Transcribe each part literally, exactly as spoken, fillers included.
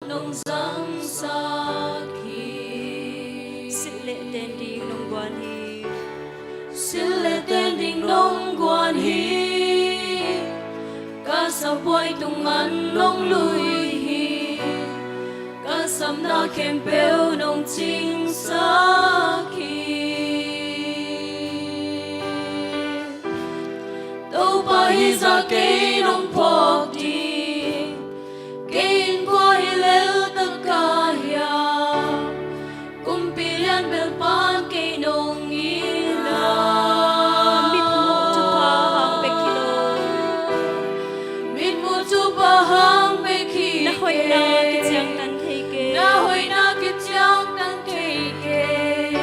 nong zangsak hi. Silh le ten ding nong guan hi. Silh le ten ding nong guan hi. Ka sabuai tung an nong lui hi. Ka sapna khempeuh nong cingsak hi. Topa, hih zah kei nong phawk ding, kei in kua hi lel tak ka hiam? Kumpi lian bel pan kei nong it na. Mitmuh thupha hang bek hi lo. Mitmuh thupha hang bek hi. Na hoihna kiciangtan thei kei. Na hoihna kiciangtan thei kei.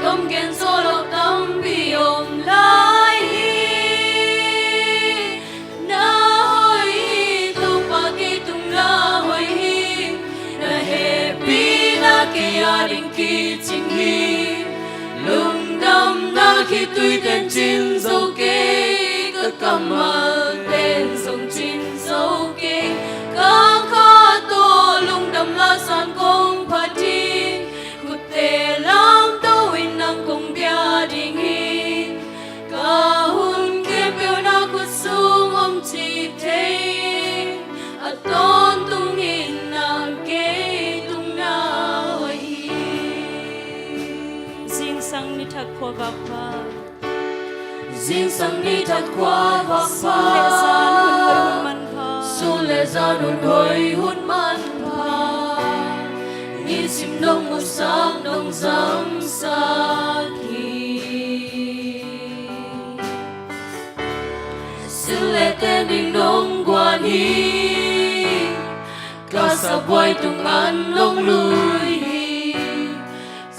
Kam gen zawh lo tampi om lai hi. Na hoih hi, Topa, kei tung na hoih hi. Na hehpihna kei a ding kicing hi. Lungdamna khitui ten cin zo kei, ka kammal ten zong cin zo kei. Ka kha tawh lungdam lasan kong phat hi. Khutte lamto in nang kong bia ding hi. Ka hun khempeuh na khut sung om ci thei. A tawntung in nang kei tung na hoih hi. Zingsang ni thak khua vak pha. Zingsang ni thak khua vak pha. Sun le zan hun hoih hun manpha. Sun le zan hun hoih hun manpha. Nisim nong musak nong zamsak hi. Silh le ten ding nong guan hi. Ka sabuai tung an nong lui hi.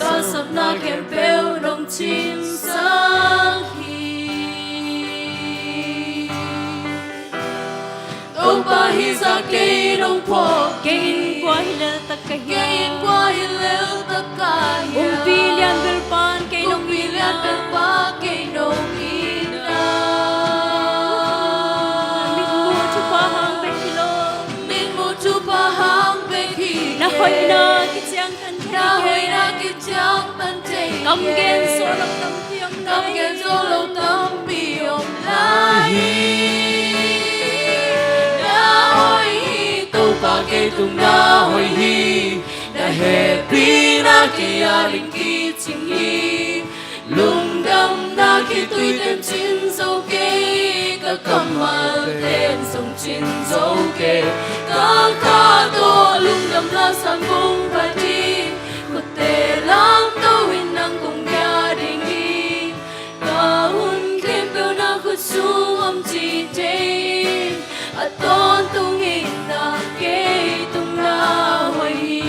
Ka sapna khempeuh nong cingsak hi. Topa, hih zah kei nong phawk. Kei in kua hi lel tak ka hiam? Kei in kua hi lel tak ka hiam? Kumpi lian bel pan kei nong it na. Kumpi lian bel pan kei nong it na. Mitmuh thupha hang bek hi lo. Mitmuh thupha hang bek hi. Na hoihna kiciangtan thei kei. Na hoihna kiciangtan thei kei. Kam gen zawh lo tampi om lai. Kam gen zawh lo tampi om lai hi. Na hoih hi, Topa, kei tung na hoih hi. Na hehpihna kei a ding kicing hi. Lungdamna khitui ten cin zo kei, ka kammal ten zong cin zo kei. Ka kha tawh lungdam lasan kong phat hi. Khutte lamto in nang kong bia ding hi. Ka hun khempeuh na khut sung om ci thei. A tawntung in nang kei tung na hoih hi.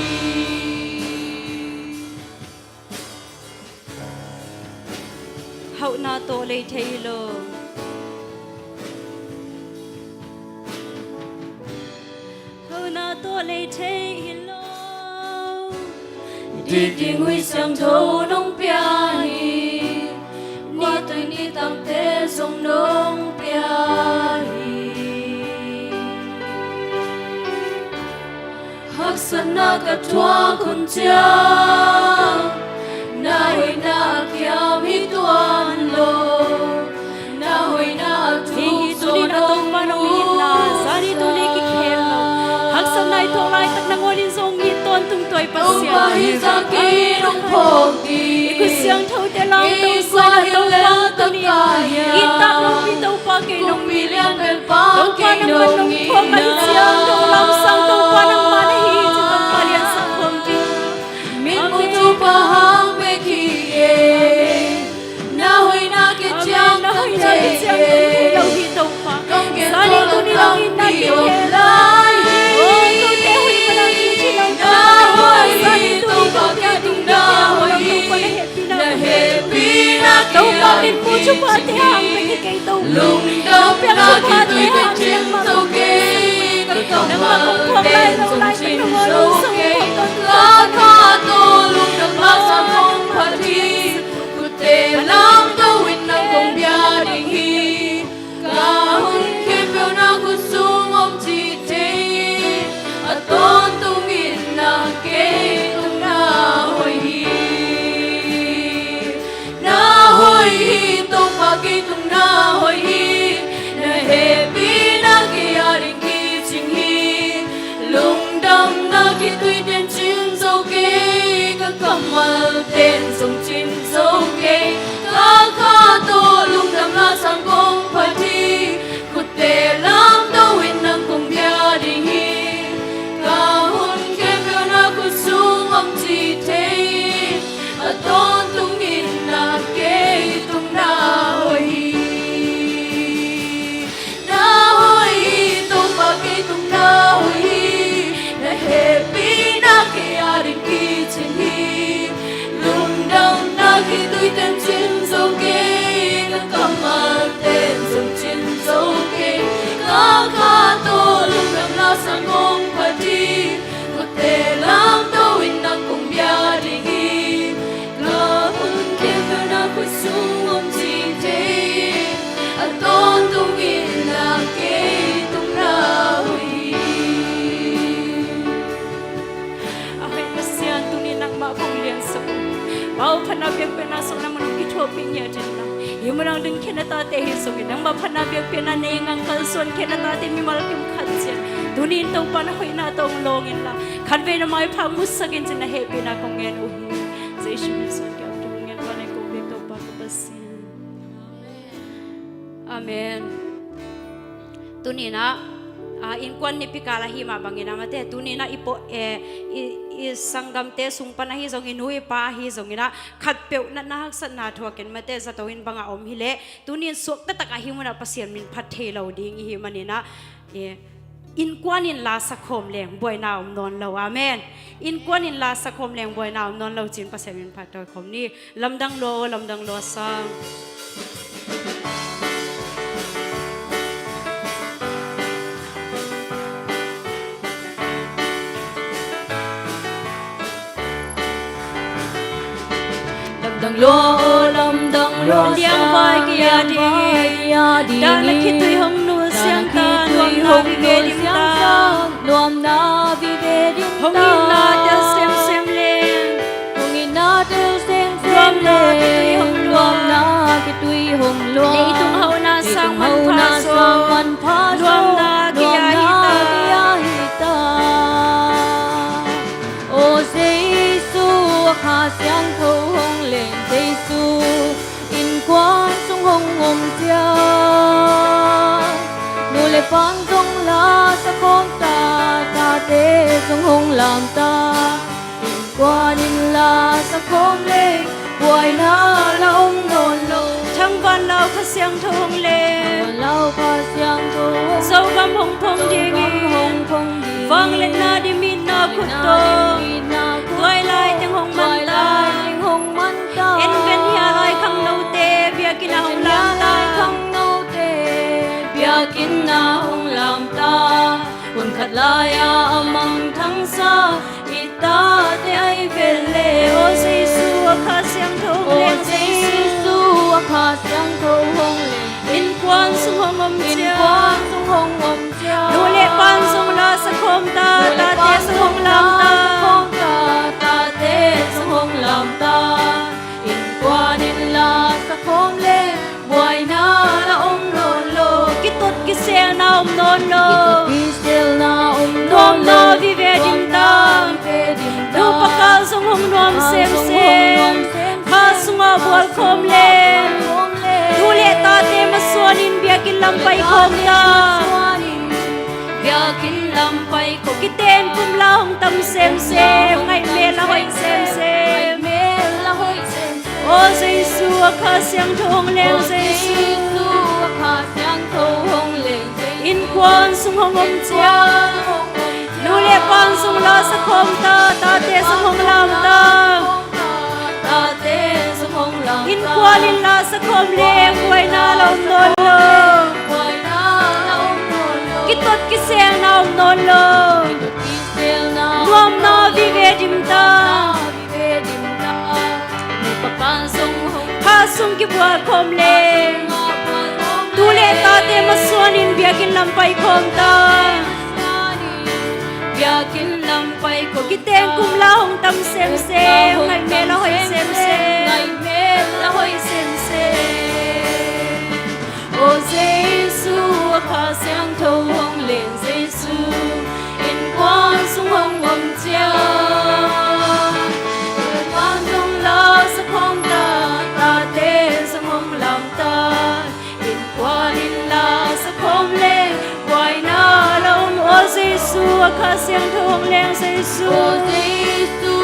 Hauhna tawh lei thei hi lo. Hauhna tawh lei thei hi lo. Dik ding Huih Siangtho nong pia hi. Kua tawh i it tangte zong nong pia hi. Haksatna ka thuak hun ciang, na hoihna a kiam hi tuan lo. Na hoihna a thuk zo nong ut hi. Zani tuni kikhel lo. Haksatna i thuak laitak nangawn in zong it tawntung tuai Pasian. Topa, hih zah kei nong phawk ding. I khut siangthote lamto sa in, Topa, tuni i tak lopi Topa kei nong it hi. Topa nangman nong phawk ahih ciang, nong lamsang Topa nangman ahi hi ci Topa liansak khawm ding. Mitmuh thupha hang bek hi e. Na hoihna kiciangtan thei lo hi Topa. Zani tuni nong itna kei om lai hi. O, kote hoih mana kei ci lo Topa. Zani tuni nong itna kei om lai Topa, na hehpihna kei a ding kicing hi. Topa, mitmuh thupha te hang bek hi kei Topa. Lungdamna khitui te cin zo kei, ka kammal ten zong cin zo kei. Ka kha tawh lungdam lasan kong phat hi. Khutte lamto in nang kong bia ding hi. Ka hun khempeuh na khut sung om ci thei. A tawntung Kammal pen zong cin zo kei. Ka kha tawh lungdam la sang kong phat hi. Khutte lamto in nang kong bia ding hi. Ka hun khempeuh na khut sung om ci thei. A tawntung in na kei tung na hoih hi. Na hoih hi, Topa kei tung na hoih hi. Na hehpihna kei a ding kicing hi. Lungdamna khitui ten cin zo kei. Ka kammal ten zong cin zo kei. Ka kha tawh lungdamna sang kong phat hi. Khutte lamto in nang kong bia ding hi. Ka hun khempeuh na khut sung om ci thei. A tawntung in na kei tung na hoih hi. A hoih Pasian, tuni nangmah kong liansak uh. Pau phatna biakpiakna sung nangmah nong kithuahpih ngiat in la, hih munah ding khen a tate hi zongin nangmah phatna biakpiakna nei ngang kalsuan khen a tate mimal kim khat ciat tuni in Topa na hoihna tawh hong lawng in la, khatvei na maipha musak in ci-in na hehpihna kong ngen uh hi. Jesu min suang kiang tung ngen vanai kong pek Topa ka Pasian. Amen. Tuni in ah, ah, innkuan nipi kal ahi mah bangin ah mate, tuni in ah i pawh, eh, i, i sanggamte sung pan ahi zong, i nu i pa ahi zongin ah, khatpeuh natna haksatna thuakin mate, zato in bangah om hileh, tuni in suakta tak ahi munah Pasian min phat thei lo ding i hih manin ah, eh, innkuan in la sakhawm leng buaina om nawn lo. Amen. Innkuan in la sakhawm leng buaina om nawn lo ci-in Pasian min phat tawi khawm ni. Lamdang lua aw, lamdang lua sang. Lamdang lua aw, lamdang lua sang. Liangvai kei a ding, dahna khitui hong nul siang ta, nuamna vive dim ta. Nuamna vive dim ta. Hong itna tel semsem leng. Hong itna tel semsem leng. Nuamna khitui hong lua. Nuamna khitui hong lua. Leitung hauhna sang manpha zaw. Nuamna kei a hi ta. Nuamna kei a hi ta. Aw Jesu, a Kha Siangtho hong leng Jesu. Innkuan sung hong om ciat. Nu le pa'n zong la sakhawm ta, tate zong hong lam ta. Innkuan in la sakhawm leng buaina la om nawn lo. Thangvan lau Kha Siangtho hong leng. Thangvan lau Kha Siangtho hong leng. Zogam hong phong dingin. Zogam hong phong dingin. Vangliatna dim itna khut tawh. Vangliatna dim itna khut tawh. Tuailai teng hong man ta. Tuailai teng hong man ta. En ven hial lai khangnote biakinn ah hong lam ta. En ven hial lai khangnote biakinn ah hong lam ta. Hun khat lai-a a mangthangsa i tate ahi vel le. Aw Jesu, a Kha Siangtho hong leng. Aw Jesu, a Kha Siangtho hong leng. Innkuan sung hong om ciat. Innkuan sung hong om ciat. Nu le pa'n zong la sakhawm ta, tate zong hong lam ta. Nu le pa'n zong la sakhawm ta, tate zong hong lam ta. Innkuan in la sakhawm leng buaina la om nawn lo. Kitot kiselna om nawn lo. Kitot kiselna om nawn lo. Nuamna vive dim ta. Nuamna vive dim ta. Nu pakal zong hong nuam semsem. Kha sungah bual khawm leng. Nu le tate masuanin biakinn lam pai khawm ta. Biakinn lam pai khawm. Kiten kum la hong tam semsem. Ngaih mel la hoih semsem. Ngaih mel la hoih semsem. Aw Jesu, a Kha Siangtho hong leng Jesu. Aw Jesu, a Kha Siangtho hong leng Jesu. Innkuan sung hong om ciat. Innkuan sung hong om ciat. Nu le pa'n zong la sakhawm ta, tate zong hong lam ta. Tate zong hong lam ta. Innkuan in la sakhawm leng buaina la om nawn lo. Buaina la om nawn lo. Kitot kiselna om nawn lo. Kitot kiselna om nawn lo. Nuamna vive dim ta. Kha sung kibual khawm leng. Tu le tate masuanin biakinn lam pai khawm ta. Biakinn lam pai khawm. Kiteng kum la hong tam semsem. Ngaih mel la hoih semsem. Ngaih mel la hoih semsem. Aw Jesu, a Kha Siangtho hong leng Jesu, innkuan sung hong om ciat. Kha Siangtho hong leng Jesu. O Jesu,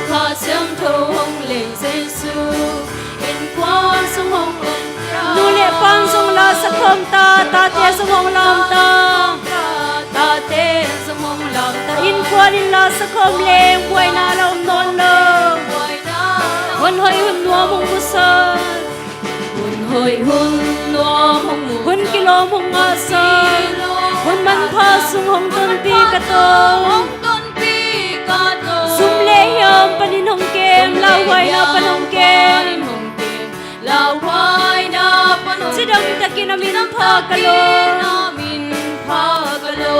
Kha Siangtho hong leng Jesu. Innkuan sung hong leng ta. Nu le pa'n zong la sakhawm ta, tate zong hong lam ta. Tate zong hong lam ta. Innkuan in la sakhawm leng buaina la om nawn lo. Hun hoih hun nuam hong musak. Hun hoih hun nuam hong musak. Hun kilawm hong ngahsak. Hun manpha sung hong tonpih ka tawh. Sum le hiam panin hong kem, lauhuaina pan hong kem. Cidam takin a min pha ka lo.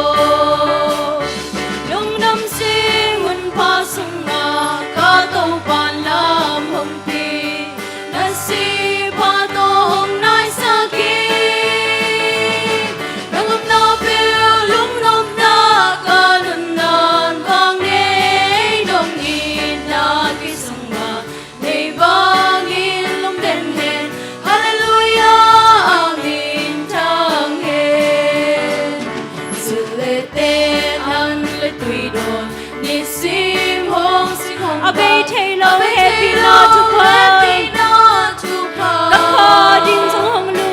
Lungdam sing hun pha sungah ka Topa'n lam hong pia. Na sih pha tawh hong naisak hi. Nang omna peuh lungnopna ka nunnan bang nei, nong itna kei sungah nei bangin lungden hen. Halleluiah, a min thang hen. Sil le ten, an le tui dawn, nisim hong sik hong, a bei thei lo hehpihna thupha. Ka pha ding zong hong lut.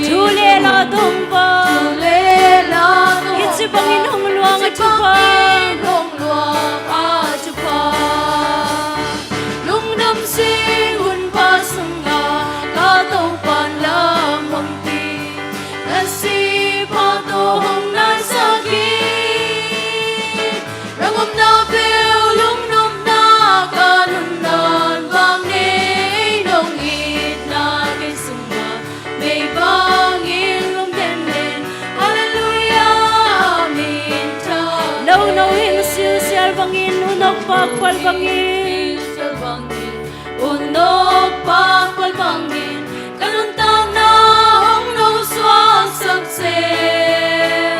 Thu le la tawh hong vak. Hi ci bangin hong luang a thupha. Lungdam sing hun pha sungah ka Topa'n lam hong pia. Na sih pha tawh hong naisak hi. Nang omna peuh lungnopna ka nunnan bang nei, nong itna kei sungah nei bangin lungden hen. Halleluiah, a min thang. Lo no hing silsial bangin, unok pakpal bangin. Silsial bangin, unok pakpal bangin, ka nuntakna hong nosuaksak seh.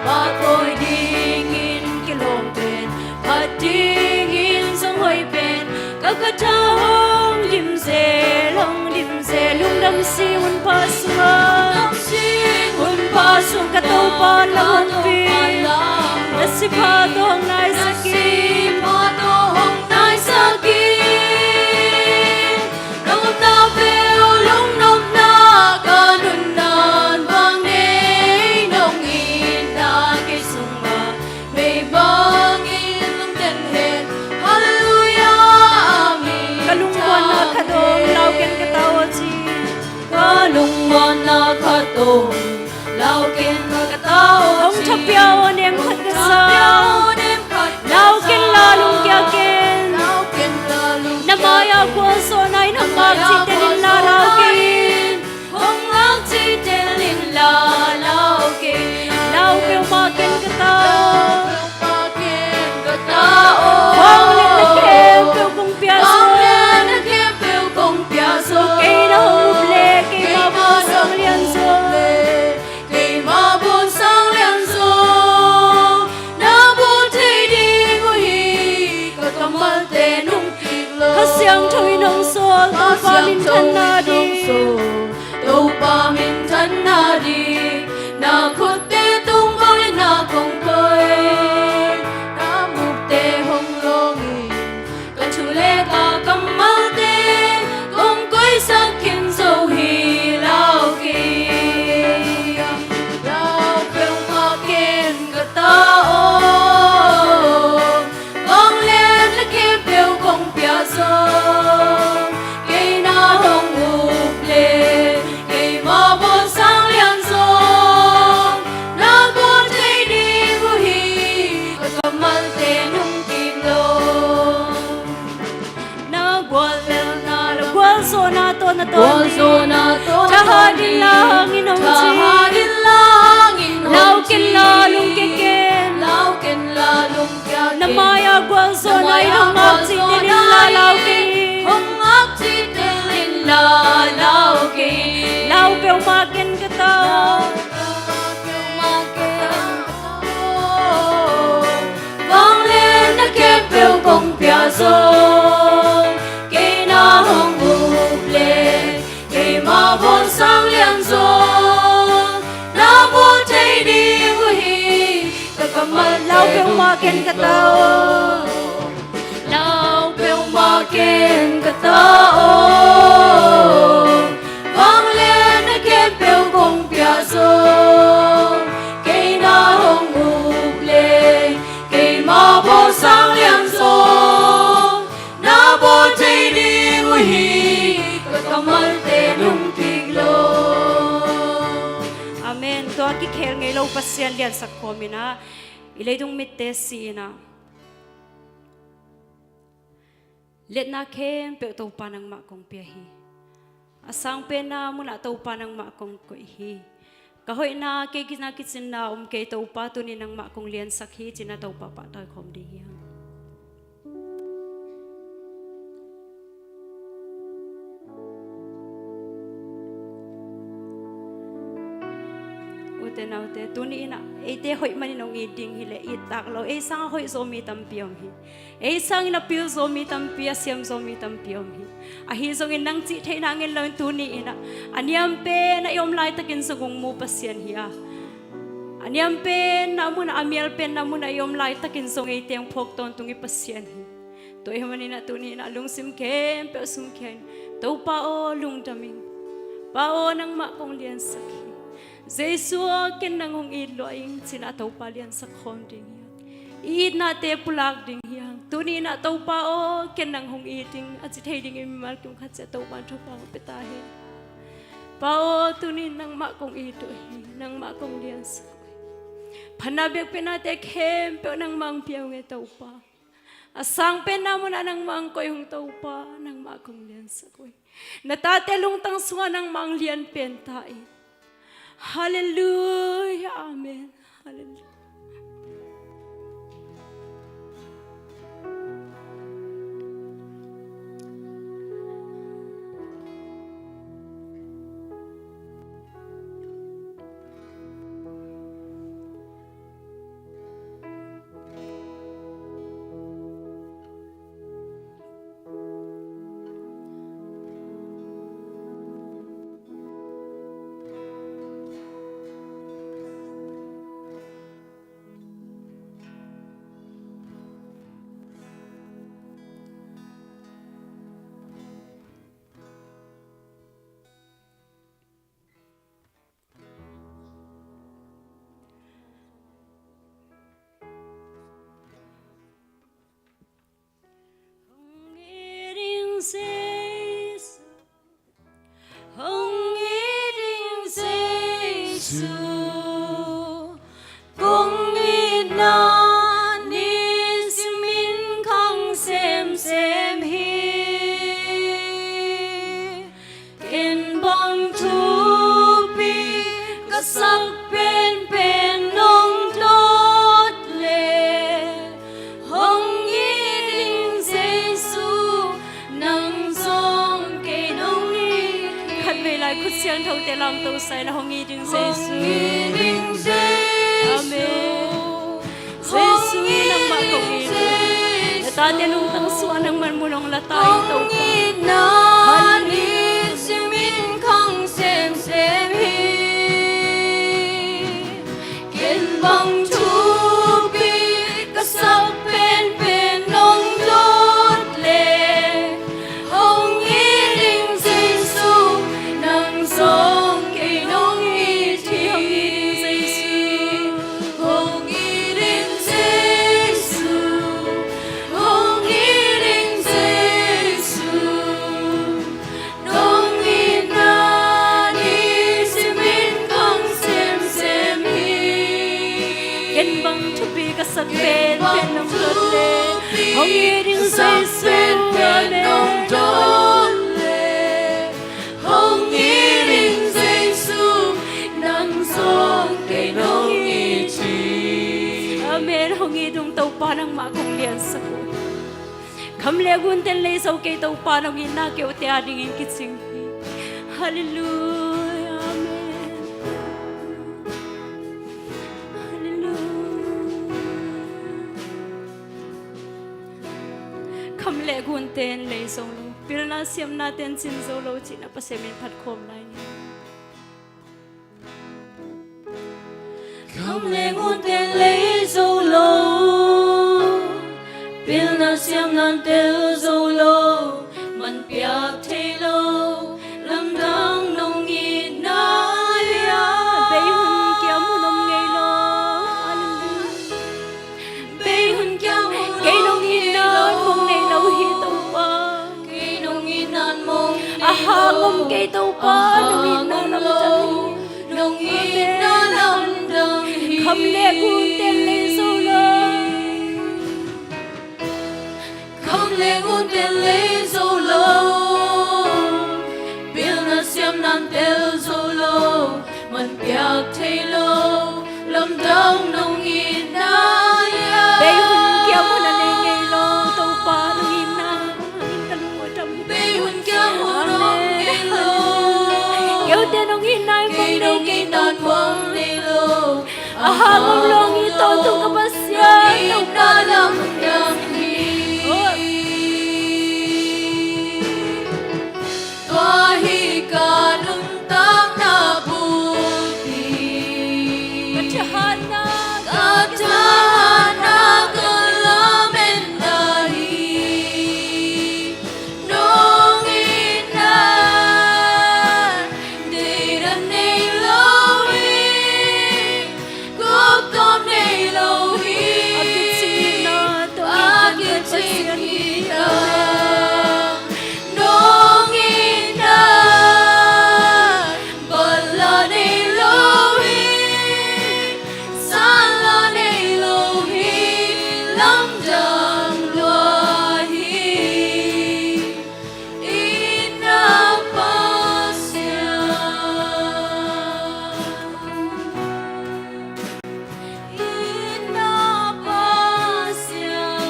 Pahtawi dingin kilawm pen, phat dingin zong hoih pen, ka khat ah hong dim zel, hong dim zel. Lungdam sing hun pha sungah, lungdam sing hun pha sungah ka Topa'n lam hong pia. Na sih pha tawh hong naisak hi. Na sih pha tawh hong naisak hi. Nang omna peuh lungnopna ka nunnan bang nei, nong itna kei sungah nei bangin lungden hen. Halleluiah, a min thang hen. Ka lungmuanna khat om, lau ken ka ta aw ci. Ka lungmuanna khat om, lau ken ka ta aw ci. Hong thapia aw nem khat ka sa. Hong thapia aw nem khat ka sa. Lau ken la lungkia ken. Lau ken la lungkia ken. Na mai-ah gualzawhna in hong ngak cihte in la lau kei in. Hong ngak cihte in la lau kei in. Lau peuhmah ken ka ta aw. Lau peuhmah ken ka ta aw. Vangliatna khempeuh kong pia zaw. Vangliatna khempeuh kong pia zaw. Kei na hong up leh, keima bawn sang lian zaw. Keima bawn sang lian zaw. Na bawl thei ding uh hi, ka kammalte nungkik lo. Kha Siangtho in hong sawl, Topa minthanna ding. Topa minthanna ding. Na khutte tung vangliatna kong koih. Na mukte hong lawng in. Ka thu le ka kammalte kong koihsak khin zo hi, lau kei in. Lau peuhmah ken ka ta aw. Vangliatna khempeuh kong pia zaw. Kei na hong up leh, keima bawn sang lian zaw. Na bawl thei ding uh hi, ka kammalte nungkik lo. Na guallelhna, la gualzawhna tawh na tawn ding. Gualzawhna tawh na tawn ding. Thahat in la hang in hong ci. Thahat in la hang in hong ci. Lau ken la lungkia ken. Lau ken la lungkia ken. Na mai-ah gualzawhna in hong ngak cihte in la lau kei in. Hong ngak cihte in la lau kei in. Lau peuhmah ken ka ta aw. Vangliatna khempeuh kong pia zaw. Kei na hong up leh, keima bawn sang lian zaw. Na bawl thei ding uh hi, ka Lau peuhmah ken ka ta aw. Lau peuhmah ken ka ta aw. Vanglian na khempeuh kong pia zaw. Kei na hong up leng keima bawl sang lian zaw. Na bawl thei ding uh hi ka kammalte lungkik lo. Amen. Tua kikhel ngei lo Pasian liansak khawm in ah, i leitung mitte si in ah, liatna khempeuh Topa nangmah kong pia hi. A sangpenna munah Topa nangmah kong koih hi. Ka hoihna kei kina kicinna om kei Topa, tuni nangmah kong liansak hi, ci-in ah Topa pahtawi khawm ding hi hang. Ute naute, tuni in ah eite hoih manin hong it ding hileh it tak lo. Ei sangah hoih zaw mi tampi om hi. Ei sangin a pil zaw mi tampi, a siam zaw mi tampi om hi. Ahi zongin nang cih theihna ngen loin tuni in ah, a niam pen ah i om laitakin zong hong mu Pasian hi a, a niam pen ah munah, a mial pen ah munah i om laitakin zong eite hong phawk tawntung i Pasian hi. Tua ahih manin ah tuni in ah lungsim khempeuh sungkhia in, Topa aw, lungdam ing. Pa aw, nangmah kong liansak hi. Jesu aw, ken nang hong it lua ing, ci-in ah Topa liansak khawm ding hi hang. I itnate pulak ding hi hang. Tuni in ah Topa aw, ken nang hong it ing, a ci thei dingin mimal kim khat ciat Topa in thupha hong pia ta hen. Pa aw, tuni in nangmah kong it uh hi, nangmah kong liansak uh hi. Phatna biakpiaknate khempeuh nangmah hong pia ung e Topa. A sangpenna munah nangmah hong koih ung Topa, nangmah kong liansak uh hi. Na tate lungtang sungah nangmah hong lian pen ta in. Halleluiah, amen. Halleluiah. Hong it ing Jesu, hong it ing Jesu, kong itna nisim in khang semsem hi. Ken bang thupi ka sak penpen nong dot leh, hong it ing Jesu, nang zong kei nong it hi. Khatvei lai khut siangthote lamto sa in ah, hong it ing Jesu. Hong it ing Jesu. Amen. Jesu, nangmah kong it uh hi. Na tate lungtang sungah nangman mun hong la ta in Topa. Hong itna nisim in khang semsem hi. Ken bang thupi ka sak penpen nong dot leh, hong it ing Jesu, nang zong kei nong it hi. Hong it ing Jesu. Hong it ing Jesu. Hong it ing Jesu. Nong itna nisim in khang semsem hi. Ken bang thupi ka sak penpen nong dot leh, hong it ing Jesu. Amen. Hong it ing Jesu, nang zong kei nong it hi. Amen. Hong it ung Topa, nangmah kong liansak uh hi. Kham le gunte in lei zo kei Topa, nong itna keute adingin kicing hi. Halleluiah. Amen. Halleluiah. Kham le gunte in lei zo lo, pilna siamnate in cin zo lo, ci-in ah Pasian min phat khawm lai ni. Kham le gunte in lei zo lo, Siam nan tel zo lo, man piak thei lo, lamdang nong itna lian. Bei hun kiam hun om ngei lo. Bei hun kiam hun om ngei lo. Kei nong itna mong nei lo hi Topa. Kei nong itna mong nei lo. A hang om kei Topa, nong itna lamdang hi. Nong itna lamdang hi. Kham le ngun teng lei zo lo. Kham le ngun teng lei zo lo. Pilna siam nan tel zo lo. Man piak thei lo. Lamdang nong itna lian. Bei hun kiam hun a nei ngei lo. Topa nong itna. Bei hun kiam hun om ngei lo. Kei te nong itna mong nei lo. Kei nong itna mong nei lo. A hang om lo hi, tawntung ka Pasian, nong itna lamdang hi. Tua hi ka nuntakna bulpi. Ka thahatna, ka thahatna, ka lametna hi. Nong itna deihdan nei lo hi, guptom nei lo hi. A kicingna, a kicingna. Nong itna bala nei lo hi, sala nei lo hi, lamdang lua hi. Itna Pasian. Itna Pasian.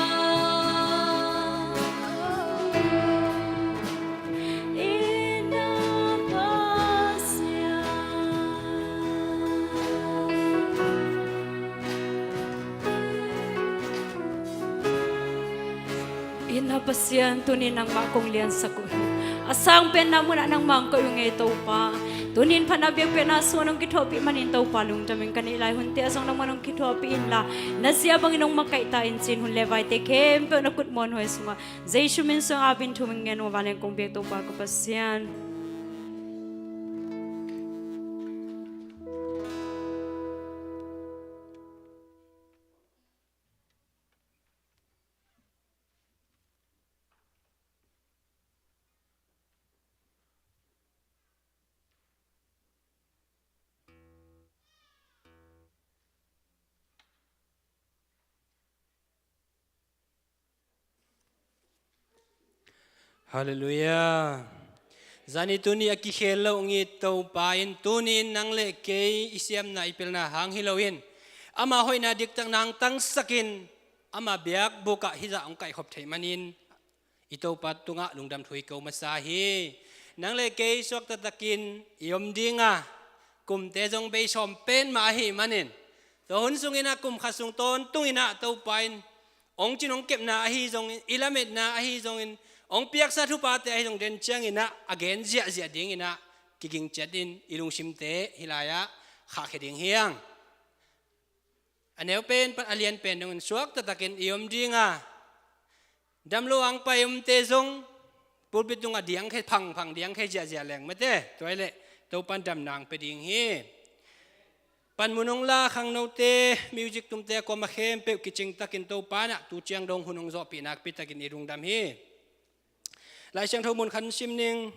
Itna Pasian. Itna Pasian, tuni nangmah kong liansak uh hi. A sang penna munah nangmah kong koih uh ngei Topa. Tuni in phatna biakpiakna sungah nong kithuahpih manin Topa, lungdamin ka neih lai hunte ah zong nangmah nong kithuahpih inla, na zia bangin nong makaihta in, ci-in hun le vaite khempeuh na kut muanhuai sungah Jesu min sungah apin thu-in ngen uh a, vanleng kong biak Topa ka Pasian. Halleluiah. Zani tuni a kikhel lo ngit Topa in, tuni in nang le kei i siamna i pilna hang hi loin, ama hoihna diktakna hong tangsakin, ama biakbuk ah hih zah hong kaihkhop theih manin i Topa tungah lungdam thu i ko masa hi. Nang le kei suakta takin i om ding a, kumte zong bei sawm petmah ahih manin, tua hun sungin ah, kum khat sung tawntung in ah Topa in hong cin hong kepna ahi zongin, i lametna ahi zongin, hong piaksa thuphate ahi zong den ciangin ah, a gen ziahziah dingin ah kiging ciat in, i lungsimte hih lai-ah khahkhia ding hi hang. A neu pen pan a lian pen dongin suakta takin i om ding a, damlo ang pai omte zong pulpit tungah diangkhia phangphang, diangkhia ziahziah leng mate, tua hi leh Topan damna hong pia ding hi. Panmun hong la khangnote, music tumte a kuamah khempeuh kicing takin Topa in ah tu ciang dong hun hong zawhpih nakpi takin i lungdam hi. Lai Siangtho mun khat sim ning.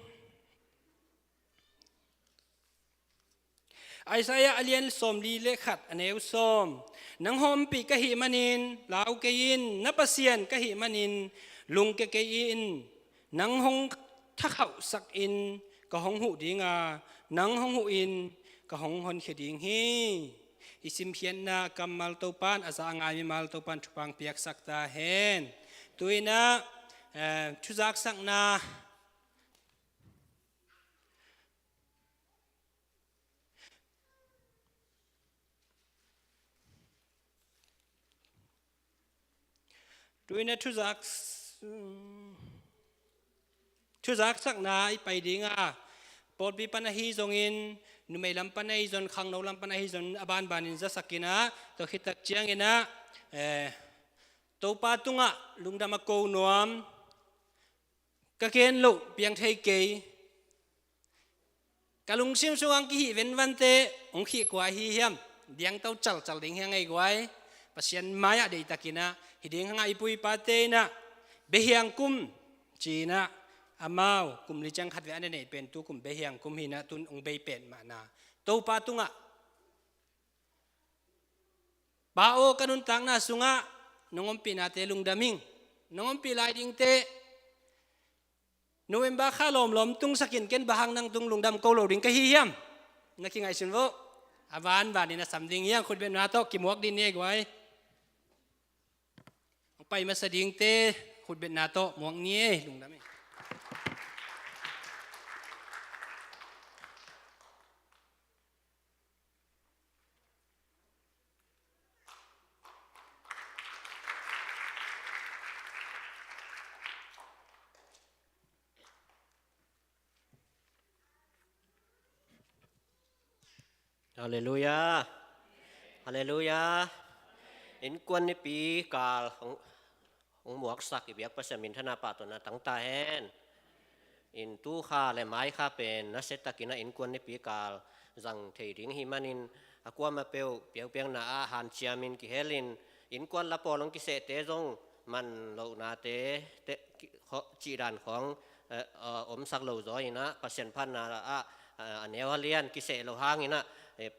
Isaiah a lian sawmli le khat, a neu sawm. Nang hong ompih ka hih manin lau kei in, na Pasian ka hih manin lungkia kei in. Nang hong thakhauhsak in ka hong huh ding a, nang hong huh in ka hong honkhia ding hi. I simkhiatna kammal Topan a za a ngai mimal Topan thupha hong piaksak ta hen. Tu-in ah, eh, thuzaksakna Tu-in ah thuzak, thuzaksakna i pai ding a, pawlpi pan ahi zongin, numei lam pan ahi zong, khangno lam pan ahi zong, a banbanin zasak in ah, tua khit tak ciangin ah, eh, Topa tungah lungdam a ko nuam, ka gen loh piang thei kei. Ka lungsim sungah kihih venvante hong khih kua ahi hiam? Diangto calcal ding hiang ei guai. Pasian mai-ah deihtakinah hih ding hangah i pu i pate inah behiang kum ci-inah amau kum li ciang khat ve a na neih pen tu kum behiang kum hinah tun hong bei pen mahna. Topa tungah Pa aw, ka nuntakna sungah nong ompihnate lungdam ing. Nong ompih lai dingte November kha lawmlawm tungsakin ken bang hang nang tung lungdam ko lo ding ka hi hiam? Na kingaihsun vo. A vanvanin a sam ding hiang, khutbetna tawh kimuak ding ni ei guai. Pai masa dingte khutbetna tawh muak ni ei, lungdam ei. Halleluia. Halleluia. Innkuan nipi kal hong, hong muaksak i biak Pasian minthanna pahtawina tangta hen. In tu kha le mai kha pen nasiatakinah innkuan nipi kal zang thei ding hi manin a kuama peuh piaupiakna ah hanciamin kihelin innkuan la pawl hong kisehte zong man lohnate te, ki, kho, cihdan khawng eh, eh, omsak lo zaw inah Pasian phatna ah, eh, a neu a lian kiseh lo hanginah, eh,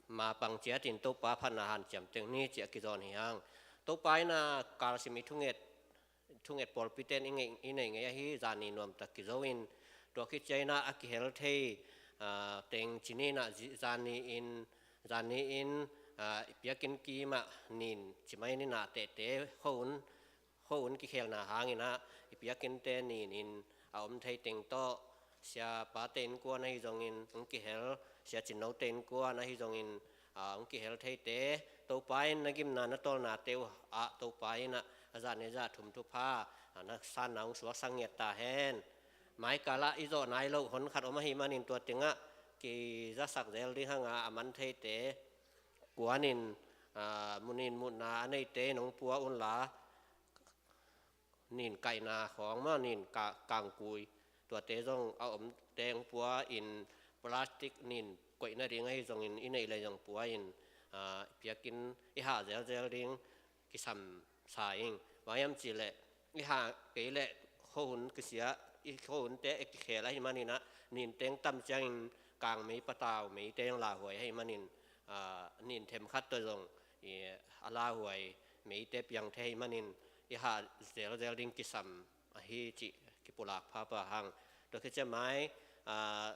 mapang ciatin Topa phatna hanciam teng ni ciah kizawn hi hang. Topa inah kalsim i thunget, thunget pawlpiten i ngei, i nei ngei ahi zani nuamtak kizo in tua khit ciah inah a kihel thei, ah, teng ci ni inah zi-, zani in, zani in, ah, i piakin kimah nin ci mai ninah tehte kho un, kho un kikhelna hanginah i piakinte ninin a om thei teng tawh siapate innkuan ahi zongin hong kihel, sia cinnote innkuan ahi zongin, ah, hong kihel theite Topa in na gimna na tawlnate uh ah Topa inah a zah ni zah thum thupha, ah, na sanna hong suaksak ngiat ta hen. Maikalah i zawh nai loh hon khat om ahi manin tua tengah kizasak zel ding hanga a man theite kuanin, ah, munin mutna a neite in hong pua unla nin kaihna khawng maw, nin ka-, kangkui tuate zong a omte hong pua in plastic nin koih nading ahi zongin i neih le zong pua in, ah, i piakin i hah zelzel ding kisam sa ing. Bang hiam cihleh i hah kei leh khuahun kisia, i khuahunte a kikhel ahi maninah nin teng tam ciangin kang mei patau meite zong lauhuai ahi manin, ah, nin themkhat tawh zong i, a lauhuai meite piang thei ahi manin i hah zelzel ding kisam ahi cih kipulak phapha hang. Tua khit ciang mai, ah,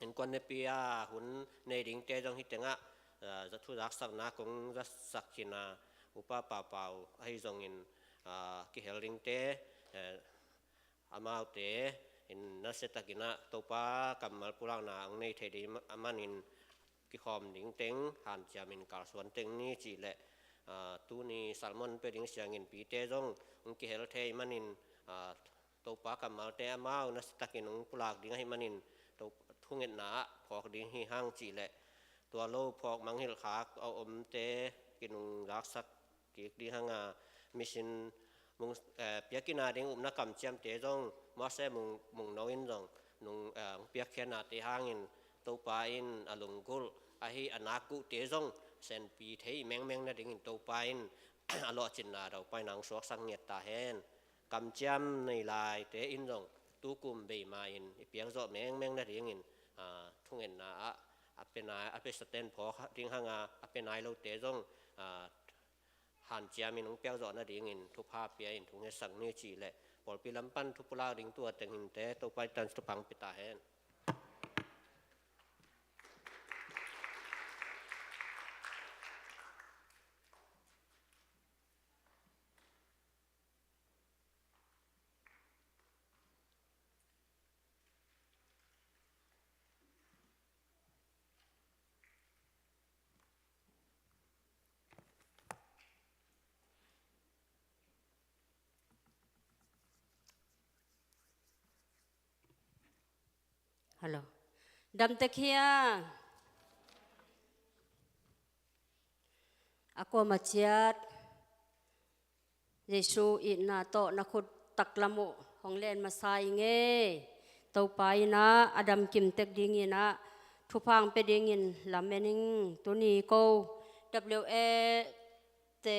innkuan nepi a hun nei dingte zong hi tengah, ah, zathu zaksakna kong zasak khin a, upa Pau Pau ahi zongin, ah, kihel dingte, eh, amaute in nasiatakinah Topa kammal pulakna ang nei thei ding a manin kikhawm ding teng hanciamin kalsuan teng ni cihleh, ah, tuni sermon pia ding siangin pite zong hong kihel thei manin, ah, Topa kammalte amau nasiatakin hong pulak ding ahi manin, To-, thungetna ah phawk ding hi hang cihleh tua lo phawk mangngilh khak a omte kinung zaksak kik ding hanga, mission mung, eh, piakina ding upna kamciamte zong Mose Mung, Mungno in zong nung, eh, piakkhiatnate hangin Topa in a lunggulh ahi a nakguhte zong senpi thei mengmeng nadingin Topa in a lawhcinna daupaina hong suaksak ngiat ta hen. Kamciam nei laite in zong tukum beima in i piakzawh mengmeng nadingin, ah, thungetna ah a pia nai, a pia saten phawk ding hanga, a pia nai lote zong, ah, hanciamin hong piakzawh nadingin thupha pia in thungetsak ni cihleh pawlpi lam pan thu pulak ding tua teng hinte Topa in tan thupha hong pia ta hen. Hello. Damtek hia. A kuama ciat Jesu itna tawh na khut taklam uh hong len masa ing ei. Topa in ah a damkim tek dingin ah thupha hong pia dingin lamen ing. Tuni ko W F te,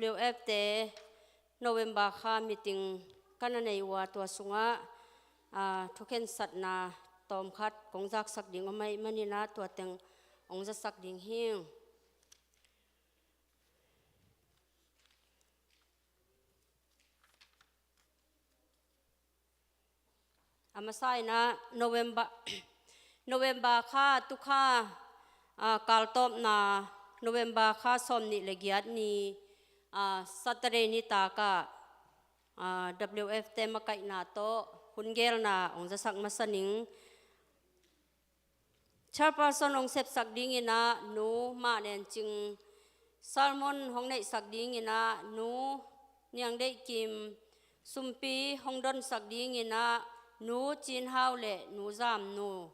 W F te November kha meeting ka na nei uh a, tua sungah ah thukhensatna tawmkhat kong zaksak ding om ahih manin ah tua teng hong zasak ding hing. A masa in ah November, November kha, tu kha, ah, kaltawpna November kha sawmnih le giat ni, ah, Saturday nitak ah, ah, W F te makaihna tawh hun gelna hong zasak masa ning. Chairperson hong sepsak dingin ah Nu Ma Nen Cing, sermon hong neihsak dingin ah Nu Niang Deih Kim, sumpi hong donsak dingin ah Nu Cin Hau le Nu Zam Nu,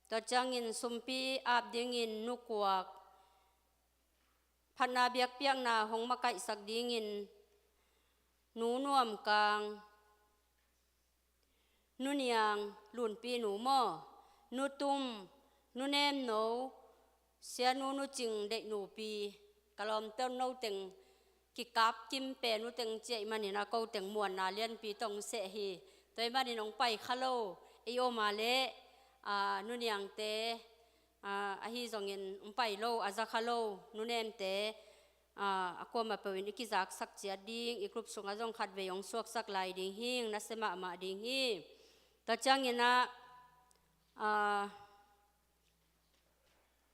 tua ciangin sumpi ap dingin Nu Kuak, phatna biakpiakna hong makaihsak dingin Nu Nuam Kang, Nu Niang Lunpi Nu maw, Nu Tum, Nu Nem No, Sia Nu, Nu Cing Deih Nu Pi, ka lawmte no teng kikap kim pen uh teng ci ahih manin ah ko teng muanna lianpi tawh hong seh hi. Tua ahih manin hong pai kha lo, ei om a leh, ah, Nu Niangte, ah, ahi zongin hong pai lo, a za kha lo Nu Nemte, ah, a kuamah peuh in i kizaksak ciat ding, i group sungah zong khatvei hong suaksak lai ding hing, nasia mahmah ding hi. Tua ciangin ah, ah,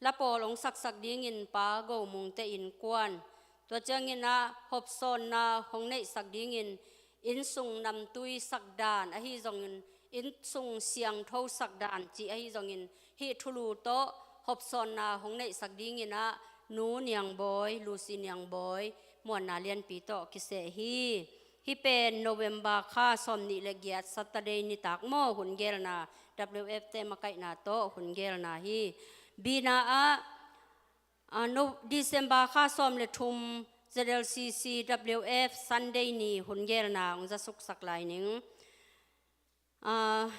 lapawl hong saksak dingin Pa Go Mung te innkuan, tua ciangin ah hopsawnna hong neihsak dingin innsung namtui sakdan, ahi zongin innsung siangtho sakdan cih ahi zongin hih thulu tawh hopsawnna hong neihsak dingin ah Nu Niang Bawi, Lucy Niang Bawi, muanna lianpi tawh kiseh hi. Hih pen November kha sawmnih le giat Saturday nitak maw, hun gelna, W F te makaihna tawh hun gelna hi. Bina ah, ah, no, December kha sawm le thum, Z L C C W F Sunday ni hun gelna hong zasuksak lai ning. Ah,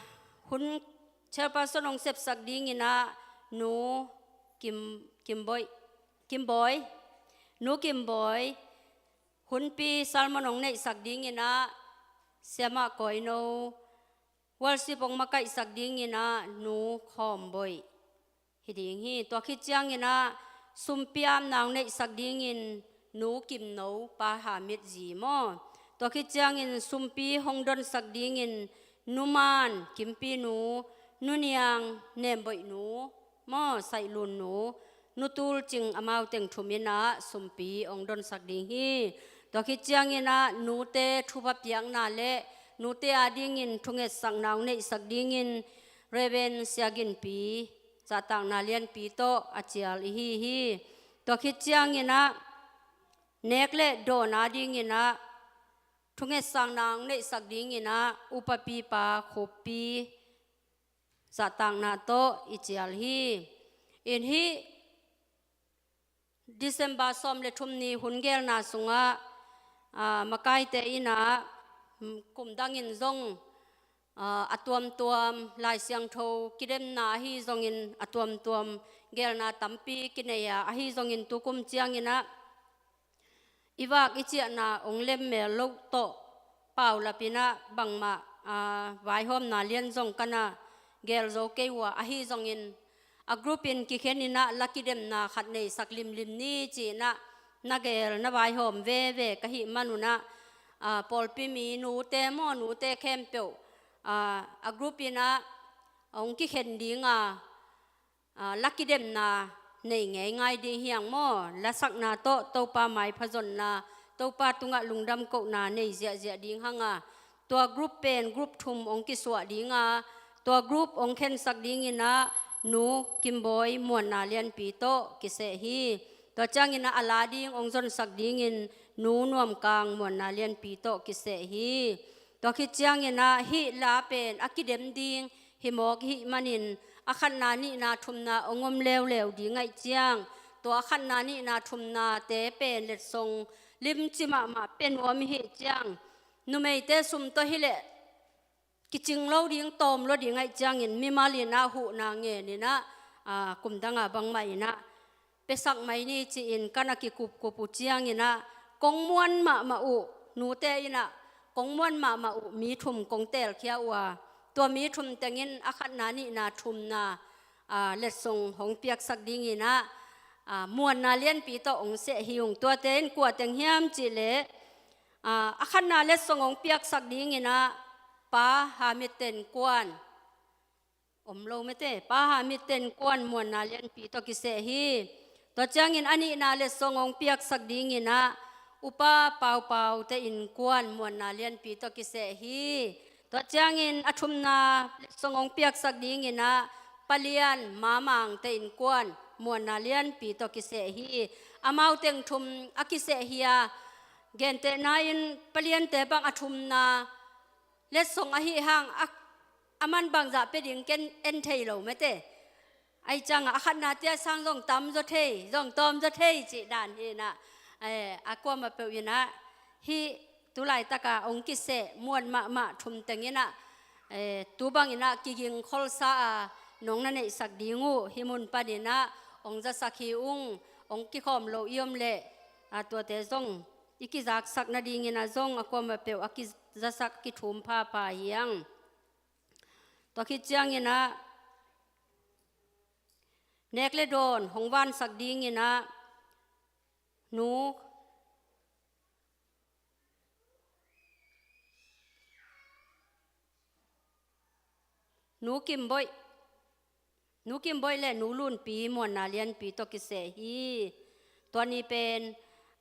hun chairperson hong sepsak dingin ah Nu Kim, Kim Bawi, Kim Bawi, Nu Kim Bawi, hunpi sermon hong neihsak dingin ah Siamah Kawino, worship hong makaihsak dingin ah Nu Khawm Bawi hi ding hi. Tua khit ciangin ah sumpi apna hong neihsak dingin Nu Kim No, Pa Ha Mit zi maw. Tua khit ciangin sumpi hong donsak dingin Nu Man, Kimpi Nu, Nu Niang, Nem Bawi Nu maw, Saih Lun Nu, Nu Tul Cing, amau teng thum in ah sumpi hong donsak ding hi. Tua khit ciangin ah nute thupha piakna le nute adingin thungetsakna hong neihsak dingin Reverend Sia Gin Pi, zahtakna lianpi tawh a cial i hi hi. Tua khit ciangin ah nek le dawn adingin ah thungetsakna hong neihsak dingin ah upapipa Khup Pi, zahtakna tawh i cial hi. In hih December sawm le thum ni hun gelna sungah, ah, makaite in ah, mm, kum dangin zong, ah, a tuamtuam Lai Siangtho kidemna ahi zongin a tuamtuam gelna tampi kinei a, ahi zongin tukum ciangin ah i vak i ciahna hong lemmel loh tawh paulap in ah bangmah, ah, vaihawmna lian zong ka na gel zo kei uh a, ahi zongin a group in kikhen in ah la kidemna khat neisak limlim ni ci-in ah na gel na vaihawm veve ka hih manun ah, ah, pawlpi mi nute maw, nute khempeuh, ah, a group in ah hong kikhen ding a, ah, la kidemna nei ngeingai ding hi hang maw. Lasakna tawh Topa maipha zonna, Topa tungah lungdam kohna nei ziahziah ding hang a, tua group pen group thum hong kisuah ding a, tua group hong khensak dingin ah Nu Kim Bawi muanna lianpi tawh kiseh hi. Tua ciangin ah a la ding hong zonsak dingin Nu Nuam Kang muanna lianpi tawh kiseh hi. Tua khit ciangin ah hih la pen a kidem ding hi mawk i hih manin a khatna nihna thumna hong om leuleu ding ahih ciang, tua a khatna nihna thumnate pen letsong limci mahmah pia nuam i hih ciang, numeite sum tawh hileh kicing lo ding, tawm lo ding ahih ciangin mimal in ah huhna ngen in ah, aa, kum dang a bangmah in ah piasak mai ni ci-in ka na kikupkup uh ciangin ah, kong muan mahmah uh, nute in ah kong muan mahmah uh mi thum kong teelkhia uh a, tua mi thum tengin a khatna, nihna, thumna, aa, letsong hong piaksak dingin ah, aa, muanna lianpi tawh hong seh hi ung. Tuate in kua teng hiam cih leh, aa, a khatna letsong hong piaksak dingin ah Pa Hamit Ten Kuan, om lo mete, Pa Hamit Ten Kuan muanna lianpi tawh kiseh hi. Tua ciangin a nihna letsong hong piaksak dingin ah Upa Pau Pau Te In Kuan muanna lianpi tawh kiseh hi. Tua ciangin a thumna letsong hong piaksak dingin ah Pa Lian Mamang Te In Kuan muanna lianpi tawh kiseh hi. Amau teng thum a kiseh hi a, gentehna in Pa Liante bang a thumna letsong ahih hang a, a man bangzah pia ding ken en thei lo mete. Ahih ciangah a khatna tia sang zong tam zaw thei, zong tawm zaw thei cih dan hi in ah, eh, a kuamah peuh in ah hih tu laitaka hong kiseh muan mahmah thum teng in ah, eh, tu bang in ah kiging kholsa a nong na neihsak ding uh hih mun pan in ah hong zasak hi ung. Hong kikhawm lo i om leh, a, tuate zong i kizaksak nadingin ah zong a kuamah peuh a kizasak, kithum phapha hi hang. Tua khit ciangin ah nek le dawn hong vansak dingin ah Nu, Nu Kim Boih, Nu Kim Boih le Nu Lunpi muanna lianpi tawh kiseh hi. Tua ni pen,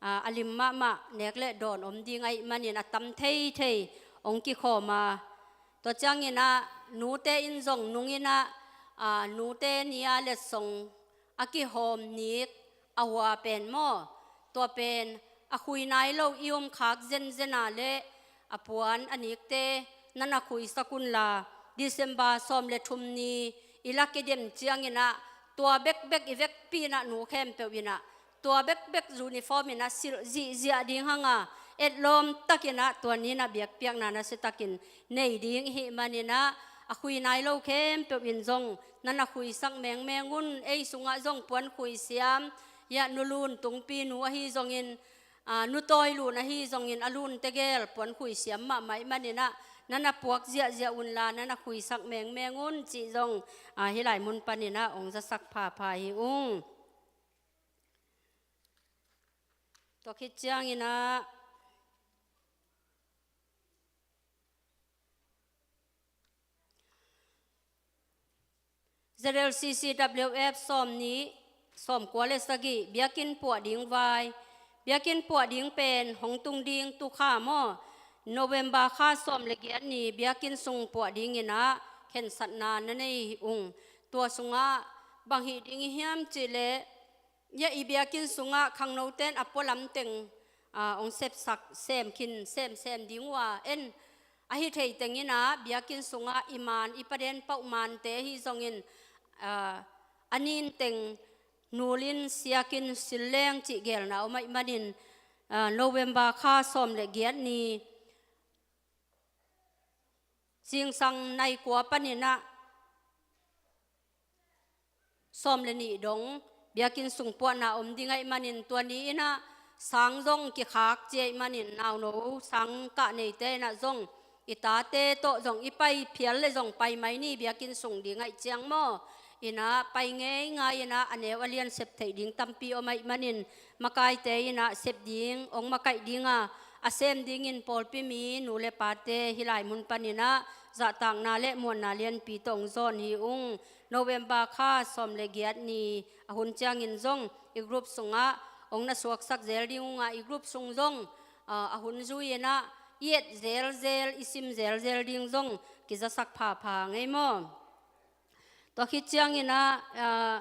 aa, a lim mahmah nek le dawn om ding ahih manin a tam theithei hong kikhawm a. Tua ciangin ah nute in zong nung in ah, aa, nute ni-a letsong a kihawm nik a hua pen maw, tua pen a khui nai lo i om khak zenzen a leh a puan a nikte na na khuisak unla, December sawm le thum ni i la kidem ciangin ah tua bekbek i vekpi in ah nu khempeuh in ah tua bekbek uniform in ah silh zihziah ding hang a, etlawm takin ah tua ni in ah biakpiakna nasia takin nei ding i hih manin ah a khui nai lo khempeuh in zong na na khuisak mengmeng un. Ei sungah zong puan khuisiam, hiah Nu Lun Tungpi nu ahi zongin, aa, Nu Tawi Lun ahi zongin a lun tegel puan khuisiam mahmah ahih manin ah na na puak ziahziah unla na na khuisak mengmeng un cih zong, aa, hih lai mun panin ah hong zasak phapha hi ung. Tua khit ciangin ah Z L C C W F sawm nih, sawm kua le sagih, biakinn puah ding vai. Biakinn puah ding pen hong tung ding tu kha maw, November kha sawm le giat ni biakinn sung puah dingin ah khensatna na nei ung. Tua sungah bang hih ding i hiam cih leh, ya, i biakinn sungah khangnote in a pualam teng, aa, hong sepsak, sem khin, semsem ding uh a, en, ahi thei teng in ah biakinn sungah i man, i paden pauh mante ahi zongin, aa, a nin teng nulin siakin silleng cih gelna om ahih manin, aa, November kha sawm le giat ni zingsang nai kua panin ah sawm le nih dong biakinn sung puahna om ding ahih manin tua ni in ah sang zong kikhak ci ahih manin nauno sang kah neite in ah zong i tate tawh zong i pai phial le zong pai mai ni, biakinn sung ding ahih ciang maw. In ah pai ngeingai in ah a neu a lian sep theih ding tampi om ahih manin makaite in ah sep ding hong makaih ding a, a sem dingin pawlpi mi nu le pate hih lai mun panin ah zahtakna le muanna lianpi tawh hong zawn hi ung. November kha sawm le giat ni a hun ciangin zong i group sungah hong na suaksak zel ding ung a, i group sung zong, aa, a hun zui in ah i et zelzel, i sim zelzel ding zong kizasak phapha ngei maw. Tua khit ciangin ah, aa,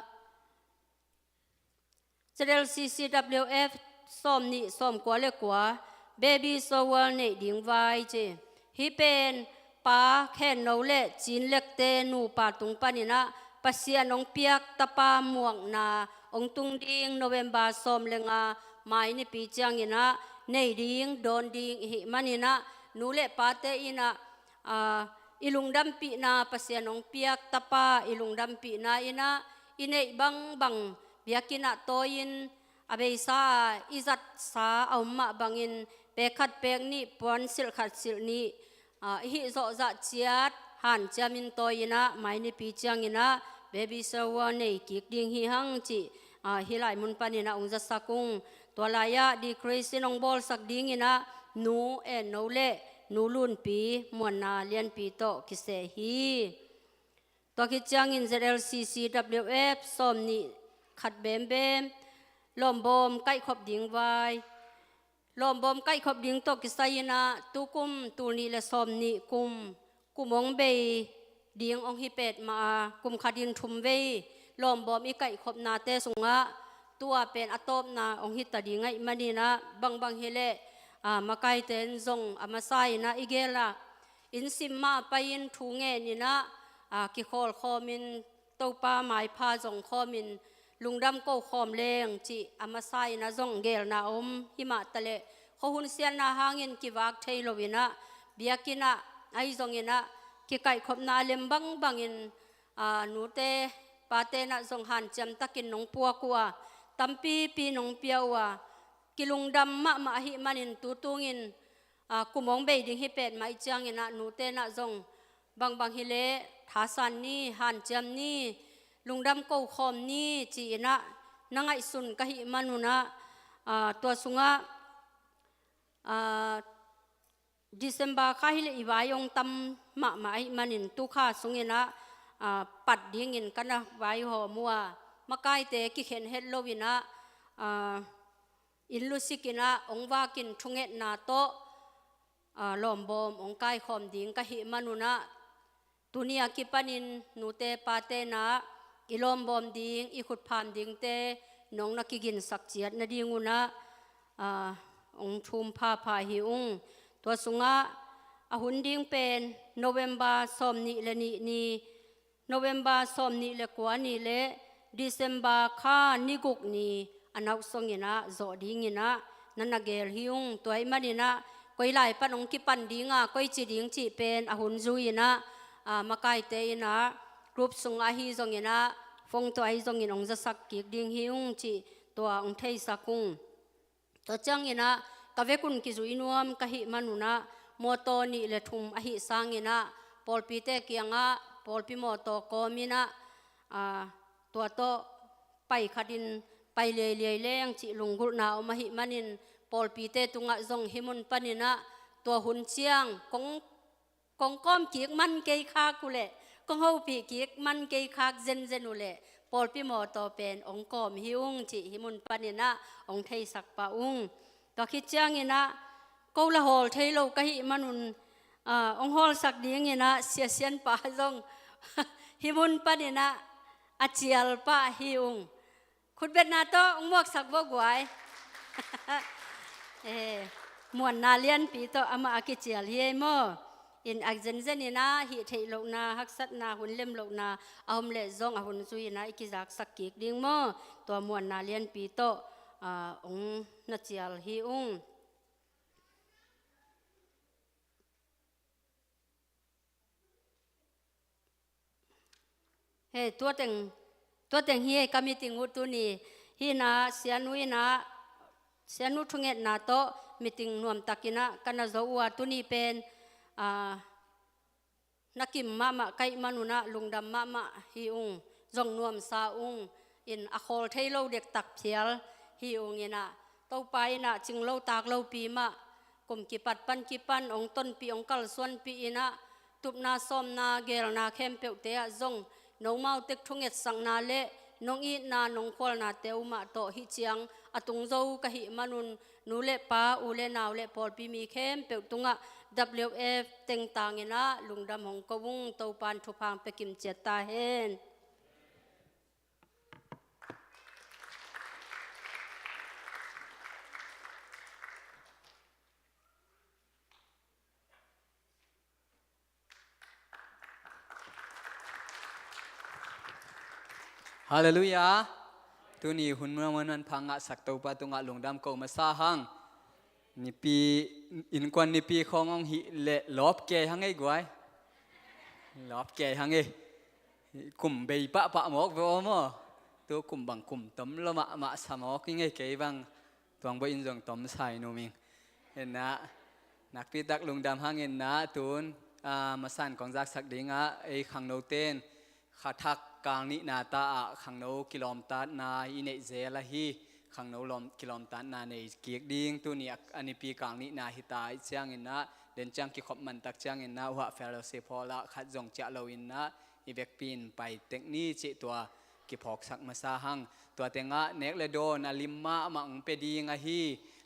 Z L C C W F sawm nih, sawm kua le kua, baby shower neih ding vai ci. Hih pen Pa Khen No le Cin Lekte nupa tung panin ah Pasian hong piak tapa muakna hong tung ding November sawm le nga Mai nipi ciangin ah nei ding, dawn ding i hih manin ah, nu le pate in ah, aa, i lungdampihna Pasian hong piak tapa i lungdampihna in ah, i neih bangbang biakinn ah tawi-in, a beisa i zatsa a om mah bangin pek khat pek nih, puan silh khat silh nih, aa, i hih zawh zah ciat hanciamin tawi-in ah, mai nipi ciangin ah baby shower nei kik ding hi hang cih, aa, hih lai mun panin ah hong zasak ung. Tua lai-ah decrease in hong bawlsak dingin ah Nu En No le Nu Lunpi Muanna Lianpi tawh kiseh hi. Tua khit ciangin Z L C C W F sawmnih khat bembem, lawmbawm kaihkhop ding vai. Lawmbawm kaihkhop ding tawh kisai-in ah, tukum tul nih le sawmnih kum, kum hong bei ding hong hi petmah a, kum khatin thum vei lawmbawm i kaihkhopnate sungah tua pen a tawpna hong hita ding ahih manin ah, bangbang hileh, aa, makaite in zong a masa-in ah i gel ah, inn sim mah pai-in thu ngenin ah, aa, kikhawlkhawmin, Topa maipha zong khawmin lungdam ko khawm leng cih a masa-in ah zong gelna a om. Himah taleh khuahun siatna hangin kivak thei loin ah, biakinn ah ahi zongin ah, kikaihkhopna a lem bangbangin, aa, nute pate in ah zong hanciam takin nong puak uh a, tampipi nong pia uh a, kilungdam mahmah ahih manin tutungin, aa, kum hong bei ding hi petmah i ciangin ah, nute in ah zong bangbang hileh thasan ni, hanciam ni, lungdam ko khawm ni ci-in ah na ngaihsun ka hih manun ah, aa, tua sungah, aa, December kha hileh i vai hong tam mahmah ahih manin tu kha sungin ah, aa, pat dingin ka na vaihawm uh a, makaite kikhen het loin ah, aa, inn lusikin ah hong vakin thungetna tawh, aa, lawmbawm hong kaikhawm ding ka hih manun ah, tuni a kipanin nute pate in ah i lawmbawm ding, i khutpham dingte nong na kiginsak ciat nadingun ah, aa, hong thum phapha hi ung. Tua sungah a hun ding pen November sawmnih le nih ni, November sawmnih le kua ni le December kha ni guk ni a nausongin ah zawh dingin ah na na gel hi ung. Tua ahih manin ah koi lai pan hong kipan ding a, koici ding cih pen a hun zui-in ah, aa, makaite in ah group sungah ahi zongin ah, phone tawh ahi zongin hong zasak kik ding hi ung cih tua hong theisak ung. Tua ciangin ah ka vekun kizui nuam ka hih manun ah, mawtaw nih le thum ahih sangin ah, pawlpite kiangah pawlpi mawtaw kawmin ah, aa, tua tawh pai khatin pai liailiai leng cih lunggulhna om ahih manin, pawlpite tungah zong hih mun panin ah tua hun ciang kong kong kawm kik man kei khak uh leh, kong hopih kik man kei khak zenzen uh leh, pawlpi mawtaw pen hong kawm hi ung cih hih mun panin ah hong theisak pah ung. Tua khit ciangin ah ko la hawl thei lo ka hih manun, aa, hong hawlsak dingin ah Sia Sian pa zong hih mun panin ah a cial pah hi ung. Khutbetna tawh hong muaksak vo guai. Eh, Muanna Lianpi tawh amah a kicial hi ei maw. In a zenzen in ah hih theih lohna, haksatna, hun lem lohna a om leh zong a hun zui-in ah i kizaksak kik ding maw. Tua Muanna Lianpi tawh, aa, hong na cial hi ung. Hei, tua teng, tua teng hi ei ka meeting uh tuni. Hih in ah Sianu in ah, Sianu thungetna tawh meeting nuamtakin ah ka na zo uh a, tuni pen, aa, na kim mahmah ka hih manun ah lungdam mahmah hi ung, zong nuamsa ung. In a khawl thei lo dektak phial hi ung in ah, Topa in ah cing lo tak lopi mah, kum kipat pan kipan hong tonpih, hong kalsuanpih in ah, tupna sawmna, gelna khempeuhte ah zong nomau tek thungetsakna le nong itna, nong khualnate uh mah tawh hih ciang a tung zo ka hih manun, nu le pa, u le nau le pawlpi mi khempeuh tungah W F tengtangin ah lungdam hong ko ung. Topa'n thupha hong pia kim ciat ta hen. Halleluiah. Tuni hun muanhuan manpha ngahsak Topa tungah lungdam ko masa hang. Nipi, innkuan nipi khawng hong hih leh lawp kei hang ei guai. Lawp kei hang ei. Kum bei pahpah mawk ve aw maw. Tu kum bang kum tom lo mahmah sa mawk ing ei, kei bang Tuang Boih in zong tom sa ing, um ing. Innah nakpitak lungdam hang innah tun, ah, masan kong zaksak dingah ei khangnote'n kha thak kal nihna ta ah khangno kilawmtatna i neih zel ahi, khangno lawm, kilawmtatna nei kik ding, tuni a, a nipi kal nihna hi ta ih cianginnah, den ciang kikhop mantak cianginnah, huah fellowship hall ah khat zong ciah lo innah, i vekpi in pai tek ni cih tua kiphawksak masa hang. Tua tengah nek le dawn a lim mahmah hong pia ding ahi,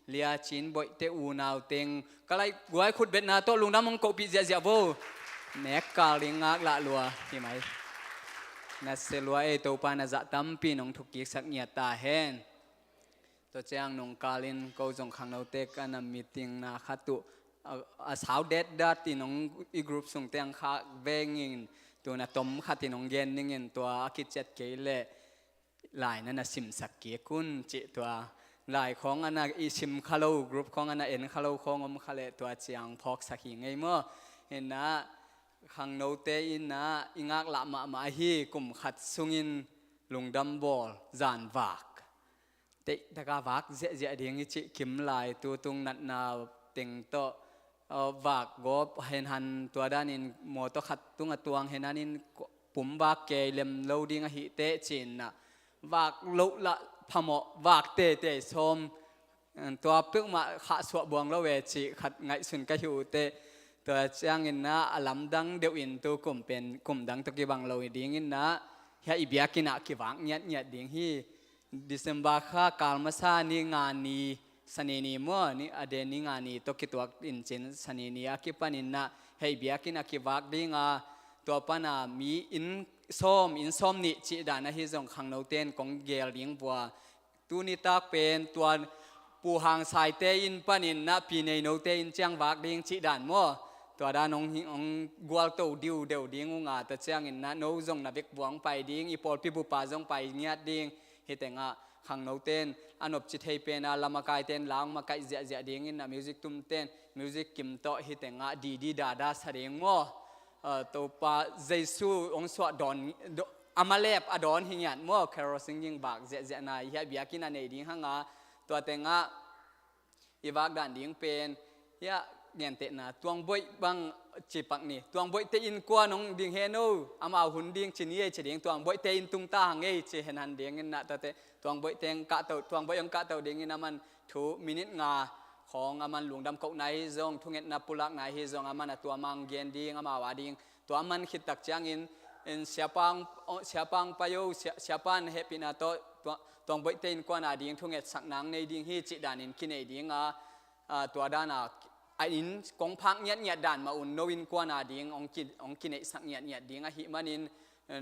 Lia Cin Boihte unau teng ka laih guai khutbetna tawh lungdam hong kohpih ziahziah vo. Nek kal ding ngaklah lua hi mai. Na sia lua ei, Topa na zah tampi nong thukiksak ngiat ta hen. Tua ciang nungkal in ko zong khangnote ka na meeting na khat uh a, a sau detdat in hong i group sung teng khak vengin tun a tom khat in hong gen ningin tua a kiciat kei leh lai na na simsak kik un cih tua. Lai khawng a na i sim kha lo, group khawng a na en kha lo khawng om kha leh tua ciang phawksak hi ngei maw. Innah khangnote innah i ngaklah mahmah ahi kum khat sungin lungdam bawl zanvak. Teih taka vak ziahziah ding i cih kim lai tu tung natna teng tawh, aw, vak gawp henhan tua danin mawtaw khat tungah tuang henhan in pum vak kei lem lo ding ahih teh cinnah vak loh lah phamawh vak teitei sawm, tua peuhmah khahsuah buang lo ve cih khat ngaihsun ka hi uh teh. Tua cianginnah a lamdang deuh in tu kum pen kum dang tawh kibang lo dinginnah hiah i biakinn ah kivak ngiatngiat ding hi. December kha kal masa ni nga ni, Sani ni maw, ni a den ni nga ni tawh kituak in cin Sani ni a kipan innah hei biakinn a kivak dinga, tua pana mi inn sawm, inn sawm nih cih dan ahi zong khangnote'n kong gel ding vua. Tuni tak pen tua Pu Hang Saite inn panin na Pi Nei Note inn ciang vak ding cih dan maw? Tua dan hong hi, hong gualto diudeu ding unga, tua ciangin na no zong na vekvua hong pai ding, i pawlpi bupa zong pai ngiat ding. Hih tengah khangnote'n a nopci thei pena lamakaite'n la hong makaih ziahziah dingin na music tumte'n music kim tawh hih tengah didi dada sa ding maw? Ah, Topa Jesu hong suah dawn, do-, a malep a dawn hi ngiat maw? Carol singing vak ziahziah na i hiah biakinn a nei ding hanga, tua tengah i vak dan ding pen hiah gentehna Tuang Boih bang cipak ni. Tuang Boihte innkuan hong ding hen o, amau hun ding ci ni ei ci ding, Tuang Boihte inn tung ta hang ei ci henhan dingin na tuate Tuang Boihte hong kahto, Tuang Boih hong kahto dingin aman thu minute nga khawng aman lungdam kohna hi zong, thungetna pulakna hi zong, aman a tua mang gen ding, amau a ding. Tua aman khittak ciangin, in siapa hong, siapa hong pai o, sia-, siapa in hehpihna tawh tua, Tuang Boihte innkuan a ding thungetsakna hong nei ding hi cih danin kinei dinga, a, tua dana a inn kong phak ngiatngiat dan mah un no innkuan a ding hong ki, hong kineihsak ngiatngiat ding ahih manin,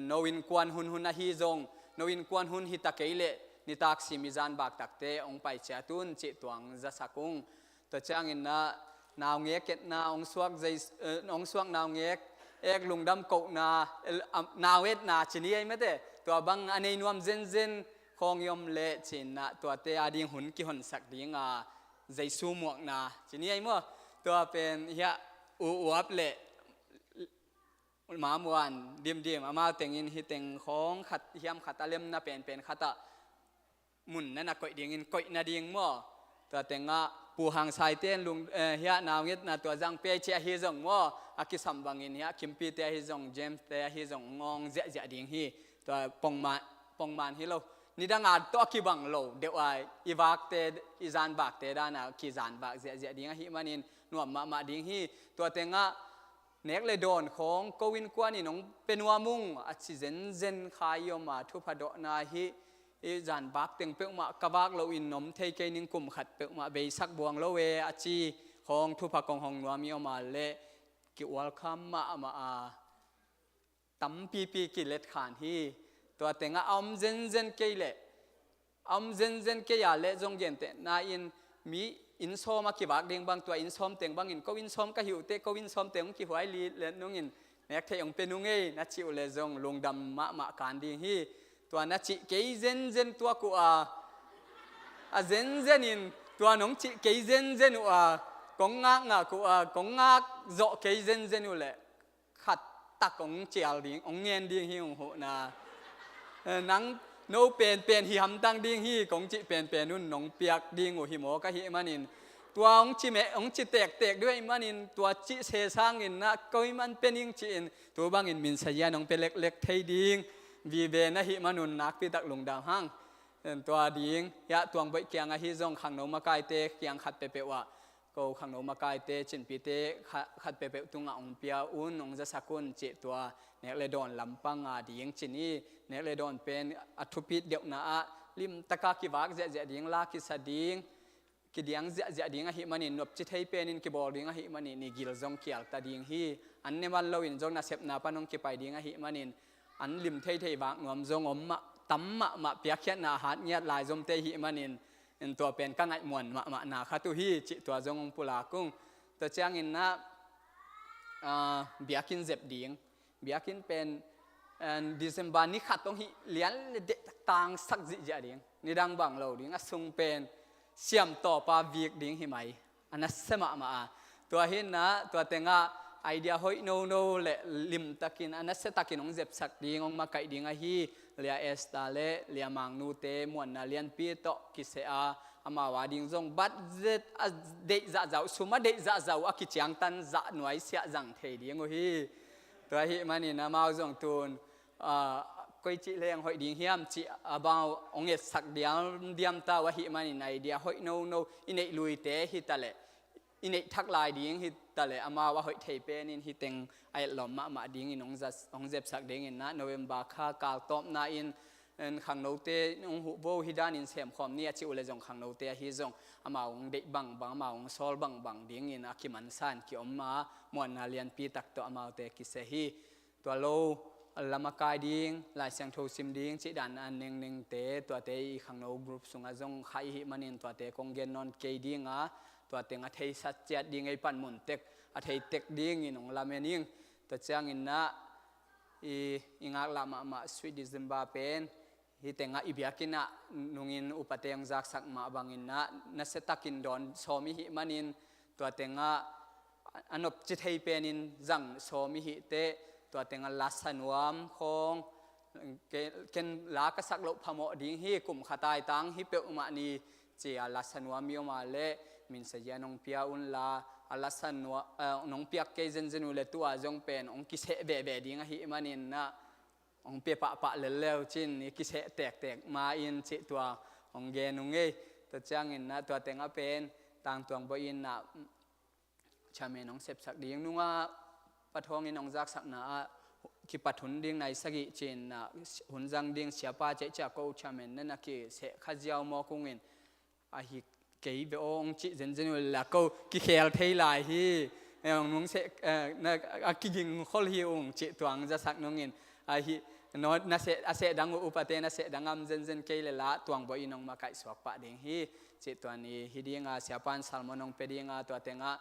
no innkuan hunhun ahi zong, no innkuan hun hita kei leh nitak sim i zan bak takte hong pai ciat un cih tuang zasak ung. Tua ciangin na naungek etna hong suak zei, eh, hong suak naungek ek lungdam kohna, eh, am, nau etna ci ni ei mate. Tua bang a nei nuam zenzen khawng i om leh cin na tuate a ding hun kihonsak dinga Jesu muakna ci ni ei maw? Tua pen hiah u uap leh mamuan dimdim amau tengin hih teng khawng khat hiam khat a lemna penpen khatah mun na na koih dingin koih nading maw? Tua tengah Pu Hang Saite in lung, eh, hiah naungetna tua zang pei ci ahi zong maw? A kisam bangin hiah Kimpite ahi zong, Jameste ahi zong ngawng ziahziah ding hi. Tua pongman, pongman hi lo. Nidanga tawh a kibang lo deuh ai, i vakte, i zan vakte dana kizan vak ziahziah ding ahih manin nuam mahmah ding hi. Tua tengah nek le dawn khawng ko innkuan in hong pia nuam ung a ci zenzen kha i om a, thupha dawhna hi. I zan vak teng peuhmah ka vak loin om thei kei ning, kum khat peuhmah beisak buang lo e a ci khawng thupha kong hong nuam i om a leh ki-welcome mahmah a, tampipi kilet khan hi. Tua tengah a om zenzen kei leh, a om zenzen kei a leh zong gentehna in mi inn sawm a kivak ding bang, tua inn sawm teng bangin ko inn sawm ka hi uh teh ko inn sawm teng hong kihuai li let nungin nek theih hong pia nung ei na cih uh leh zong lungdam mahmah kan ding hi. Tua na cih kei zenzen tuak uh a, a zenzenin Tua nong cih kei zenzen uh a, kong ngak ngak uh a, kong ngak zawh kei zenzen uh leh khat tak hong cial ding, hong ngen ding hi ung huhna. Eh, nang no penpen hi hamtang ding hi, kong cih penpen un nong piak ding uh hi maw ka hih manin. Tua hong ci meh, hong ci tektek ding uh ahih manin, tua cih se sangin na koi man pe ning ci-in, tu bangin minsa zia nong pe leklek thei ding vive na hih manun nakpi tak lungdam hang. Tua ding, ya tuang boih kiang ahi zong khangno makaite kiang khat pepeuh ah, ko khangno makaite, cinpite kha-, khat pepeuh tungah hong pia un, hong zasak un cih tua nek le dawn lampang a ding cin hi. Nek le dawn pen a thupit deuhna ah limtaka kivak ziahziah ding, la kisa ding, kidiang ziahziah ding ahih manin, nopci thei penin kibawl ding ahih manin, i gil zong kialta ding hi. An ne man loin zong nasepna pan hong kipai ding ahih manin, an lim theithei vak nuam zong om mah, tam mahmah, piakkhiatna a hat ngiat lai zomte ahih manin, in tua pen ka ngaihmuan mahmahna khat uh hi cih tua zong hong pulak ung. Tua ciangin na, ah, biakinn zep ding. Biakinn pen, eh, December ni khat hong hih lian le deh tangsak zihziah ding. Nidang bang lo ding, a sung pen siam tawpa vik ding hi mai. A nasia mahmah a. Tua hi na, tua tengah idea hoih nono le limtakin, a nasiatakin hong zepsak ding, hong makaih ding ahi Lia Esther le Lia Mangnute muanna lianpi tawh kiseh a, amau a ding zong budget a deih zahzah uh, sum a deih zahzah uh a kiciangtan zah nuaisiah zang thei ding uh hi. Tua ahih manin amau zong tun, ah, koi cih leng hoih ding hiam cih amau hong etsak diamdiam ta uh ahih manin, idea hoih nono, i neih luite hi taleh, i neih thak lai ding hi taleh, amau a hoih thei penin hih teng a etlawm mahmah dingin hong zas-, hong zepsak dingin na, November kha kal tawpna in, en, khangnote hong huh vo, hih danin semkhawm ni a cih uh le zong khangnote ahi zong amau hong deih bangbang, amau hong sawl bangbang dingin a kimansan kiom a, muanna lianpi tak tawh amaute kiseh hi. Tua lo, lamakai ding, Lai Siangtho sim ding cih dan a nengnengte, tuate i khangno group sungah zong kha i hih manin tuate kong gen nawn kei ding a, tua teng a theisat ciat ding, ei panmun tek a thei tek dingin hong lamen ing. Tua ciangin na, i, i ngaklah mahmah Sweet December pen, hih tengah i biakinn ah nungin upate hong zaksak mah bangin na, nasiatakin dawn sawm i hih manin, tua tengah a nopci thei penin zang sawm i hih teh, tua tengah lasa nuam khawng, ke-, ken la ka sak loh phamawh ding hi, kum khat a i tang hi peuhmah ni, ci a lasa nuam i om a leh, minsa zia nong pia un la, a lasa nua-, eh, nong piak kei zenzen uh le tua zong pen hong kiseh veve ding ahih manin na, hong pia pahpah lel leu cin, i kiseh tektek ma in cih tua hong gen ung ei. Tua ciangin na, tua tengah pen tangtuang bawi in na, chairman hong sepsak ding, nungah pathawngin hong zaksakna ah kipat hun ding nai sagih cin na, hun zang ding siapa ceh cia ko chairman na na kiseh kha ziau mawk ungin, ahi kei ve aw hong cih zenzen uh la ko kikhel thei lai hi. Eh, hong nung seh, eh, na, a kiging khol hi ung cih tuang zasak nungin, ahi, no, na seh, a seh dang uh, upate na seh dang am zenzen kei le la tuang bawi in hong makaih suak pah ding hi. Cih tuan i hi ding a, siapan sermon hong pia ding a, tua tengah,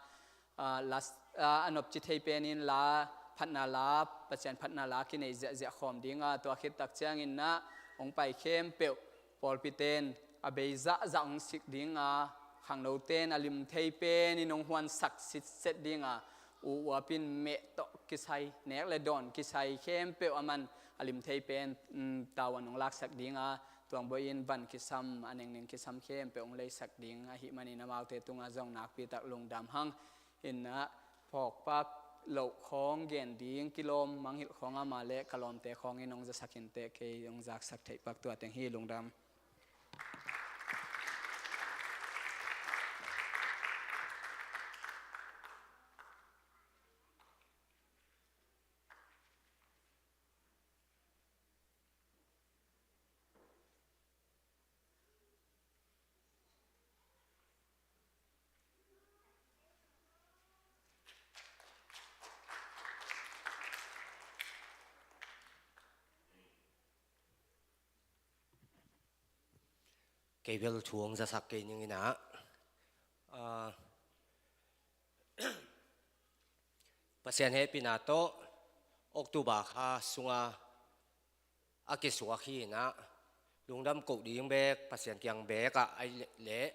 ah, las-, ah, a nopci thei penin la, phatna la, Pasian phatna la kinei ziahziah khawm ding a, tua khit tak ciangin na, hong pai khempeuh, pawlpiten a bei zahzah hong sik ding a, khangnoten a lim thei penin hong huansak sitset ding a, u uapin meh tawh kisai, nek le dawn kisai khempeuh a man a lim thei pen, um, tavuan hong laksak ding a, tuang bawi in van kisam, a nengneng kisam khempeuh hong leisak ding ahih manin amaute tungah zong nakpi tak lungdam hang. Inna phawkpak loh khawng gen ding, kilawm mangngilh khawng ama le ka lawmte khawngin hong zasak inteh, kei hong zaksak theih pak tua teng hi, lungdam. Kei bel thu hong zasak kei ning inna, ah, Pasian hehpihna tawh October kha sunga a kisuak hi inna, lungdam koh ding bek Pasian kiang bek ah ai leh, leh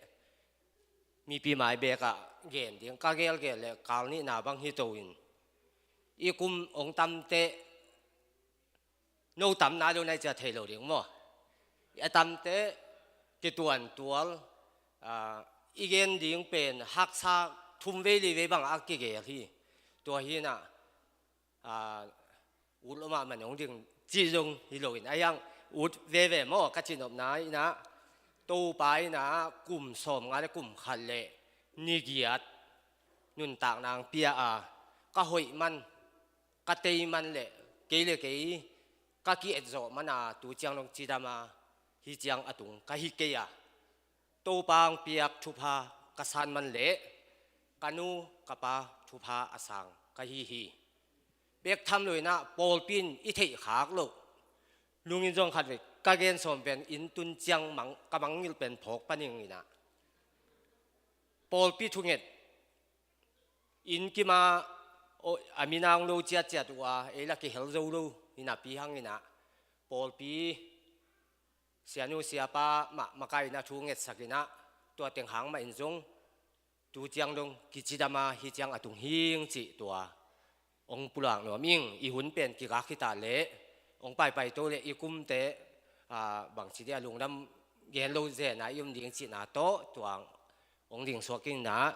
mipi mai bekah gen ding, ka gelgel le kal nihna bang hi to in, i kum hong tamteh, no tamna lo nai cia thei lo ding maw? A tamteh kituantual, aa, i gen ding pen haksa thum vei li vei bang a kigel hi. Tua hi inah, aa, ut lo mahmah nong ding cih zong hi lo in, a hiang ut veve maw ka cihnopna inah, Topa inah kum sawmnga le kum khat le ni giat nuntakna hong pia a, ka hoih man, ka tei man le kei le kei ka ki-etzawh man a, tu ciang dong cidam a, hih ciang a tung ka hi kei a, Topa hong piak thupha ka san man le ka nu ka pa thupha a sang ka hi hi. Bek tham lo inah pawlpi in i theih khak loh, lungin zong khat vei ka gen sawm pen, inn tun ciang mang, ka mangngilh pen phawk paning inah, pawlpi thunget, inn kim a, o, a minang lo ciatciat uh a, ei la kihel zo lo hi napi hang inah, pawlpi sianu siapa mah makaihna thu ngetsak inah, tua teng hang mah in zong tu ciang dong kicidam a, hih ciang a tung hing cih tua hong pulak nuam ing. I hun pen kikak hi ta leh, hong paipai to le i kumte, aa, bangci dih a lungdam gen lo zen a i um ding cihna tawh tua hong ding suak ing inah,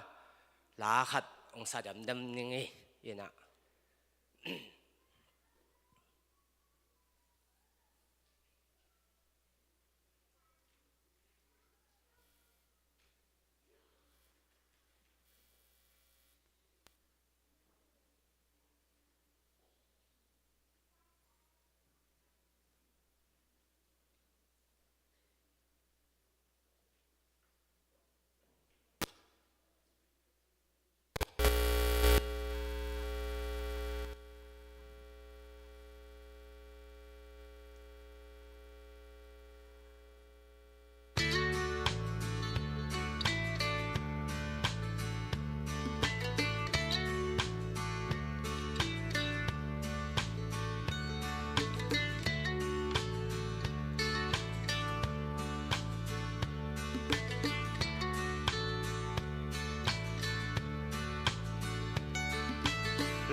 la khat hong sa damdam ning ei inah.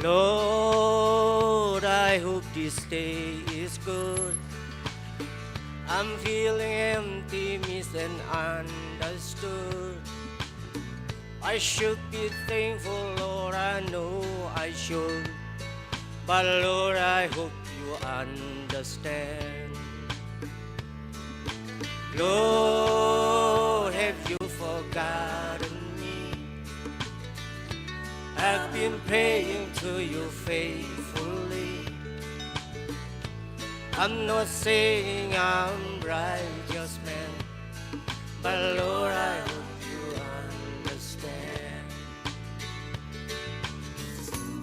Lord, I hope this day is good. I'm feeling empty, misunderstood. I should be thankful, Lord, I know I should. But Lord, I hope you understand. Lord, have you forgotten me? I've been praying to you faithfully. I'm not saying I'm righteous man, but Lord, I hope you understand.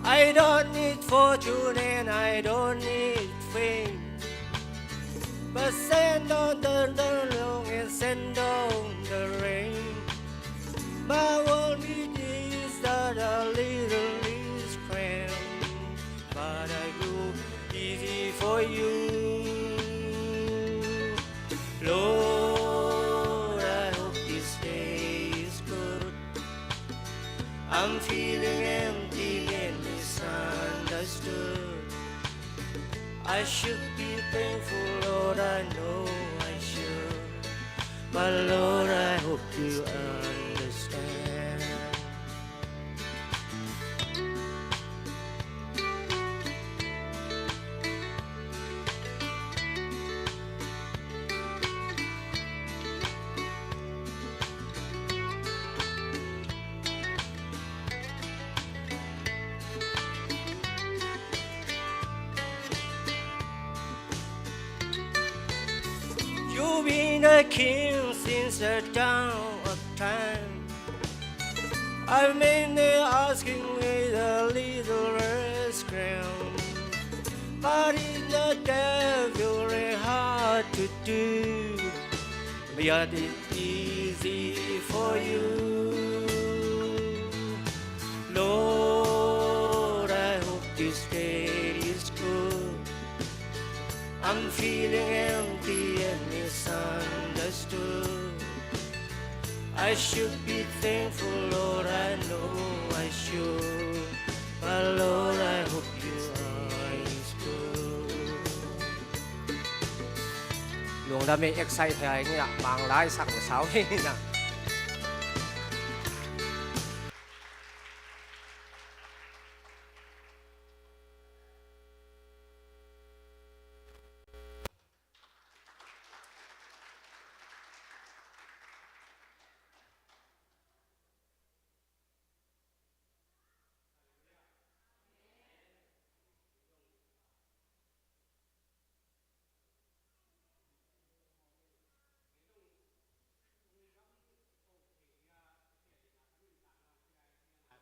I don't need fortune and I don't need fame, but send on the, the long and send on the rain. My world is that a little is cramped, but I go easy for you. Lord, I hope this day is good. I'm feeling empty and misunderstood. I should be thankful, Lord, I know I should. But Lord, I hope you understand. You've been a king since the dawn of time. I may be asking with a little less ground, but it's not that very hard to do. But it's easy for you. Lord, I hope this day is good. I'm feeling empty and misunderstood. I should be thankful, Lord, I know I should. But Lord, I hope you are in school. Lungdam e, excite hai ngia, Manglai sak na sau hi na.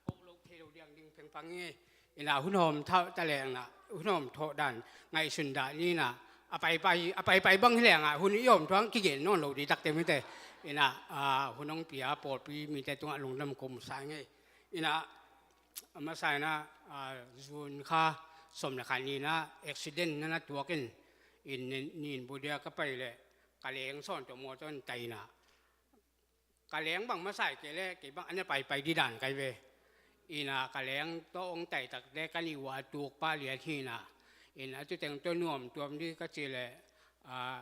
Ko lo thei lo diang ding phengphang nge. Ina hun hawm thawh ta leng na, hun hawm thawh dan ngaihsun dan ina, a paipai, a paipai bang hi leng a, hun i hawm thuang kigen nawn lo di takte mite. Ina, a, hun hong pia pawlpi mite tungah lungdam ko mu sa nge. Ina, a masa ina, a, June kha sawm le khat ni ina accident na na tuak in, in nin, nin budia ka pai le ka leng sawn tawh mawtaw in tai ina. Ka leng bang masa i kei le, kei bang a na paipai di dan kai ve. Ina ka leng tawh hong tai takte ka nih uh a tuk pah lian hi ina. Ina tu teng tawh nuam tuam di ka ci le, a,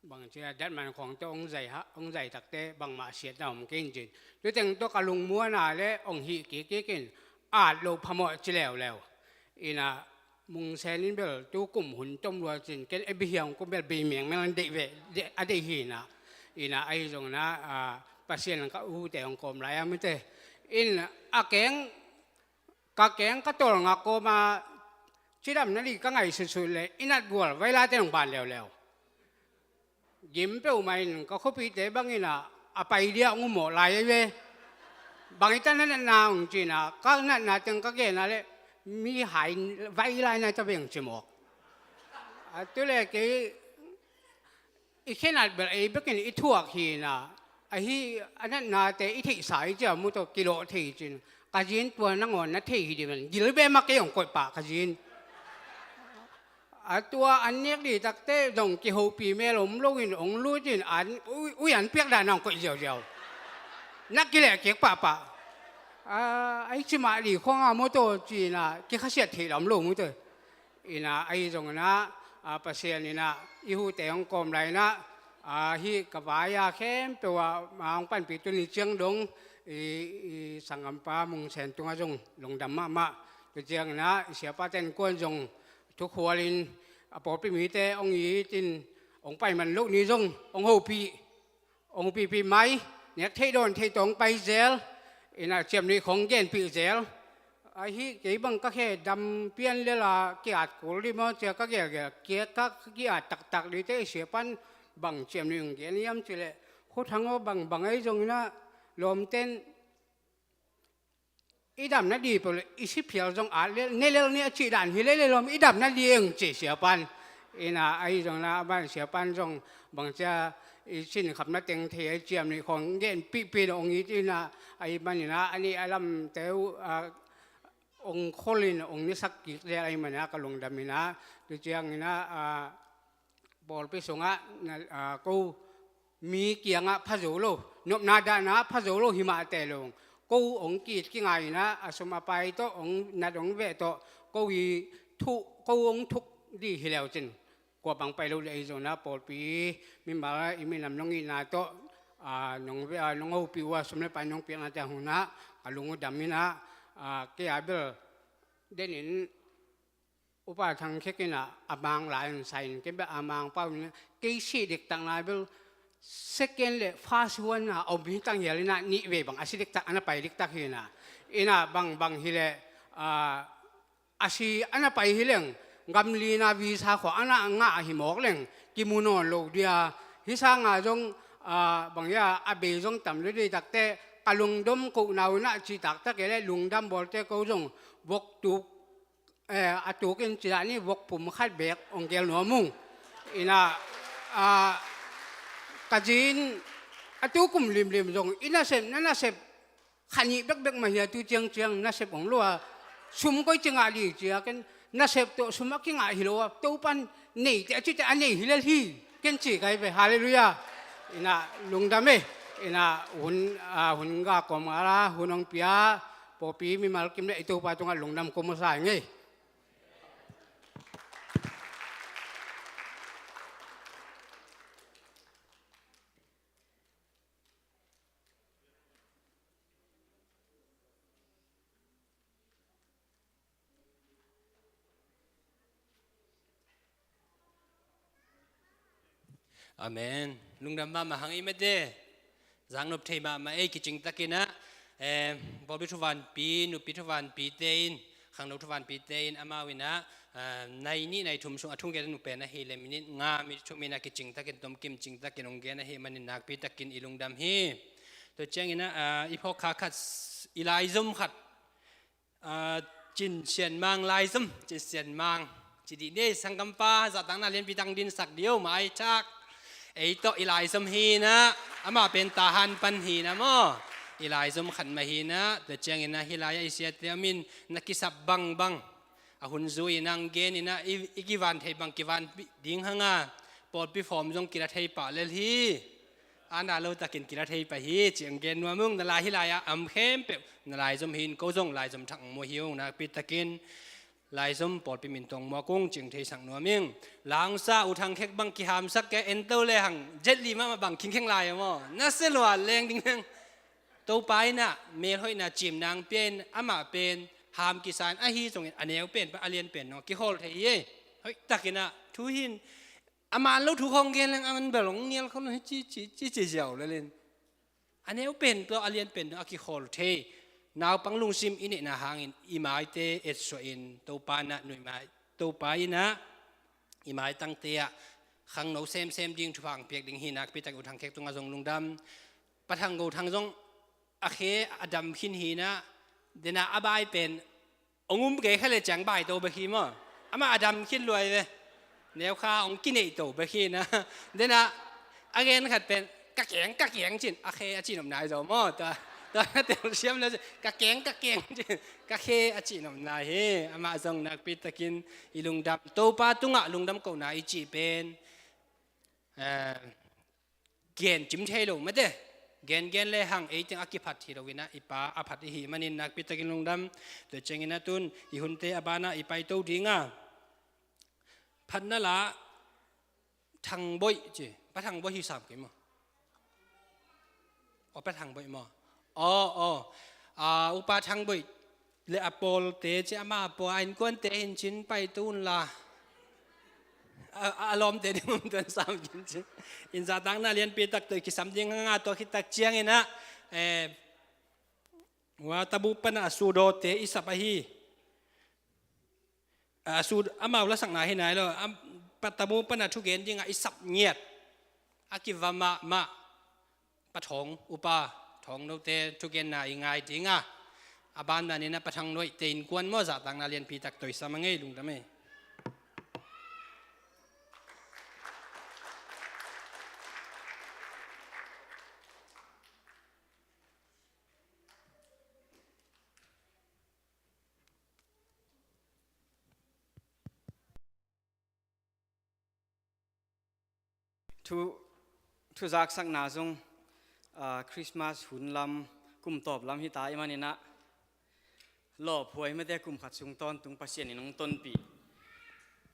bang ci a datman khawng tawh hong zai ha, hong zai takte bangmah siatna om kei in cin. Tu teng tawh ka lungmuan a le hong hih kik kik in, at lo phamawh ci leuleu. Ina Mungsen in bel tu kum hun tom lua cin, ken a bihiang kum bel bei mengmeng an deih ve, de-, a deih hi ina. Ina ahi zong ina, a, Pasian ka ute hong kawm lai a mite. In a keng, ka keng ka tawlnga kawma cidam na di ka ngaihsutsut le, i nat gual vai late hong ban leuleu. Gim peuhmah in ka khuapihte bang ina, a pai dia hong umawh lai ei ve. Bang i ta na natna hong ci ina, ka natna teng ka gen a le, mihai vai lai na ta ve hong ci mawk. A tu le kei, i khenat bel ei bekin i thuak hi ina, ahi a natnate i theihsa i cia mu tawh kilawh thei cin. Ka zin tua nangawn na thei hi di man, gil be ma kei hong koih pah ka zin. A tua an nek di takte zong kihopih mel om loin hong lut in an ui, ui an piak dan hong koih ziauziau. Na kileh kik pahpah. A, a i cimah di khuanga mawtaw ci ina kikhasiat theih lam lo mawtaw. Ina ahi zong ina, a, Pasian ina i hute hong kawm lai ina, a, hih ka vai a khempeuh a, a hong panpih tuni ciang dong i, i sanggampa Mungsen tungah zong lungdam mahmah. Tu ciang ina i siapa ten kuan zong thukhualin a pawlpi mite hong it in hong pai man loh ni zong hong hopih, hong hopihpih mai, nek theih dawn theih tawh hong pai zel, ina ciamnuih khong genpih zel. Ahi kei bang ka khe dam pian lela ki-at kul di maw cia ka gelgel kia ka ki-at taktak dite i siapan bang ciamnuih hong gen hiam cileh khuthang aw bang bang ahi zong ina lawmten i dam na di peuh le, i si phial zong at le, ne lel ni a cih dan hi le le lawm, i dam na di eng ci siapan. Ina ahi zong na, a ban siapan zong bang cia i sin khapna teng thei a i ciamnuih khong genpihpih na ong it ina, ahi man ina, a nih a lamte uh, a, ong khol in ong nisak kik zel ahi man ina, ka lungdam ina, tu ciang ina, a, pawlpi sungah na, a, ko mi kiangah pha zo lo, nopna dahna pha zo lo hi mah teh lo. Ko hong ki-it kingai ina, a sum a pai tawh hong nat hong veh tawh, ko i thuh, ko hong thuk di hi leu cin. Kua bang pai lo le ahi zong ina pawlpi mimal i minam nong itna tawh, a, nong ve, a, nong hopih uh a sum le pai nong piakna teh hong ina, ka lung uh dam ina, a, kei a bel denin Upa Thang Khek ina a Mang lai in sa in, ken bel a Mang pau ina, kei si diktak na bel second le first one na om hi tang hial ina nih vei bang a si diktak, a na pai diktak hi ina. Ina bang bang hi le, a, a si a na pai hi leng, gamlina visa khua a na ngah hi mawk leng, kimu nawn lo dia, hi sanga zong, a, bang hia, a bei zong tam le dei takte, ka lungdom ko nau ina cih taktak e le, lungdam bawlte ko zong, vok tuk, eh, a tukin ci dah ni vok pum khat bek ong gel nuam ung. Ina, ah, ka zin a tu kum limlim zong i nasep, na nasep khanih bekbek mah hia tu ciangciang nasep ong lua. Sum koi ci ngah di cia ken nasep tawh sum a kingah hi lo a Topan neite a cite a nei hi lel hi. Ken ci kai ve. Halleluiah. Ina lungdam e. Ina hun, a, hun ga kom ala hun hong pia pawlpi mimal kim le i Topa tungah lungdam ko mu sa ing ei. Amen. Lungdam mahmah hang i mate. Zaknop thei mahmah ei kicing takin ah, eh, pawlpi thuvanpi, nupi thuvanpite in, khangno thuvanpite in amau in ah, ah, nai nih nai thum sung a thungen uh pen ahih leh minit nga, minit thum in ah kicing takin, tomkim cing takin hong gen ahih manin nakpi takin i lungdam hi. Tua ciangin ah, ah, i phawk kha khat, i laizom khat, ah, Cin Sian Mang laizom, Cin Sian Mang. Ci dih ni ei, sanggampa, zahtakna lianpi tang dinsak dih o, mai thak. Ei tawh i laizom hi in ah, amah pen Tahan pan hi in ah maw. I laizom khat mah hi in ah, tua ciangin ah hih lai-ah i siate om in na kisap bangbang. A hun zui in ah hong gen in ah, i, i kivan thei bang kivan ding hang a, pawlpi form zong kila thei pah lel hi. Ana lo takin kila thei pah hi, ci hong gen nuam ung. Na lai hih lai-ah a om khempeuh na laizom hi in, ko zong laizom thak hong mu hi ung, nakpi takin laizom pawlpi min tawh hong muak ung, ci hong theisak nuam ing. La hong sa U Thang Khek bang kihamsak kei, en to le hang, jet li mahmah bang khingkheng lai a maw. Na sia lua leng ding hang. Topa in ah melhoihna cimna hong pia in, amah pen ham kisa in, ahi zongin a neu pen pan a lian pen dong a kikhawl thei hi ei. Hoih takin ah thu hi in, a man lo thu khawng gen leng a man bel hong nial khol hi ci, ci, ci, ci ziau lel in. A neu pen tawh a lian pen dong a kikhawl thei. Naupang lungsim i neihna hangin i maite etsuah in, Topa in ah nuihmai, Topa in ah i maitangte ah khangno semsem ding thupha hong piak ding hi, nakpi takin U Thang Khek tungah zong lungdam. Pa Thang Go Thang zong a khe a dam khin hi in ah, den a a bai pen hong um kei kha le ciang bai to bek hi maw. Amah a dam khin luai ve. Neu kha hong kineih to bek hi in ah. Den a a gen khat pen ka keng, ka keng ci in, a khe a cihnop nai zaw maw. Tua, tua tel siam le ci in, ka keng, ka keng ci in, ka khe a cihnop nai hi. Amah zong nakpi takin i lungdam. Topa tungah lungdam kohna i cih pen, eh, gen cim thei lo mate. Gen gen le hang ei teng a kiphat hi lo in ah, i Pa a phat i hih manin nakpi takin lungdam. Tua ciangin ah tun i hunte a banah i pai to ding a, phatna la Thang Boih ci, Pa Thang Boih hi sam kei maw? Aw, Pa Thang Boih maw? Aw, aw. Ah, Upa Thang Boih le a pawlte ci, ama a pawl a innkuante hi in cin pai tu un la. A, a, a lawmte ding um tuan sam khin ci. In zahtakna lianpi tak tawh i kisam ding hang a, tua khit tak ciangin ah, eh, hua tabu pan a sudawte i sap ahi. A, su, amau lasakna hi nai lo. Am, pa tabu pan a thugen ding a i sap ngiat. A kiva mahmah. Pa Thawng, Upa Thawng Note thugenna i ngai ding a, a ban danin a Pa Thang Noihte innkuan maw, zahtakna lianpi tak tawh i sam a ngei, lungdam ei. Thu, thuzaksakna zong, ah, Christmas hun lam, kum tawp lam hi ta i manin ah, lawphuai mate kum khat sung tawntung Pasian in hong tonpih.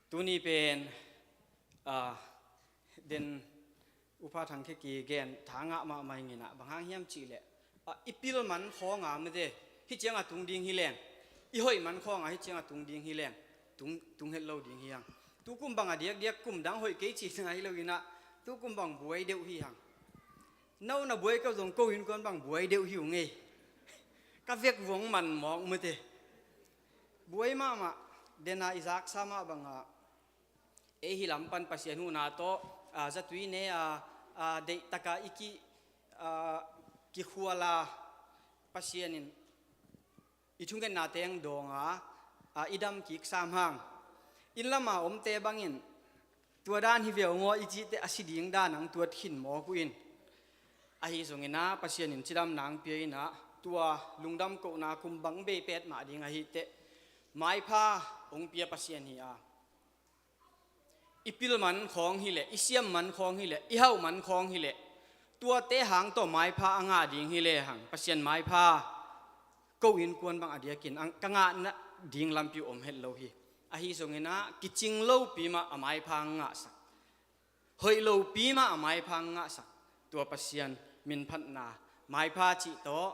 Tuni pen, ah, den Upa Thang Khek i gen tha ngah mahmah ing in ah, bang hang hiam cih leh, ah, i pil man khawng a mate, hih ciang a tung ding hi leng, i hoih man khawng a hih ciang a tung ding hi leng, tung, tung het lo ding hi hang. Tu kum bang a diakdiak, kum dang hoih kei cihna hi lo in ah, tu kum bang buai deuh hi hang. No na buai keuh zong ko innkuan bang buai deuh hi ung ei. Ka vek vong man mawk mate. Buai mahmah, den a i zaksa mah bang a, ei hih lam pan Pasian huhna tawh, ah, zatui ne a, ah, deihtak a i ki, ah, kikhual a, Pasian in i thungetna teng dawng a, ah, i dam kik sam hang. Inn lam a omte bangin, tua dan hi ve ung aw i cih teh a si ding dan hong tuat khin mawk uh in. Ahi zongin ah Pasian in cidamna hong pia in ah, tua lungdam kohna kum bang bei pet mah ding ahi teh, maipha hong pia Pasian hi a, i pil man khawng hi leh, i siam man khawng hi leh, i hauh man khawng hi leh, tuate hang tawh maipha a ngah ding hi lehang, Pasian maipha ko innkuan bang a diakin a, ka ngahna ding lampi uh om het lo hi. Ahi zongin ah kicing lopi mah a maipha ngahsak, hoih lopi mah a maipha ngahsak, tua Pasian minphatna, maipha cih tawh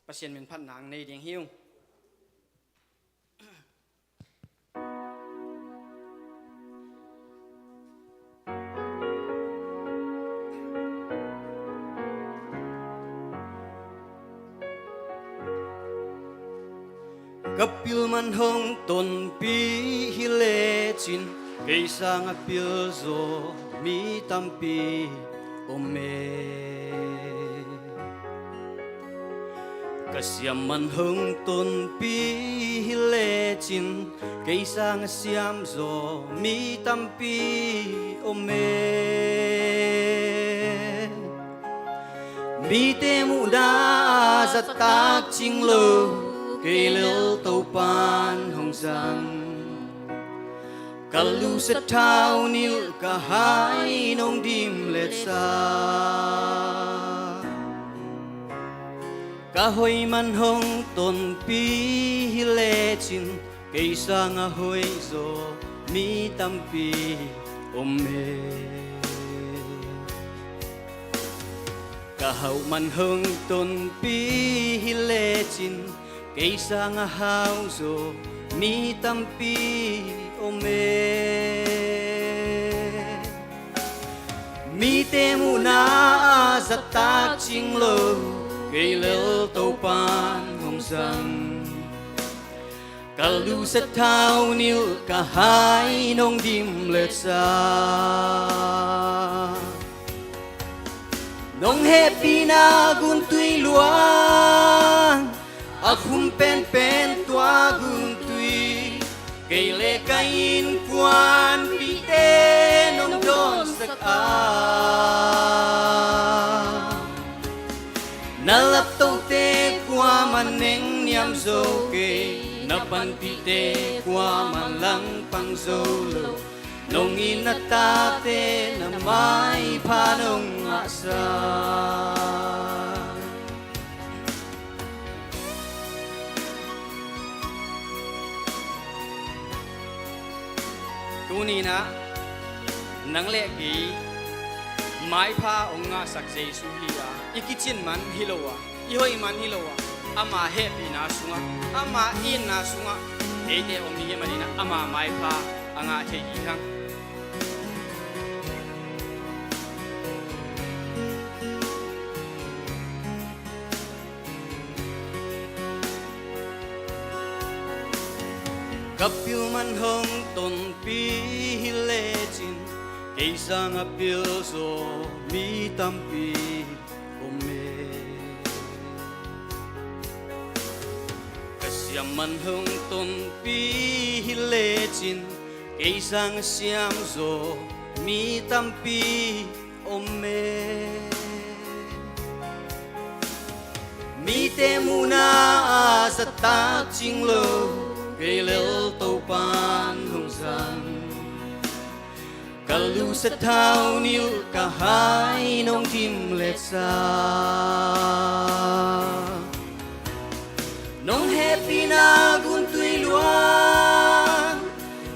Pasian minphatna ang nei ding hi ung. Ka pil man hong tonpih hi lecin, kei sanga pilzaw mi tampi om e. Ka siam man hong tonpih hi lecin, kei sanga siamzaw mi tampi om e. Mite muhna a zattak cing lo, kei lel Topan hong zang. Ka lu sathau nilh, ka hai nong dim letsa. Ka hoih man hong tonpih hi lecin, kei sanga hoihzaw mi tampi om e. Ka hauh man hong tonpih hi lecin, kei sanga hauzaw mi tampi om e. Mite muhna a zattak cing lo, kei lel Topan hong zang. Ka lu sathau nilh, ka hai nong dim letsa. Nong hehpihna guntui luang, a khum penpen tua guntui, kei le ka innkuanpihte nong dawnsak a. Na laptote kuaman nengniam zo kei, na panpihte kuaman langpang zo lo. Nong it na tate na maipha nong ngahsak. Tuni-in ah nang le kei maipha hong ngahsak Jesu hi a, i kicin man hi lo a, i hoih man hi lo a, ama hehpihna sungah, ama itna sungah eite om i hih manin ah ama maipha a ngah thei hi hang. Ka pil man hong tonpih hi lecin, kei sanga pilzaw mi tampi om e. Ka siam man hong tonpih hi lecin, kei sanga siamzaw mi tampi om e. Mite muhna a zattak cing lo, kei lel Topan hong zang. Ka lu sathau nilh, ka hai nong dim letsa. Nong hehpihna guntui luang,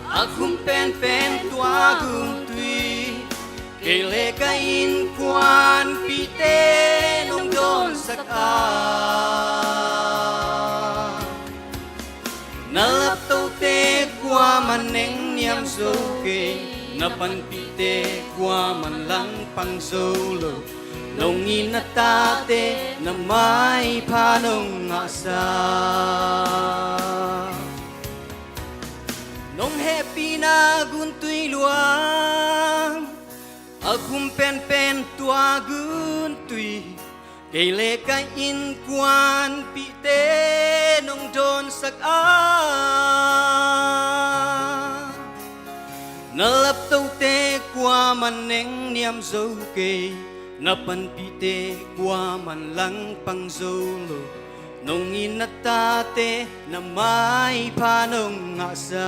a khum penpen tua guntui, kei le ka innkuanpihte nong dawnsak a. Na laptote kuaman nengniam zo kei, na panpihte kuaman langpang zo lo. Nong it na tate na maipha nong ngahsak. Nong hehpihna guntui luang, a khum penpen tua guntui, kei le ka innkuanpihte nong dawnsak a. Na laptote kuaman nengniam zo kei, na panpihte kuaman langpang zo lo. Nong it na tate na maipha nong ngahsak.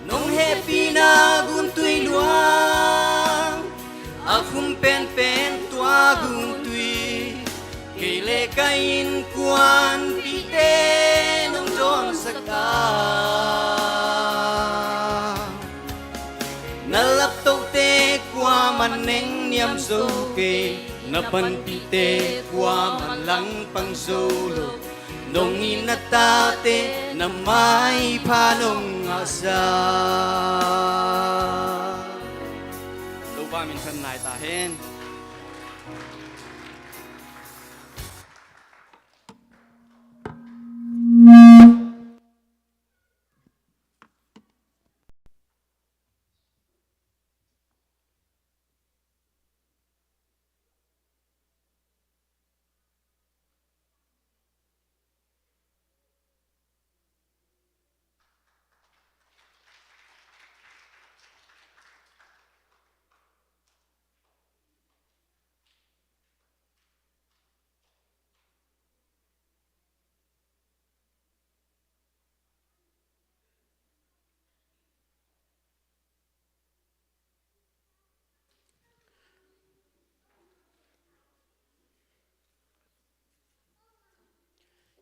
Nong hehpihna guntui luang, A khum penpen tua gun tui, kei le ka innkuanpihte nong dawnsak a, na laptohte kuaman nengniam zo kei, na panpihte kuaman langpang zo lo. Nong it na tate na maipha nong ngahsak. Topa min thang nai ta hen.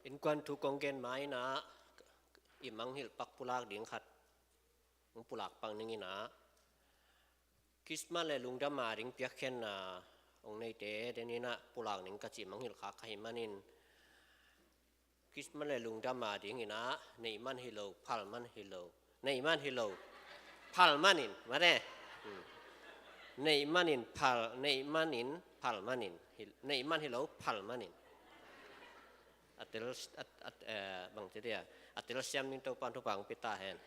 Innkuan thu kong gen ma-in ah, i mangngilh pak pulak ding khat hong pulak pak ning in ah, Christmas le lungdam a ding piakkhiatna hong neite den in ah pulak ning ka cih mangngilh khak ka hih manin, Christmas le lungdam a ding in ah, neih man hi lo, phal man hi lo. Neih man hi lo, phal man in, mate. Hmm. Neih man in phal, neih man in phal man in. Hi, neih man hi lo, phal man in. A tel, a, a, eh, bang ci dia, a telsiam ding Topa'n thupha hong pia ta hen.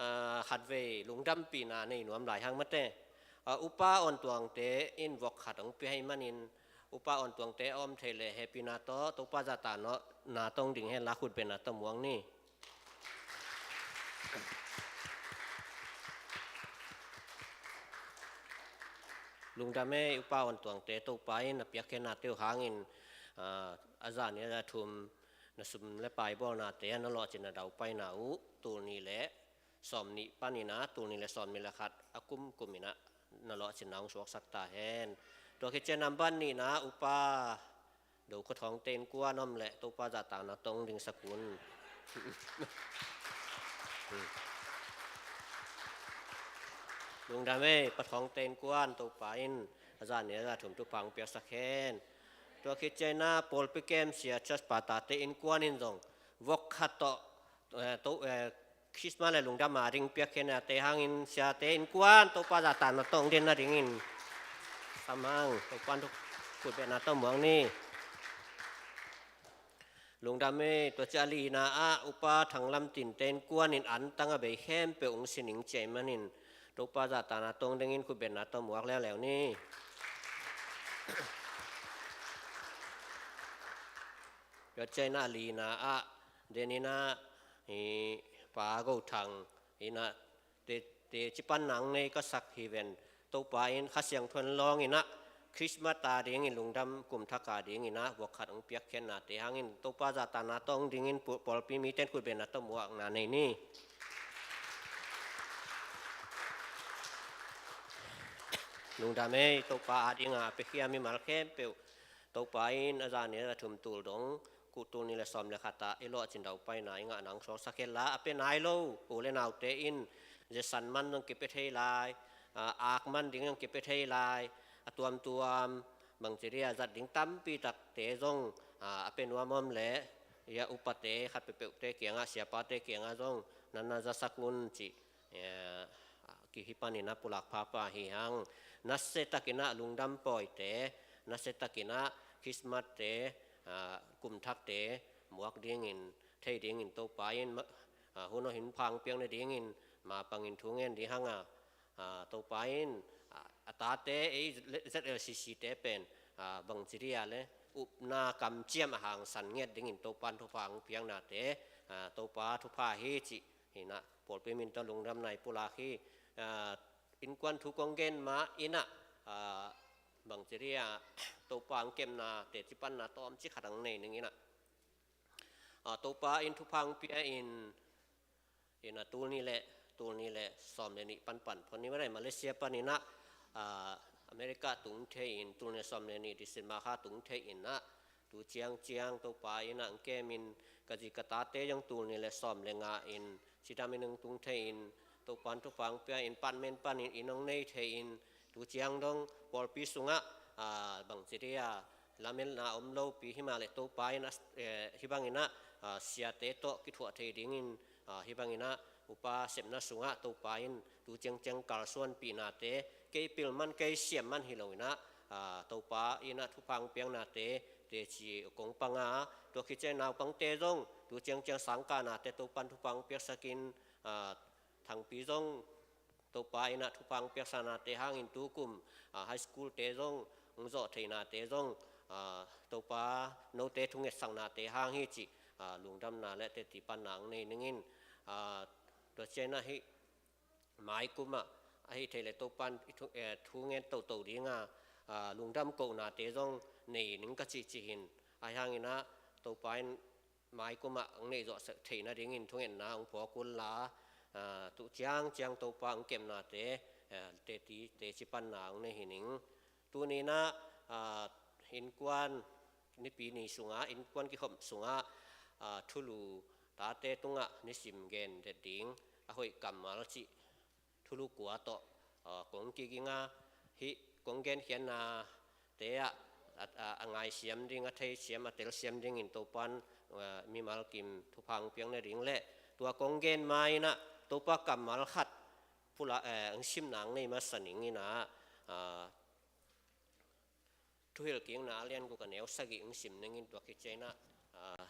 Ah, khatvei lungdampihna nei nuam lai hang, mate. Ah, Upa Awn Tuangte in vok khat hong pia ahih manin, Upa Awn Tuangte a om thei leh hehpihna tawh Topa zahtakna tawh hong ding hen la, khutbetna tawh muak ni. Lungdam ei, Upa Awn Tuangte, Topa in a piakkhiatnate uh hangin, ah, a zan nih a za thum na sum le pai bawlnate ah na lawhcin na daupaina uh, tul nih le sawm nih panin ah, tul nih le sawm nih le khat a kum kum in ah na lawhcinna hong suaksak ta hen. Tua khit ciang number nihna, Upa Do Khua Thawngte innkuan om leh Topa zahtakna tawh hong dingsak un. Lungdam ei, Pa Thawngte innkuan, Topa in a zan nih a za thum thupha hong piaksak hen. Tua khit ciang ah, pawlpi kem sia, church pa tate innkuan in zong vok khat tawh, eh, to, eh, Christmas le lungdam a ding piakkhiatnate hangin siate innkuan Topa zahtakna tawh hong den nadingin sam hang, Topa'n thu, khutbetna tawh muak ni. Lungdam ei, tua ciang a lina ah Upa Thang Lam Tinte innkuan in antang a bei khempeuh hong si ning ci ahih manin, Topa zahtakna tawh hong dingin khutbetna tawh muak leuleu ni. Tua ciang a lina ah, den in ah, i Pa Go Thang in ah, te, teci panna hong nei ka sak hi ven. Topa in Kha Siangtho in lawng in ah, Christmas a dingin lungdam kum thak a ding in ah vok khat hong piakkhiatnate hangin Topa zahtakna tawh hong dingin pu-, pawlpi mite in khutbetna tawh muakna nei ni. Lungdam ei, Topa a ding a piakhia mimal khempeuh Topa in a zan nih a za thum tul dong, kuh tul nih le sawm le khat ah i lawhcin daupaina i ngahna hong suaksak hen la, a pia nai lo u le naute in, zesan man zong kipia thei lai, a, ak man ding zong kipia thei lai, a tuamtuam, bang ci dia, zat ding tampi takte zong, a, a pia nuam om leh, i a upate khat peuhpeuhte kiangah, siapate kiangah zong na na zasak un cih, eh, kihi panin a pulak phapha hi hang. Nasia takin a lungdam pawite, nasia takin a Christmas te, ah, kum thakte muak dingin, thei dingin Topa in ma-, ah, hun aw hin phang piak nadingin mapangin thu ngen ding hang a, ah, Topa in, ah, a tate ei Z L C C te pen, ah, bang ci dia le, upna kamciam a hangsan ngiat dingin Topa in thupha hong piaknate, ah, Topa thupha hi cih hi in a, pawlpi min tawh lungdamna i pulak hi. Ah, innkuan thu kong gen ma in a, ah, bang ci dia, Topa hong kepna teci panna tawmcik khat hong nei ning in a. Ah, Topa in thupha hong pia in, in a tul nih le, tul nih le sawm le nih panpan phot ni, Malaysia panin a, Aa, America tung thei in, tul nih le sawm le nih December kha tung thei in ah, tu ciangciang Topa in ah ang kemin ka zi ka tate zong tul nih le sawm le nga in cidam in ang tung thei in, Topan thupha ang pia in, apartment panin inn ang nei thei in, tu ciang dong pawlpi sungah, aa, bangci dia lametna om lopi hi mah leh Topa in a, eh, hih bangin ah, aa, siate tawh kithuah thei dingin, aa, hih bangin ah upa sepna sungah Topa in tu ciangciang kalsuanpihnate, kei pil man kei siam man hi lo in ah, aa, Topa in ah thupha ang piaknate teci kong pang a, tua khit ciang naupangte zong tu ciangciang sangkahnate Topan thupha ang piaksak in, aa, Thangpi zong Topa in ah thupha ang piaksanate hangin tukum, aa, high school te zong ang zawh theihnate zong, aa, Topa note thungetsaknate hang hi cih, aa, lungdamna le teci panna ang nei ning in, aa, tua ciang ah hih maikum ah ahi thei leh Topan i thu, eh, thu ngen toto ding a, aa, lungdam kohnate zong nei ning ka cihcih in, ahi hangin ah Topa in maikum ah ang neih zawh theih nadingin thungetna ang phawk un la, aa, tu ciangciang Topa ang kepnate, aa, teci, teci panna ang nei hi ning. Tuni in ah, aa, innkuan nipi ni sungah, innkuan kikhop sungah, aa, thulu tate tungah nisim gen det ding a hoih kammal cih thulu kua tawh, aa, kong kiging a, hih kong genkhiatnate ah, a, a, a ngaisiam ding, a theisiam, a telsiam dingin Topan, aa, mimal kim thupha ang piak nading le tua kong gen ma in ah Topa kammal khat pulak, eh, ang simna ang nei masa ning in ah, aa, Thuhilhkikna a lian guk a neu sagih ang sim ning in tua khit ciang ah, aa,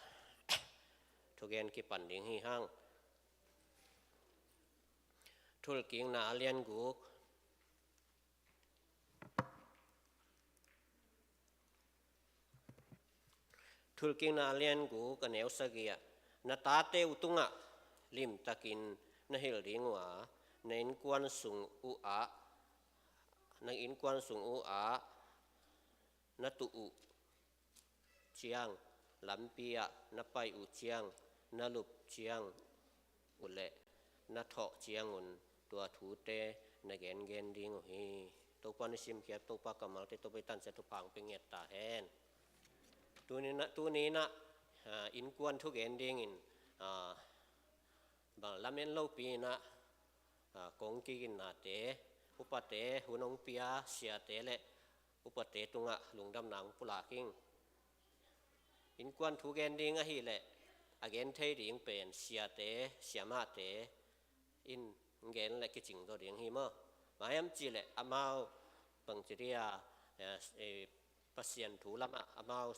thugen kipan ding hi hang. Thuhilhkikna a lian guk. Thuhilhkikna a lian guk a neu sagih ah, na tate uh tungah limtakin na hilh ding uh a, na innkuan sung uh ah, na innkuan sung uh ah na tuh uh ciang, lampi ah na pai uh ciang, na lup ciang uh leh na thawh ciangun tua thute na gengen ding uh hi. Topa na simkhiat, Topa kammalte, Topa i tansia thupha ang pia ngiat ta hen. Tuni in ah, tuni in ah, aa, innkuan thugen dingin, aa, bang lamen lopi in ah, aa, kong kiginnate, upate, hun hong pia siate le upate tungah lungdamna ang pulak ing. Innkuan thu gen ding ahih leh a gen thei ding pen siate, siamahte in gen le kicing zaw ding hi maw? Bang hiam cih leh amau bangci dia, eh, eh, Pasian thu lamah amau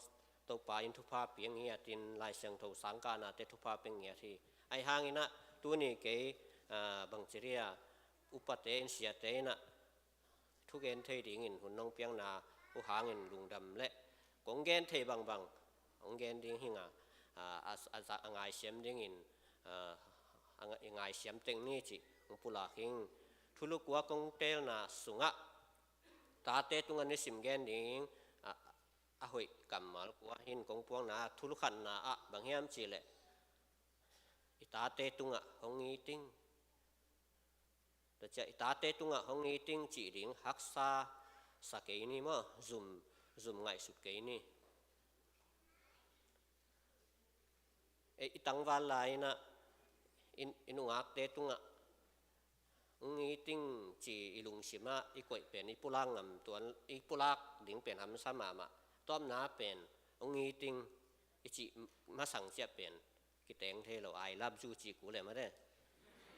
Topa in thupha pia ngiat in, Lai Siangtho sangkahnate thupha pia ngiat hi. Ahi hangin ah tuni kei, ah, bangci dia upate in, siate in ah thugen thei dingin hun nong piakna uh hangin lungdam le kong gen thei bangbang hong gen ding hi ing a, a, a, a, a ngaisiam dingin, a, a nga-, i ngaisiam teng ni cih hong pulak ing. Thulu kua kong teelna sungah tate tungah nisim gen ding, a, a hoih kammal kua hi in kong puakna thulu khatna ah bang hiam cih leh i tate tungah hong it ing. Tua ciang i tate tungah hong it ing cih ding haksa sa kei ni maw, zum, zum ngaihsut kei ni. E, i tangval lai in ah, i, i nungakte tungah hong it ing ci i lungsim ah i koih pen i pulak ngam tuan, i pulak ding pen hamsa mahmah. Tawpna pen hong it ing i cih masang ciah pen kiteng thei lo, "I love you," cih kul e mate.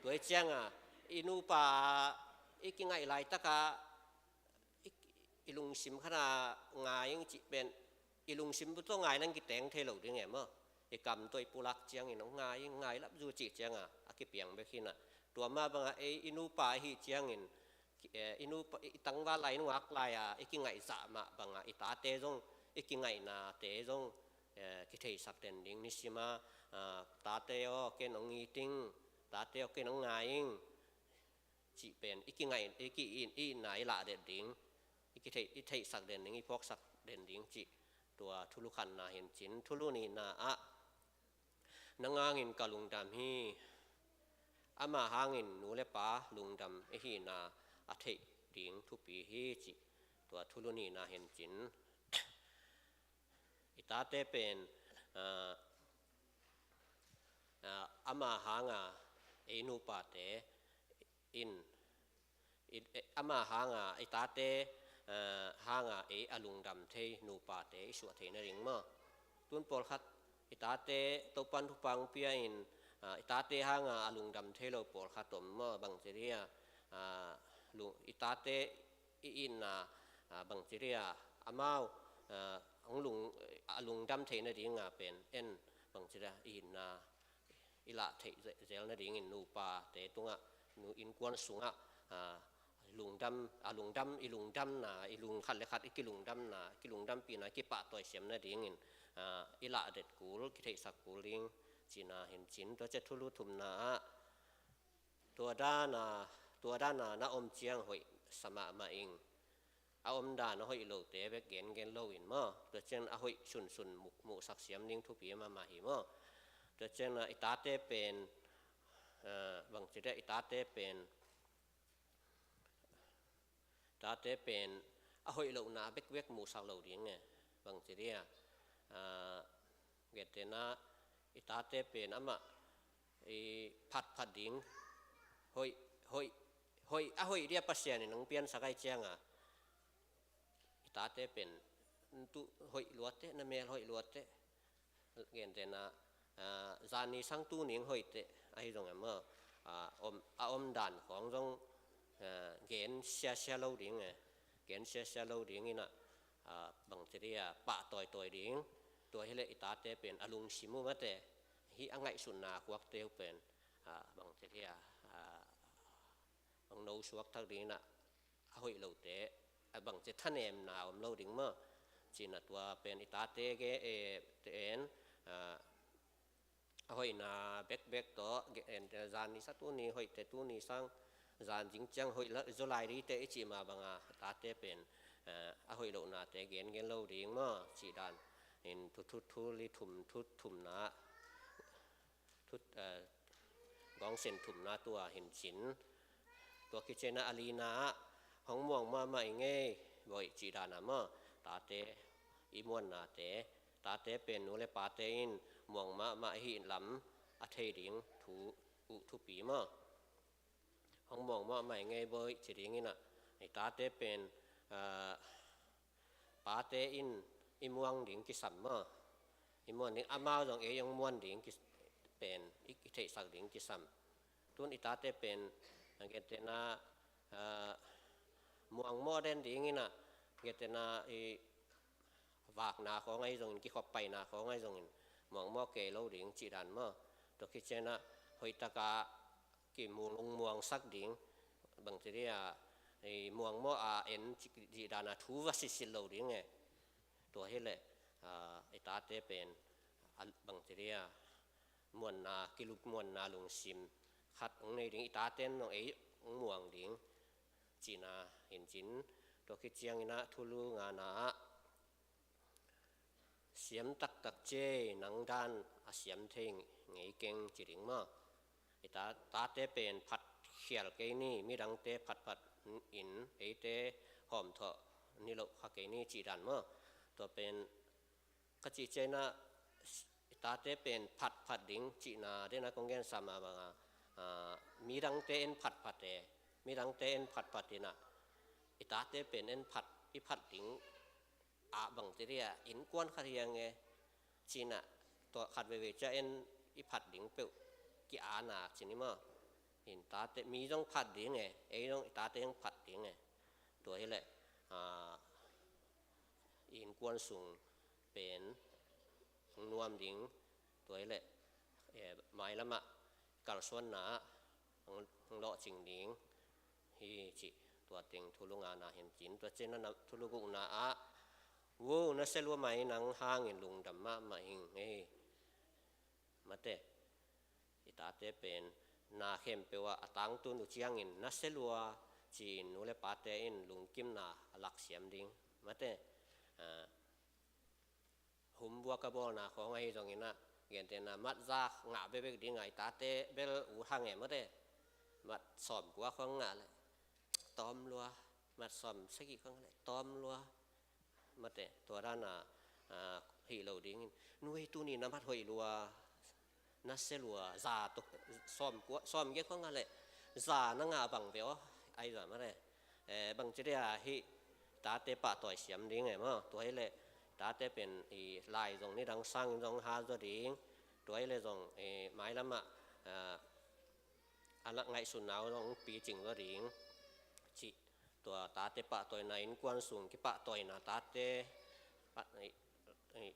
Tua i ciang a, i nupa i kingaih laitak a, i, i lungsim khat a ngai ing cih pen, i lungsim tawh ngai nang kiteng thei lo ding e maw. I kam tawh i pulak ciangin, "Hong ngai ing, I love you," cih ciang a, a kipiang bek hi in ah. Tua mah bang a, ei, i nupa ahih ciangin, ki-, eh, i nupa, i tangval lai, i nungak lai a i kingaih zah mah bang a, i tate zong, i kingaihnate zong, eh, kitheihsak den ding. Nisim a, ah, "Tate aw, ken hong it ing, tate aw, ken hong ngai ing," cih pen i kingaih, i ki-, i, i itna i lah den ding, i kitheih, i theihsak den ding, i phawksak den ding cih tua thulu khatna hi in cin. Thulu nihna ah, "Nang hangin ka lungdam hi." Ama hangin nu le pa lungdam i hihna a theih ding thupi hi cih tua thulu nihna hi in cin. I tate pen, ah, ah, ama hanga ei nupate in, i, ama hanga, i tate, ah, hanga ei a lungdam thei nupate i suah theihna ding maw. Tun pawlkhat i tate Topan thupha pia in, ah, i tate hanga a lungdam thei lo pawlkhat om maw, bangci dia, ah, lung, i tate i itna, ah, bangci dia, amau, ah, ang lung, a lungdam theihna dinga pen en, bangci dia, i itna i lah theih ze-, zel nadingin nupate tungah, nu innkuan sungah, ah, lungdam, a lungdam, i lungdamna, i lung khat le khat i kilungdamna, kilungdampihna, kipahtawi siam nadingin, ah, i lah det kul, kitheihsak kul ding cihna hi in cin. Tua ciang thulu thumna ah, tua dana, tua dana na om ciang hoih sa mahmah ing. A om dan a hoih lote bek gengen lo in maw. Tua ciang a hoih sunsun mu-, muhsak siam ding thupi mahmah hi maw. Tua ciang i tate pen, eh, bangci dia, i tate pen, tate pen a hoih lohna bekbek muhsak lo ding e. Bangci dia, ah, gentehna, i tate pen amah i phatphat ding, hoih, hoih, hoih, a hoih dia Pasian in ang piansak ai cianga, i tate pen tu hoih luatte, na mel hoih luatte. Gentehna, ah, zani sang tuni ang hoihte, ahi zong e maw, ah, om, a om dan khawng zong, ah, gen siasia lo ding e, gen siasia lo ding ina, ah, bangci dia, pahtawitawi ding. Tua hileh i tate pen a lungsim uh mate, hih a ngaihsutna khuakte uh pen, ah, bangci dia, ah, ang no suak thak ding ina, a hoih lote, a bangci thanemna om lo ding maw. Cihna tua pen i tate ge, eh, te en, ah, a hoihna bekbek tawh, ge-, en, zani sa tuni hoihte, tuni sang, zan zing ciang hoih la, zo lai dite i cih mah banga, tate pen, eh, a hoih lohnate gengen lo ding maw, cih dan in thu, thu, thuli thum, thu thumna, thu, eh, gawngsen thumna tua hi in cin. Tua kician a lina ah, hong muang mahmah i ngei, boih cih dana maw, tate i muannate, tate pen nu le pate in muang mahmah i hih lam a thei ding thu uh thupi maw. Hong muang mahmah i ngei boih ci ding ina, i tate pen, ah, pate in i muang ding kisam maw. I muang ding, amau zong ei hong muang ding ki-, pen, i, i theihsak ding kisam. Tun i tate pen, gentehna, ah, muang mawh den ding ina, gentehna i vakna khawng ahi zongin, kikhop paina khawng ahi zongin, muang mawh kei lo ding cih dan maw. Tua kician a hoihtaka kimulung muangsak ding, bangci dia, i muang mawh a en cih, cih dana thu va sitsit lo ding e. Tua hileh, ah, i tate pen, ah, bangci dia, muanna, kilup muanna lungsim khat hong nei ding, i taten zong ei hong muang ding cihna hi in cin. Tua kician ina thulu ngana ah, siam taktak ciei, nang dan a siam thei ngei keng ci ding maw. I ta, tate pen phat khial kei ni, midangte phatphat in eite hawmthawh ni loh kha kei ni cih dan maw. Tua pen ka cih ciang ina, i tate pen phatphat ding cihna dena kong gensa mah banga, ah, midangte en phatphat e, midangte en phatphat ina, i tate pen en phat, i phat ding ah bangci dia, innkuan khat hi ang e, ci ina, tua khat veivei ciang en i phat ding peuh ki-ana ci ni maw. In tate, mi zong phat ding e, ei zong i tate zong phat ding e. Tua hileh, ah, i innkuan sung pen hong nuam ding, tua hileh, eh, mailamah kalsuanna ah hong, hong lawhcing ding hi cih, tua teng thulu ngana hi in cin. Tua ciang a thulu gukna ah, vo, na se lua mai, nang hangin lungdam mahmah ing ei. Mate, i tate pen na khempeuh ah a tangtun uh ciangin na se lua ci-in nu le pate in lungkimna a laksiam ding. Mate, ah, humbuak a bawlna khawng ahi zongin ah, gentehna mat za ngah bekbek ding a, i tate bel uh hang e mate. Mat sawmkua khawng ngah leh tawm lua, Mat sawm sagih khawng leh tawm lua. Mate, tua dana, ah, hih lo dingin. Nuai tuni na mat hoih lua, na sia lua, za tuk, sawm kua, sawm giat khawng a leh, za na ngah bang ve aw, ai za mate. Eh, bang ci dia hih, tate pahtawi siam ding e maw, tua hi leh, tate pen i lai zong nidang sangin zong ha zaw ding, tua hi leh zong, eh, mailamah, ah, a lak ngaihsutna uh zong picing zaw ding, cih tua tate pahtawina innkuan sung kipahtawina tate pah, i, i,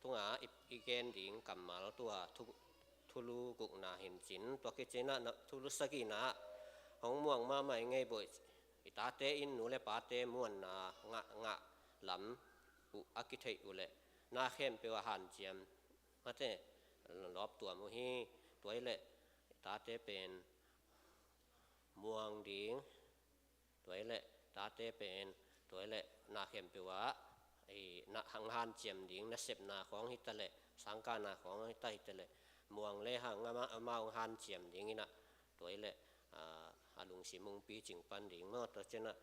tunga i, i gen ding kammal tua thu, thulu gukna hincin, tua kicinah na, thulu sagihna hong muang mahmah i ngei boih. I tate in nu le pate muanna ngah, ngah lam uh a kitheih uh leh na khempeuh a hanciam mate, lawp tuam uh hi. Tua hi leh tate pen muang ding, tua hi leh tate pen, tua hi leh na khempeuh ah, i, na hang hanciam ding, nasepna khawng hi ta leh, sangkahna khawng hi ta hi ta leh, muang le hang amau, amau hanciam ding inah, tua hi leh, ah, a lungsim hong picing pan ding maw, tua cinah,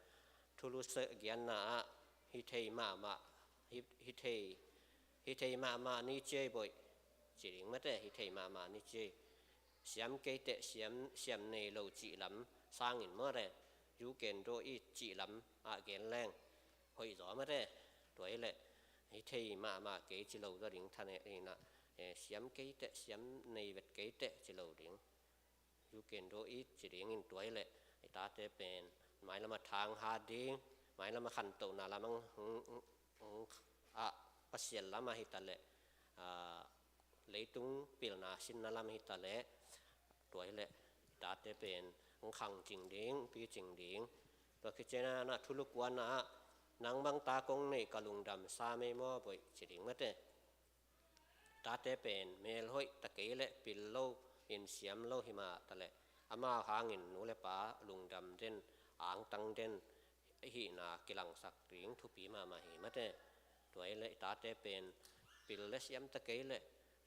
thulu sa gianna ah, hi thei mahmah, hi, hi thei, hi thei mahmah ni ciai boih, ci ding mate, hi thei mahmah ni ciai. Siam kei teh siam, siam nei lo cih lam sangin maw re, you can do it cih lam ah gen leng hoih zaw mate. Tua hi leh hi thei mahmah kei ci lo zaw ding, thane inah, eh, siam kei teh, siam nei vet kei teh ci lo ding. You can do it ci dingin tua hi leh i tate pen mailamah thang hat ding, mailamah khantohna lamah hong, hong, hong, ah, Pasian lamah hi ta leh, ah, leitung pilna sinna lam hi ta leh, tua hi leh i tate pen hong khang cing ding, picing ding. Tua kicinah na thulu kuana ah, nang bang ta kong neih ka lungdam sa mei maw boih ci ding mate. Tate pen mel hoih ta kei leh pil lo, in siam lo hi mah ta leh, amau hangin nu le pa lungdam den, angtang den hihna kilangsak ding thupi mahmah hi mate. Tua hi leh i tate pen pil le siam ta kei leh,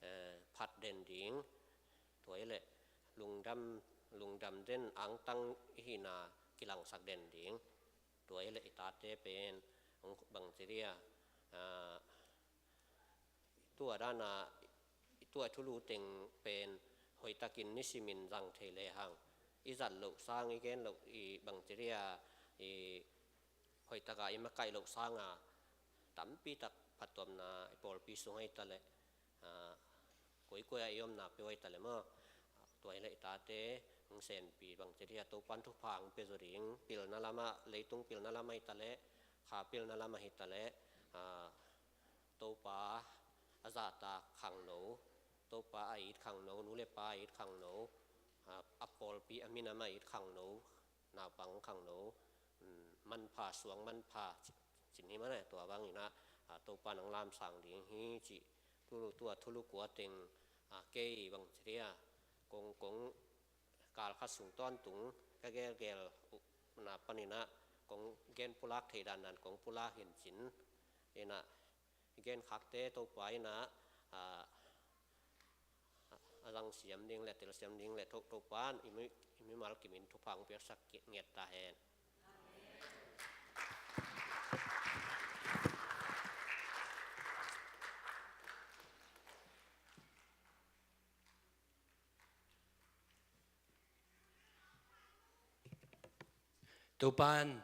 eh, phat den ding. Tua hi leh lungdam, lungdam den, angtang hihna kilangsak den ding. Tua hi leh i tate pen bang ci dia, ah, tua dana, tua thulu teng pen hoihtakin nisimin zang thei lehang, i zat loh sang, i gen loh, i bang ci dia, i hoihtaka i makaih loh sanga tampi tak phattuamna i pawlpi sung ahi ta leh, ah, koikoi ah i omna peuh ahi ta leh maw, tua hi leh i tate hong senpi bang ci dia, Topan thupha hong pia zaw ding, pilna lamah, leitung pilna lamah hi ta leh, kha pilna lamah hi ta leh, ah, Topa a zahtak khangno, Topa a it khangno, nu le pa a it khangno, a, a pawlpi a minam a it khangno, naupang khangno, um, manpha, suang manpha ci, ci ni mah le, tua bang inah, a, Topa nang lamsang ding hi ci, thulu tua, thulu kua teng, a, kei bang ci dia, kong, kong, kal khat sung tawntung ka gelgel na paninah kong gen pulak thei dandan kong pulak hincin inah, i gen khakte Topa inah, a, a zang siam ding le, tel siam ding le, Topa in i mi, i mimal kimin thupha hong piaksak ngiat ta hen. Topan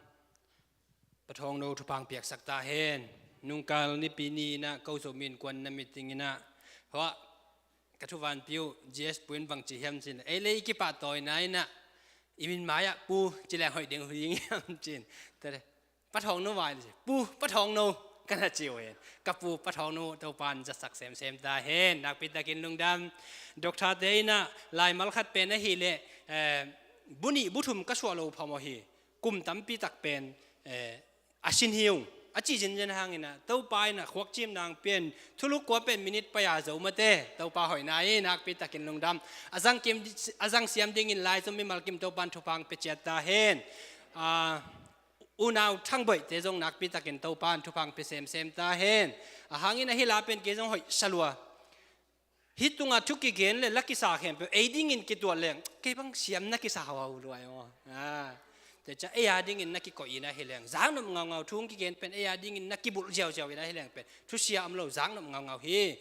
Pa Thawng No thupha hong piaksak ta hen. Nungkal nipi ni inah ko Zomi Innkuan na meeting inah, hua, ka thuvanpi uh G S pu in bang ci hiam cin, ei le i kipahtawina inah i min mai-ah pu ci leng hoih ding uh hi ding hiam cin. Tua le Pa Thawng No vai na ci, Pu Pa Thawng No, ka na ci uh hen. Ka pu Pa Thawng No Topan zatsak semsem ta hen, nakpitakin lungdam. Doctor te inah laimal khat pen ahih leh, eh, bu nih bu thum ka suah lo phamawh hi. Kum tampi tak pen, eh, a sin hi ung, a cih zinzen hang inah Topa inah khuak cimna hong pia in, thulu kua pen minit pai a zo mate, Topa hoihna hi, nakpitakin lungdam. A zang kim, a zang siam dingin lai zong mimal kim Topan thupha hong pia ciat ta hen. Ah, Unau Thang Boih te zong nakpitakin Topan thupha hong pia semsem ta hen. A hang inah hih la pen kei zong hoih sa lua. Hih tungah thu kigen le la kisa khempeuh ei dingin kituat leng kei bang siam na kisa huahu lua hi maw. Ah. Tua ciang ei a dingin na kikoih in ahi leng zaknop ngaungau, thu hong kigen pen ei a dingin na kibulh ziauziau in ahi leng pen thusia om lo, zaknop ngaungau hi.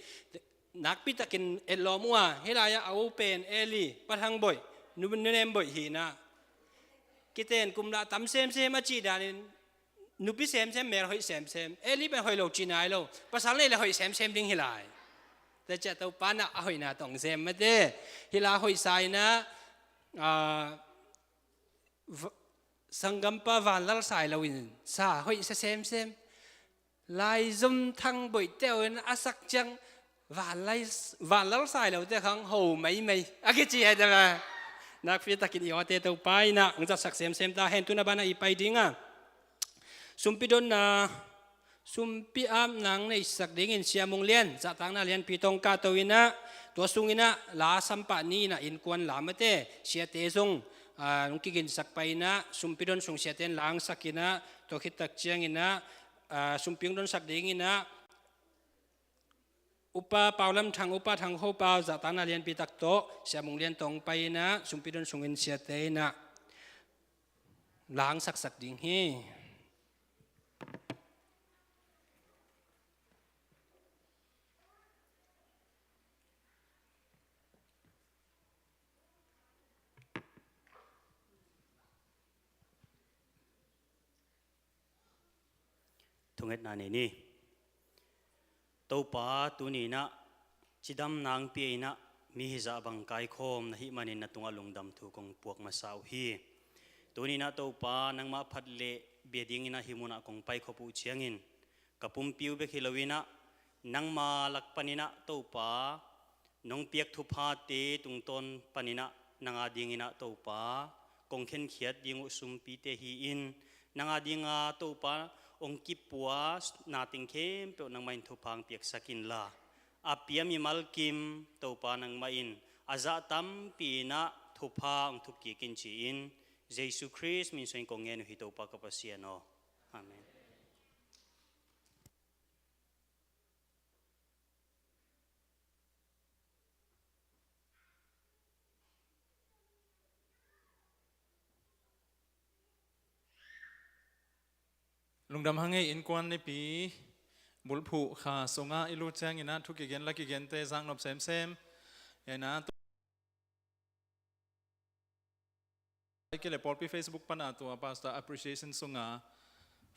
Nakpi takin etlawm uh a, hih lai-ah a u pen Eli, Pa Thang Boih, Nu, Nu Nem Boih hi in ah, kiten kum lah tam semsem a cih danin nupi semsem, mel hoih semsem, Eli pen hoih lo ci nai lo, pasal nei le hoih semsem ding hi lai. Tua ciang Topa in ah a hoihna tawh hong sem mate. Hih lai hoihsa in ah, ah, va-, sanggampa Vanlal Sailo in sa hoih sa semsem. Laizom Thang Boih te in a sak ciang Vanlai-, Vanlal Sailo te khang ho maimai a kici hi ta ma. Nakpi takin i awte Topa in ah hong zatsak semsem ta hen. Tu-in a banah i pai ding a, sumpi donna, sumpi apna hong neisak dingin Sia Mung Lian, zahtakna lianpi tawh hong kahto in ah, tua sung in ah la sam pah ni in ah innkuan la mate, siate zong, ah, hong kiginsak pai in ah, sumpi don sung siate in la hong sak in ah, tua khit tak ciangin ah, ah, sumpi hong donsak dingin ah Upa Pau Lam Thang, Upa Thang Kho Pau, zahtakna lianpi tak tawh Sia Mung Lian tawh hong pai in ah, sumpi don sungin siate in ah la hong saksak ding hi. Thungetna nei ni. Topa, tuni in ah cidamna hong pia in ah, mi hizah bang kaikhawm na hih manin na tungah lungdam thu kong puak masa uh hi. Tuni in ah Topa, nangmah phat le bia dingin ah hih munah kong paikhop uh ciangin, ka pumpi uh bek hi lo in ah, nangma lak panin ah Topa, nong piak thuphate tungtawn panin ah nang a dingin ah Topa, kong khenkhiat ding uh sumpite hi-in, nang a dinga Topa hong kipua na teng khempeuh nangmah in thupha hong piaksak inla, a pia mimal kim Topa nangmah in a zah tampi in ah thupha hong thukkik in ci-in, Jesu Khrist min suangin kong ngen uh hi, Topa ka Pasian aw. Amen. Lungdam hang ei. Innkuan Nipi bulphuh kha sungah i lut ciangin ah thu kigen la kigente zaknop semsem. Ena, tua i kile pawlpi Facebook pana tua Pastor Appreciation sunga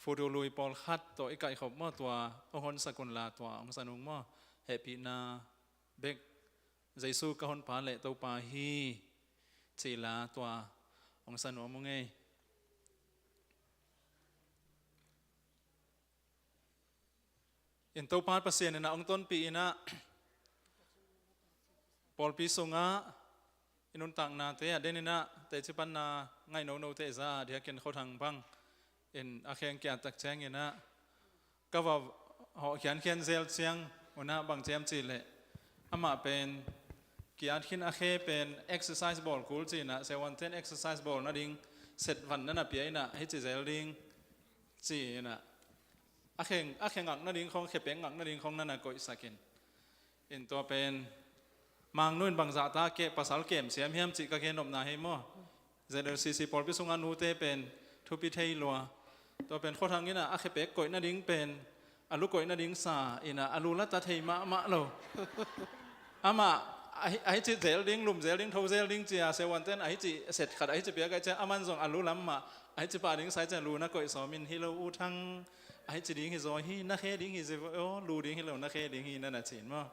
photo lui pawlkhat tawh i kaihkhop maw, tua hong honsak unla tua hong san ung maw. Hehpihna bek, Jesu ka honpa le Topa hi cih la tua hong san nuam ung ei. In Topa Pasian in ah hong tonpih in ah, pawlpi sungah i nuntaknate a den in ah teci panna ngaih nonote za a diakin Khuathang bang in a kheng kia tak ciangin ah, ka va hawh khiankhian zel ciang un ah bang ciam cih leh, amah pen ki-at khin a khe pen exercise bawl kul ci-in ah, seventeen exercise bawl nading set van na na pia in ah, hih ci zel ding ci-in ah, a khe, a khe ngak nading khong, khe pek ngak nading khong na na koihsak in. In tua pen Mangnu in bangzah ta keh pasal kem siam hiam cih ka gen nopna hi maw. Z L C C pawlpi sungah nute pen thupi thei lua. Tua pen Khuathang in ah a khe pek koih nading pen, a lu koih nading sa in ah, a lu la ta thei mahmah lo. Amah ahi, ahi ci zel ding, lum zel ding, tho zel ding ci-a, seventeen ahi ci set khat ahi ci pia kai ciang, aman zong a lu lam mah ahi ci pah ding sa ciang, lu na koih sawm in, hi lo U Thang, ahi ci ding hi zaw hi, na khe ding hi zi aw, lu ding hi lo, na khe ding hi, na na ci-in maw.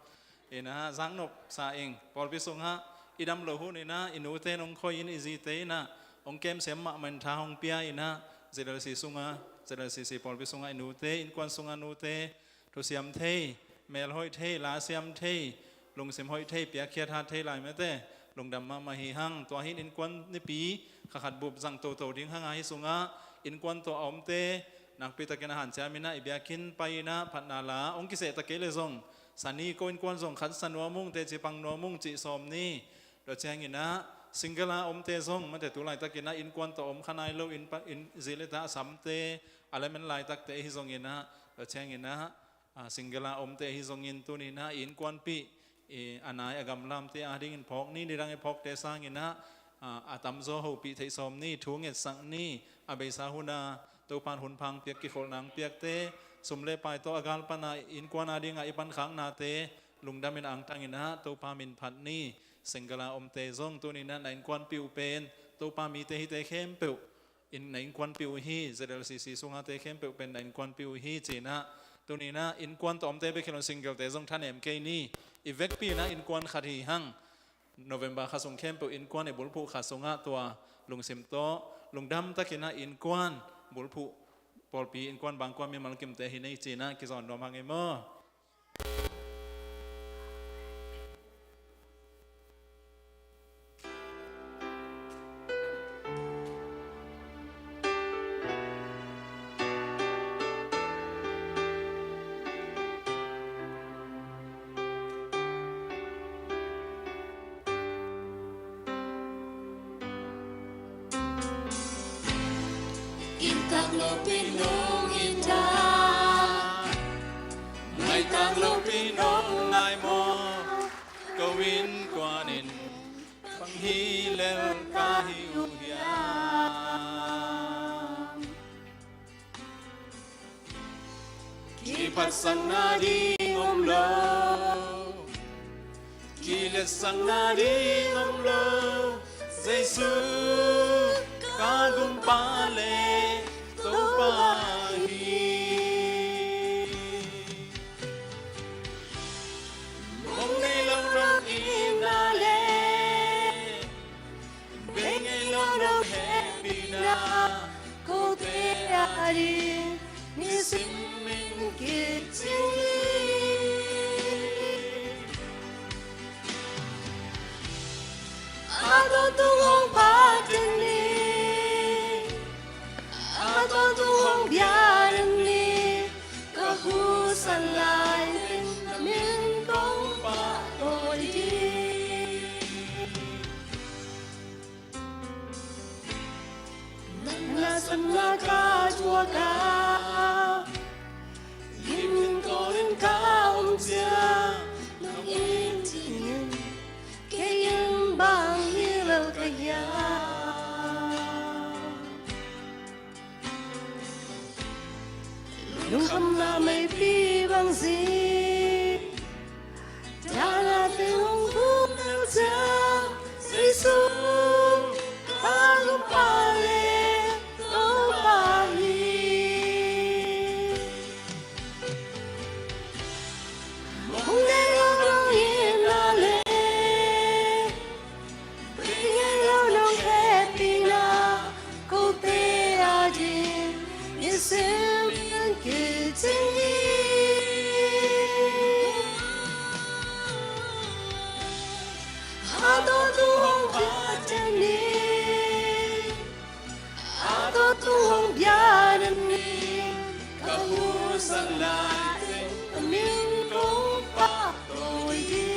Ina zaknop sa ing, pawlpi sungah i dam lo hun in ah i nute nong khoi in, i zite in ah hong kem siam mahmah in tha hong pia in ah, Z L C sunga, Z L C C pawlpi sungah i nute, innkuan sungah nute, thusiam thei, mel hoih thei, la siam thei, lungsim hoih thei, piakkhiat hat thei lai mate, lungdam mahmah hi hang. Tua hi in innkuan Nipi kha khat bup zang toto ding hang a, hih sungah innkuan tawh a omte nakpi takin a hanciam in ah, i biakinn pai in ah phatna la hong kiseh ta kei le zong, sa ni, ko innkuan zong khat sa nuam ung, teci pang nuam ung cih sawm ni. Tua ciangin ah single a omte zong mate, tu laitakin ah innkuan tawh om kha nai lo, inn pa, inn zi le ta a samte, a lamen laitakte ahi zongin ah, tua ciangin ah, a, single a omte ahi zongin tuni in ah i innkuanpih, i, a nai a gamlamte a dingin phawk ni, nidang i phawkte sangin ah, a, a tamzaw hopih theih sawm ni, thu ngetsak ni, A beisa hun a Topa'n hun pha hong piak, kikholhna hong piakte, sum le pai tawh a gal pana innkuan a dinga i pankhaknate lungdamin angtangin ah Topa min phat ni. Single a omte zong tuni-in ah na innkuanpih uh pen Topa mite hite khempeuh in na innkuanpih uh hi. Z L C C sungate khempeuh pen na innkuanpih uh hi ci-in ah tuni-in ah innkuan tawh omte bek hi lo-in singlete zong thanem kei ni. I vekpi-in ah innkuan khat hi hang. November kha sung khempeuh innkuan i bulphuh kha sungah tua lungsim tawh lungdam takin ah innkuan bulphuh, pawlpi innkuan bangkua mimal kimte hi ni ci-in ah kizawn nuam hang ei maw? Inn tak lopi nong inn tak, ngai tak lopi nong ngai maw? Ko innkuan in bang hi lel ka hi uh hiam? Kiphatsakna ding om lo, kiletsakna ding om lo. Jesu ka gumpa le Topa hi. Mong nei lo nong itna le, bei ngei lo nong hehpihna, kote ading nisim in kicing hi. A tawntung hong pha den ni, a tawntung hong bia den ni. Ka husan lai teng na min kong pahtawi ding. Nang nasepna ka thuak a, gimlim tawnin ka om ciang, nong it dingin kei in bang hi lel ka hiam? Lungkhamna meipi bang zing, dahna teng hong vuk lel ciang, Jesu ka gumpa le Topa hi. Mong nei lo nong itna le, bei ngei lo nong hehpihna, kote ading nisim in kicing hi. A tawntung hong pha den ni, a tawntung hong bia den ni. Ka husan lai teng na min kong pahtawi ding.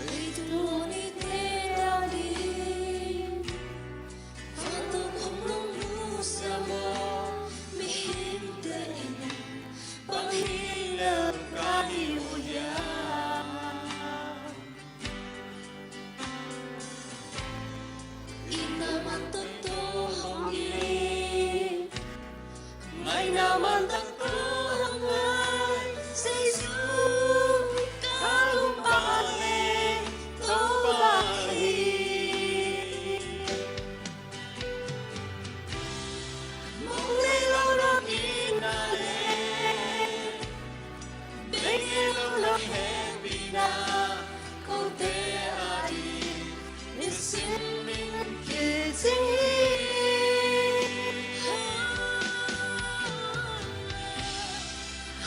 Leitung hun i teel ding, vantung hong lungnusia maw? Mihingte in bang hi lel ka hi uh hiam? Itna man tawh hong it, ngaihna man tawh hong ngai, Jesu ka gumpa le Topa hi. Mong nei lo nong itna le, bei ngei lo nong hehpihna, kote ading nisim in kicing hi.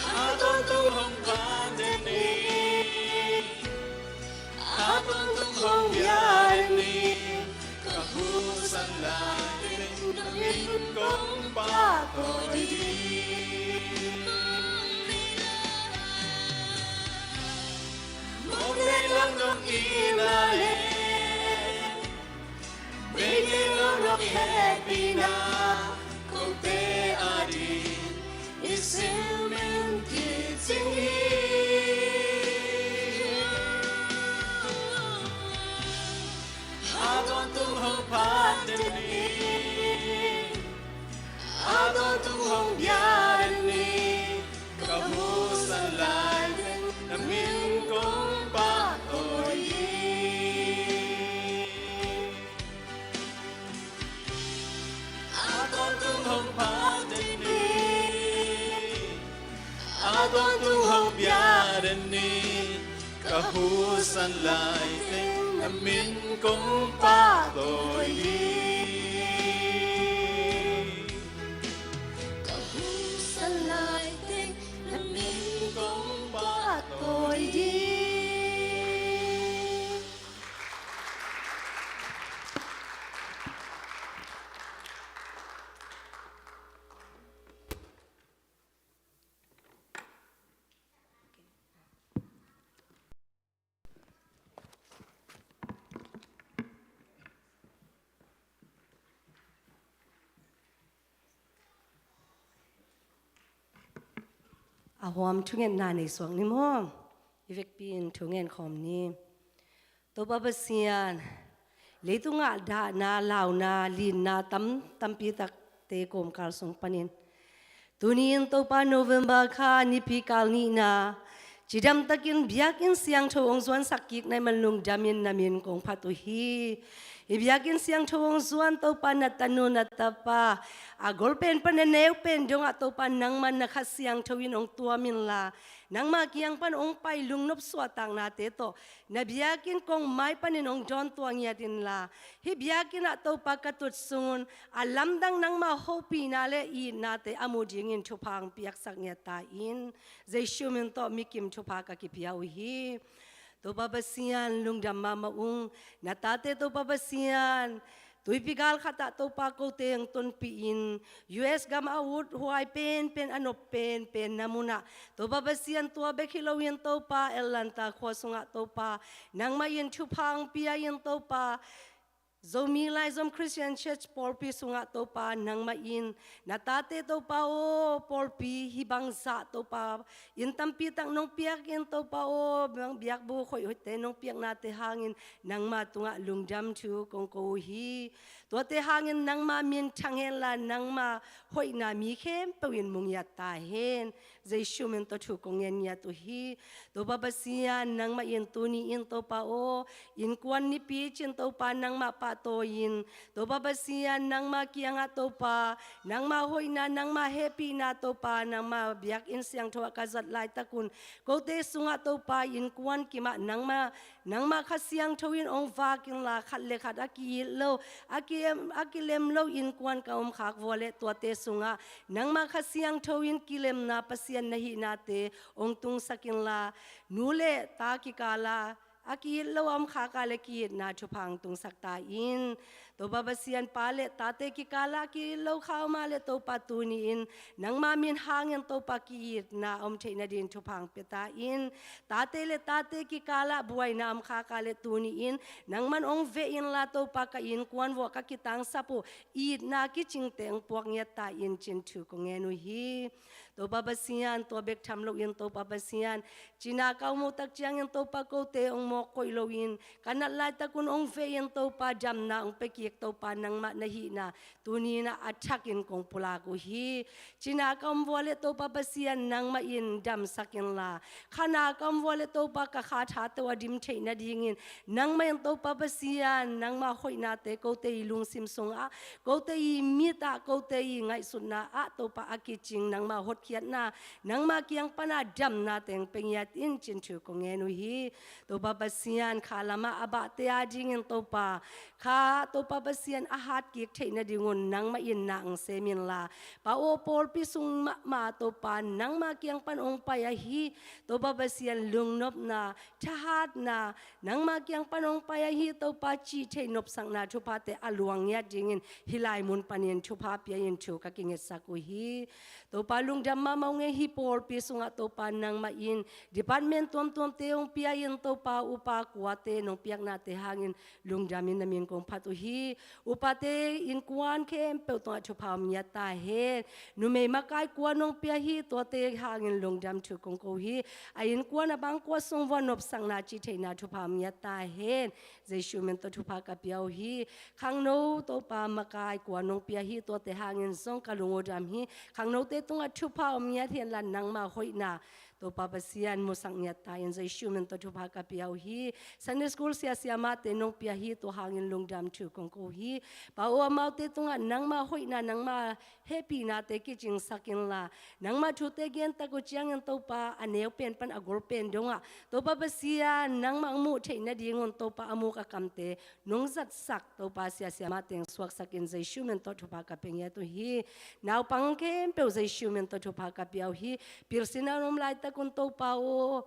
A tawntung hong pha den ni, a tawntung hong bia den ni. Ka husan lai teng na min kong pahtawi ding. Tawntung hong pia den ni, ka husan lai teng na min kong pahtawi ding. Ka husan lai teng na min kong pahtawi ding. A huam thungetna nei suak ni maw? I vekpi in thungen khawm ni. Topa Pasian, leitungah dahna, launa, linna tam, tampi takte kawmkal sung panin, tuni in Topa November kha nipi kal nihna, cidamtakin biakinn siangtho hong zuansak kik na hih man lungdamin na min kong phat uh hi. Hih biakinn siangtho hong zuan Topa na tanu na tapa, a gol pen pan a neu pen dongah Topa nangman na Kha Siangtho in hong tuam inla, nangma kiang pan hong pai lungnop suahtaknate tawh na biakinn kongmai panin hong dawntuah ngiat inla, hih biakinn ah Topa ka tut sungun a lamdang nangma hopihna le itnate a muh dingin thupha hong piaksak ngiat ta in. Jesu min tawh mikim thupha ka kipia uh hi. Topa Pasian lungdam mahmah ung, na tate Topa Pasian, tuipi gal khatah Topa kote hong tonpih in, U S gam a ut huai penpen, a nop penpen na munah, Topa Pasian, tua bek hi loin Topa Atlanta khua sungah Topa nangmah in thupha hong pia in Topa, Zomi Laizom Christian Church pawlpi sungah Topa nangmah in na tate Topa aw, pawlpi hih bangzah Topa inn tampi tak nong piak in Topa aw, biakbuk hoihhoihte nong piaknate hangin nangma tungah lungdam thu kong ko uh hi. Tuate hangin nangma min thang henla nangma hoihna mi khempeuh in mu ngiat ta hen. Jesu min tawh thu kong ngen ngiat uh hi. Topa Pasian, nangmah in tuni in Topa aw, innkuan nipi cin Topa nangmah pahtawi in, Topa Pasian, nangma kiangah Topa, nangma hoihna, nangma hehpihna Topa, nangma biakinn siangtho ah ka zat laitakun, kote sungah Topa, innkuan kimah nangma, nangma Kha Siangtho in hong vak inla, khat le khat a ki-it lo, a ki-, a kilem lo innkuan ka om khak vua leh tuate sungah nangma Kha Siangtho in kilemna Pasian na hihnate hong tungsak inla, nu le ta kikala a ki-it lo a om khak a leh ki-itna thupha hong tungsak ta in. Topa Pasian, pa le tate kikala a ki-it lo kha om a leh Topa tuni in nangma min hangin Topa ki-itna a om theih nading thupha hong pia ta in. Tate le tate kikala buaina om khak a leh tuni in nangman hong veh inla Topa ka innkuan vuah ka kitangsap uh itna kicingte hong puak ngiat ta in cin thu kong ngen uh hi. Topa Pasian, tua bek tham loin Topa Pasian, cina ka om uh tak ciangin Topa kote hong mawk koih loin, ka nat laitakun hong veh in Topa damna hong pia kik Topa nangmah na hihna tuni in a thakin kong pulak uh hi. Cina ka om vua leh Topa Pasian nangmah in damsak inla, khana ka om vua leh Topa ka kha thate uh a dim theih nadingin nangmah in Topa Pasian nangma hoihnate kote i lungsim sungah, kote i mit ah, kote i ngaihsutna ah Topa a kicing nangma hotkhiatna, nangma kiang pana damnate hong pia ngiat in cin thu kong ngen uh hi. Topa Pasian, kha lamah a bahte adingin Topa, kha Topa Pasian a hat kik theih nadingun nangmah in na hong sem inla, pa aw, pawlpi sung mahmah Topa nangma kiang pan hong pai ahi Topa Pasian lungnopna, thahatna, nangma kiang pan hong pai ahi Topa cih theih nopsakna thuphate a luang ngiat dingin hih lai mun panin thupha pia in thu ka kingetsak uh hi. Topa lungdam mahmah ung e, hih pawlpi sungah Topa nangmah in department tuamtuamte hong pia in Topa upa kuate nong piaknate hangin lungdam in na min kong phat uh hi. Upate innkuan khempeuh tungah thupha om ngiat ta hen. Numei makai kua nong pia hi tuate hangin lungdam thu kong ko hi. A innkuan a bang kua sung vua nopsakna cih theihna thupha om ngiat ta hen. Jesu min tawh thupha ka pia uh hi. Khangno Topa makai kua nong pia hi tuate hangin zong ka lung uh dam hi. Khangnote tungah thupha om ngiat henla nangma hoihna Topa Pasian, musak ngiat ta in, Jesu min tawh thupha ka pia uh hi. Sunday school sia siamahte nong pia hi, tua hangin lungdam thu kong ko hi. Pa aw, amaute tungah nangmah hoihna, nangmah hehpihnate kicingsak inla, nangmah thute gen tak uh ciangin Topa, a neu pen pan a gol pen dongah Topa Pasian, nangmah hong muh theih nadingun Topa, a muk a kamte nong zatsak Topa, sia siamahte hong suaksak in, Jesu min tawh thupha ka pia ngiat uh hi. Naupang khempeuh Jesu min tawh thupha ka pia uh hi. Pilsin a om laitak un Topa aw,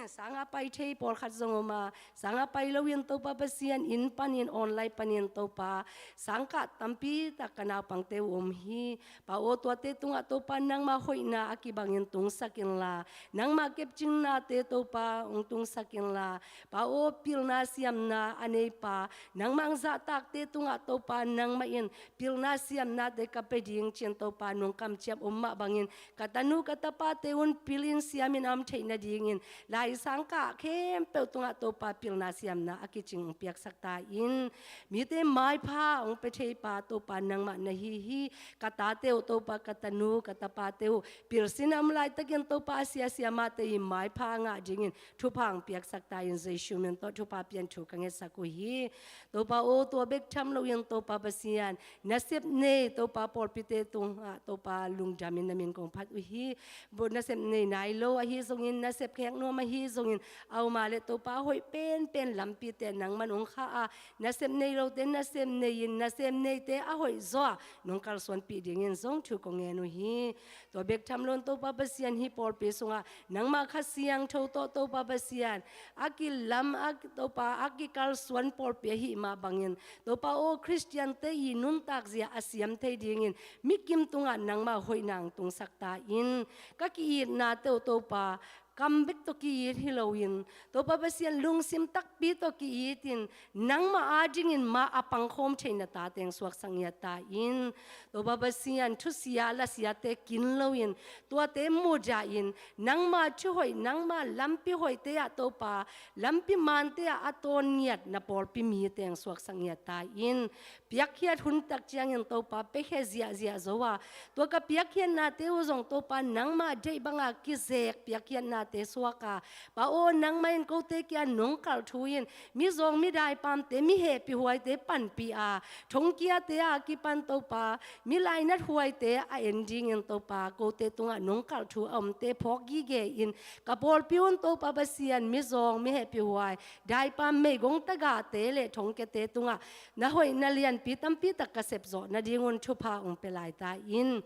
sang a pai thei pawlkhat zong om a, sang a pai loin Topa Pasian, inn panin, online panin Topa, sangkah tampi tak ka naupangte uh om hi. Pa aw, tuate tungah Topa, nangmah hoihna a kibangin tungsak inla, nangmah kepcingnate Topa hong tungsak inla, Pa aw, pilna siamna a neipa, nangmah hong zahtakte tungah Topa, nangmah in pilna siamnate ka pia ding ci-in Topa, nong kamciam om mah bangin ka tanu ka tapate un pilin siamin a om theih nadingin, lai sangkah khempeuh tungah Topa, pilna siamna a kicing hong piaksak ta in. Mite maipha hong pia theipa Topa, nangmah na hi hi. Ka tate uh Topa, ka tanu ka tapate uh pilsin a om laitakin Topa, a sia siamahte i maipha a ngah dingin thupha hong piaksak ta in, Jesu min tawh thupha pian thu ka ngetsak uh hi. Topa aw, tua bek tham loin Topa Pasian, nasep nei Topa, pawlpite tungah Topa, lungdamin na min kong phat uh hi. Bawh nasep nei nai lo ahi zongin, nasep khek nuam ahi zongin, a om a leh Topa, a hoih penpen lampite nangman hong khah a, nasep nei lote nasep nei-in, nasep neite a hoih zaw a nong kalsuanpih dingin zong thu kong ngen uh hi. Tua bek tham loin Topa Pasian, hih pawlpi sungah nangmah Kha Siangtho tawh Topa Pasian, a kilam, a ki-, Topa, a kikalsuan pawlpi ahih mah bangin Topa aw, Khristiante i nuntakzia a siam thei dingin mikim tungah nangmah hoihna hong tungsak ta in. Ka ki-itnate uh Topa, kam bek tawh ki-it hi loin, Topa Pasian, lungsim takpi tawh ki-itin, nangmah adingin mah a pangkhawm theih na tate hong suaksak ngiat ta in. Topa Pasian, thusia lasiate kin loin, tuate mudahin, nangmah thuhoih, nangmah lampi hoihte ah Topa, lampi mante ah a tawn ngiat na pawlpi mite hong suaksak ngiat ta in. Piakkhiat hun tak ciangin Topa, piakhia ziahziah zo a, tua ka piakkhiatnate uh zong Topa, nangmah deih banga kizek piakkhiatnate suak a, Pa aw, nangmah in kote kia nong kalh thu in, mizawng midaipamte, mi hehpihhuaite panpih a, thongkiate a kipan Topa, milainat huaite a en dingin Topa, kote tungah nong kalh thu a omte phawk gige in, ka pawlpi un Topa Pasian, mizawng, mi hehpihhuai, daipam, meigong tagahte le thongkiate tungah na hoih na lianpi tampi tak ka sepzawh nadingun thupha hong pia lai ta in.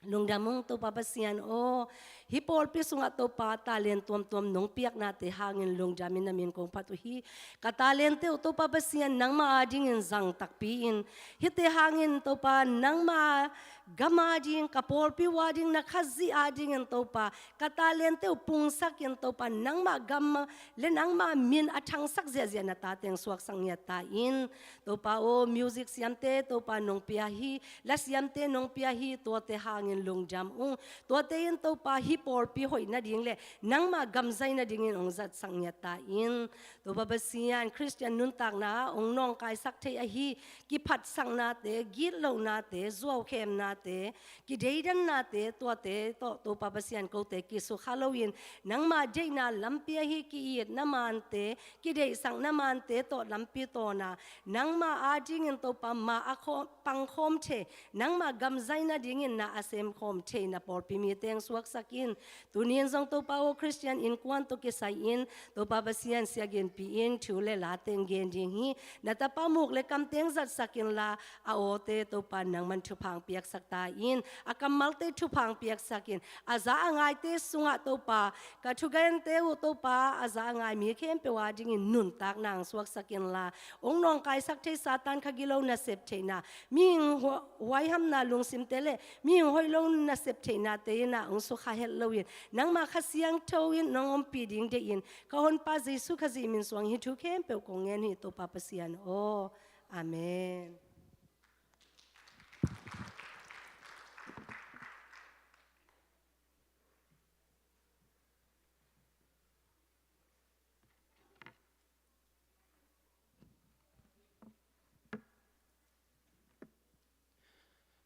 Lungdam ung Topa Pasian aw, hih pawlpi sungah Topa, talent tuamtuam nong piaknate hangin lungdamin na min kong phat uh hi. Ka talente uh Topa Pasian, nangmah adingin zang takpi in, hihte hangin Topa, nangmah gam ading, ka pawlpi uh ading, na Khazih adingin Topa, ka talente uh pungsakin Topa, nangmah gam le nangmah min a thangsak ziahziah na tate hong suaksak ngiat ta in. Topa aw, music siamte Topa nong pia hi, la siamte nong pia hi, tuate hangin lungdam ung. Tuate in Topa, hih pawlpi hoih nading le nangmah gam zai nadingin hong zatsak ngiat ta in. Topa Pasian, Khristian nuntakna ah hong nawngkaisak thei ahi kiphatsaknate, gitlohnate, zuaukhemnate, kideidannate, tuate tawh Topa Pasian, kote kisukha loin, nangmah deihna lampi ahi ki-itna mante, kideihsakna mante tawh lampi tawn a, nangmah adingin Topa, mah a khaw-, pangkhawm thei, nangmah gam zai nadingin na a semkhawm thei na pawlpi mite hong suaksak in. Tuni in zong Topa aw, Khristian innkuan tawh kisai in, Topa Pasian, siaginpi in thu le la teng gen ding hi. Na tapa muk le kam teng zatsak inla, a awte Topa nangman thupha hong piaksak ta in, a kammalte thupha hong piaksak in, a za a ngaite sungah Topa, ka thugente uh Topa, a za a ngai mi khempeuh adingin nuntakna hong suaksak inla, hong nawngkaisak thei Satan kha gilo nasep theihna, mihing hua-, huaihamna lungsimte le mihing hoih lo nasep theihnate in ah hong sukha het loin, nangmah Kha Siangtho in nong ompih ding deihin, ka Honpa Jesu Khazih min suang hih thu khempeuh kong ngen hi Topa Pasian aw. Amen.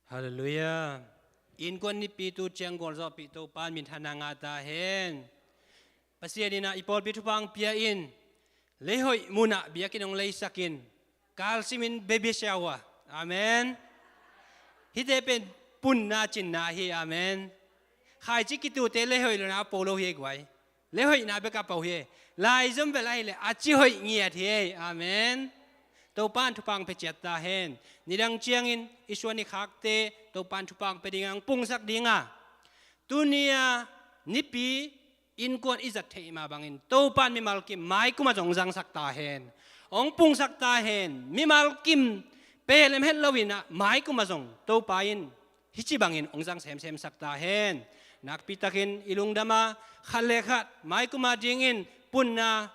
Halleluiah. innkuan nipi tu ciang gualzawhpih Topa in minthanna ngah ta hen. Pasian in ah i pawlpi thupha hong pia in, leihoih munah biakinn hong leisak in, kalsim in baby shower. Amen. Hihte pen punna cinna hi. Amen. Khaici kitute leihoih lo na po lo hi guai. Leihoihna bek a po hi. Laizom bel ahileh a cihoih ngiat hi. Amen. Topa in thupha hong pia ciat ta hen. Nidang ciangin i suan i khakte Topa in thupha hong pia ding a, hong pungsak ding a. Tuni-a nipi innkuan i zat theih mah bangin Topa in mimal kim maikum ah zong hong zangsak ta hen. Hong pungsak ta hen. Mimal kim pelem het lo in ah maikum ah zong Topa in hih ci bangin hong zang semsemsak ta hen. Nakpi takin i lungdam a, khat le khat maikum a dingin punna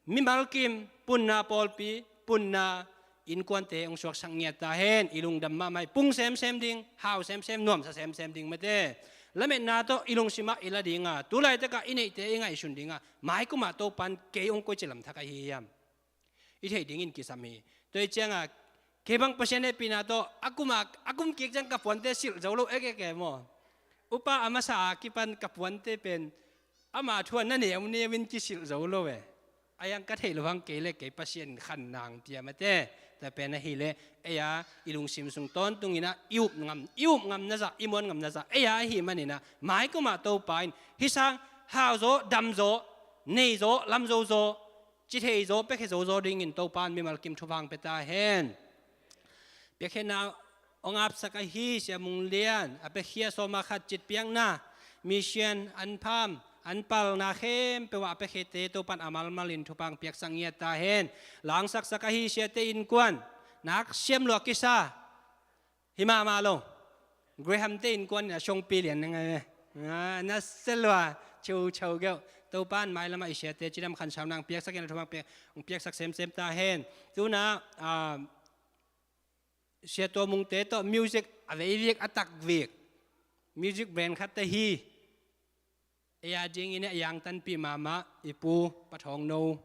mimal kim, punna pawlpi, punna innkuante hong suaksak ngiat ta hen. I lungdam mahmah hi. Pung semsem ding, hau semsem, nuamsa semsem ding mate. Lametna tawh i lungsim ah i la ding a, tu laitak ah i neihte i ngaihsun ding a, maikum ah Topa in kei hong koici lamthak ahi hiam i theih dingin kisam hi. Tua hi ciang a, kei bang Pasian hehpihna tawh a kum a, a kum kik ciang ka puante silh zo lo ekek e maw. Upa a masa a kipan ka puante pen ama thu a na neuneu in kisilh zo lo e. A hiang ka theih loh hang kei le kei Pasian in khan nang pia mate. Tua pen ahileh ei a i lungsim sung tawntungin ah i up ngam, i up ngam na zah, i muan ngam na zah ei a ahih manin ah maikum ah Topa in hih sang hau zaw, dam zaw, nei zaw, lam zo zaw, ci thei zaw, pia khia zo zaw dingin Topa in mimal kim thupha hong pia ta hen. Piakkhiatna hong apsak ahi Sia Mung Lian a piakhia sawm a khat citpiakna, mission, an pham, an palna khempeuh ah a piakkhiate Topa in a malmal in thupha hong piaksak ngiat ta hen. Langsaksak ahi siate innkuan, nak siam lua kisa hi mahmah lo. Graham te innkuan in a songpi lian na ngai ve. Ah, na sia lua, cheu cheu geuh. Topa in mailam ah i siate cidam khansau nang piaksak in a thupha hong piak, hong piaksak semsem ta hen. Tuna, ah, Sia Tua Mungte tawh music a vei vik, a tak vik, music brand khat te hi. Ei a dingin a yangtanpih mahmah i pu Pa Thawng No,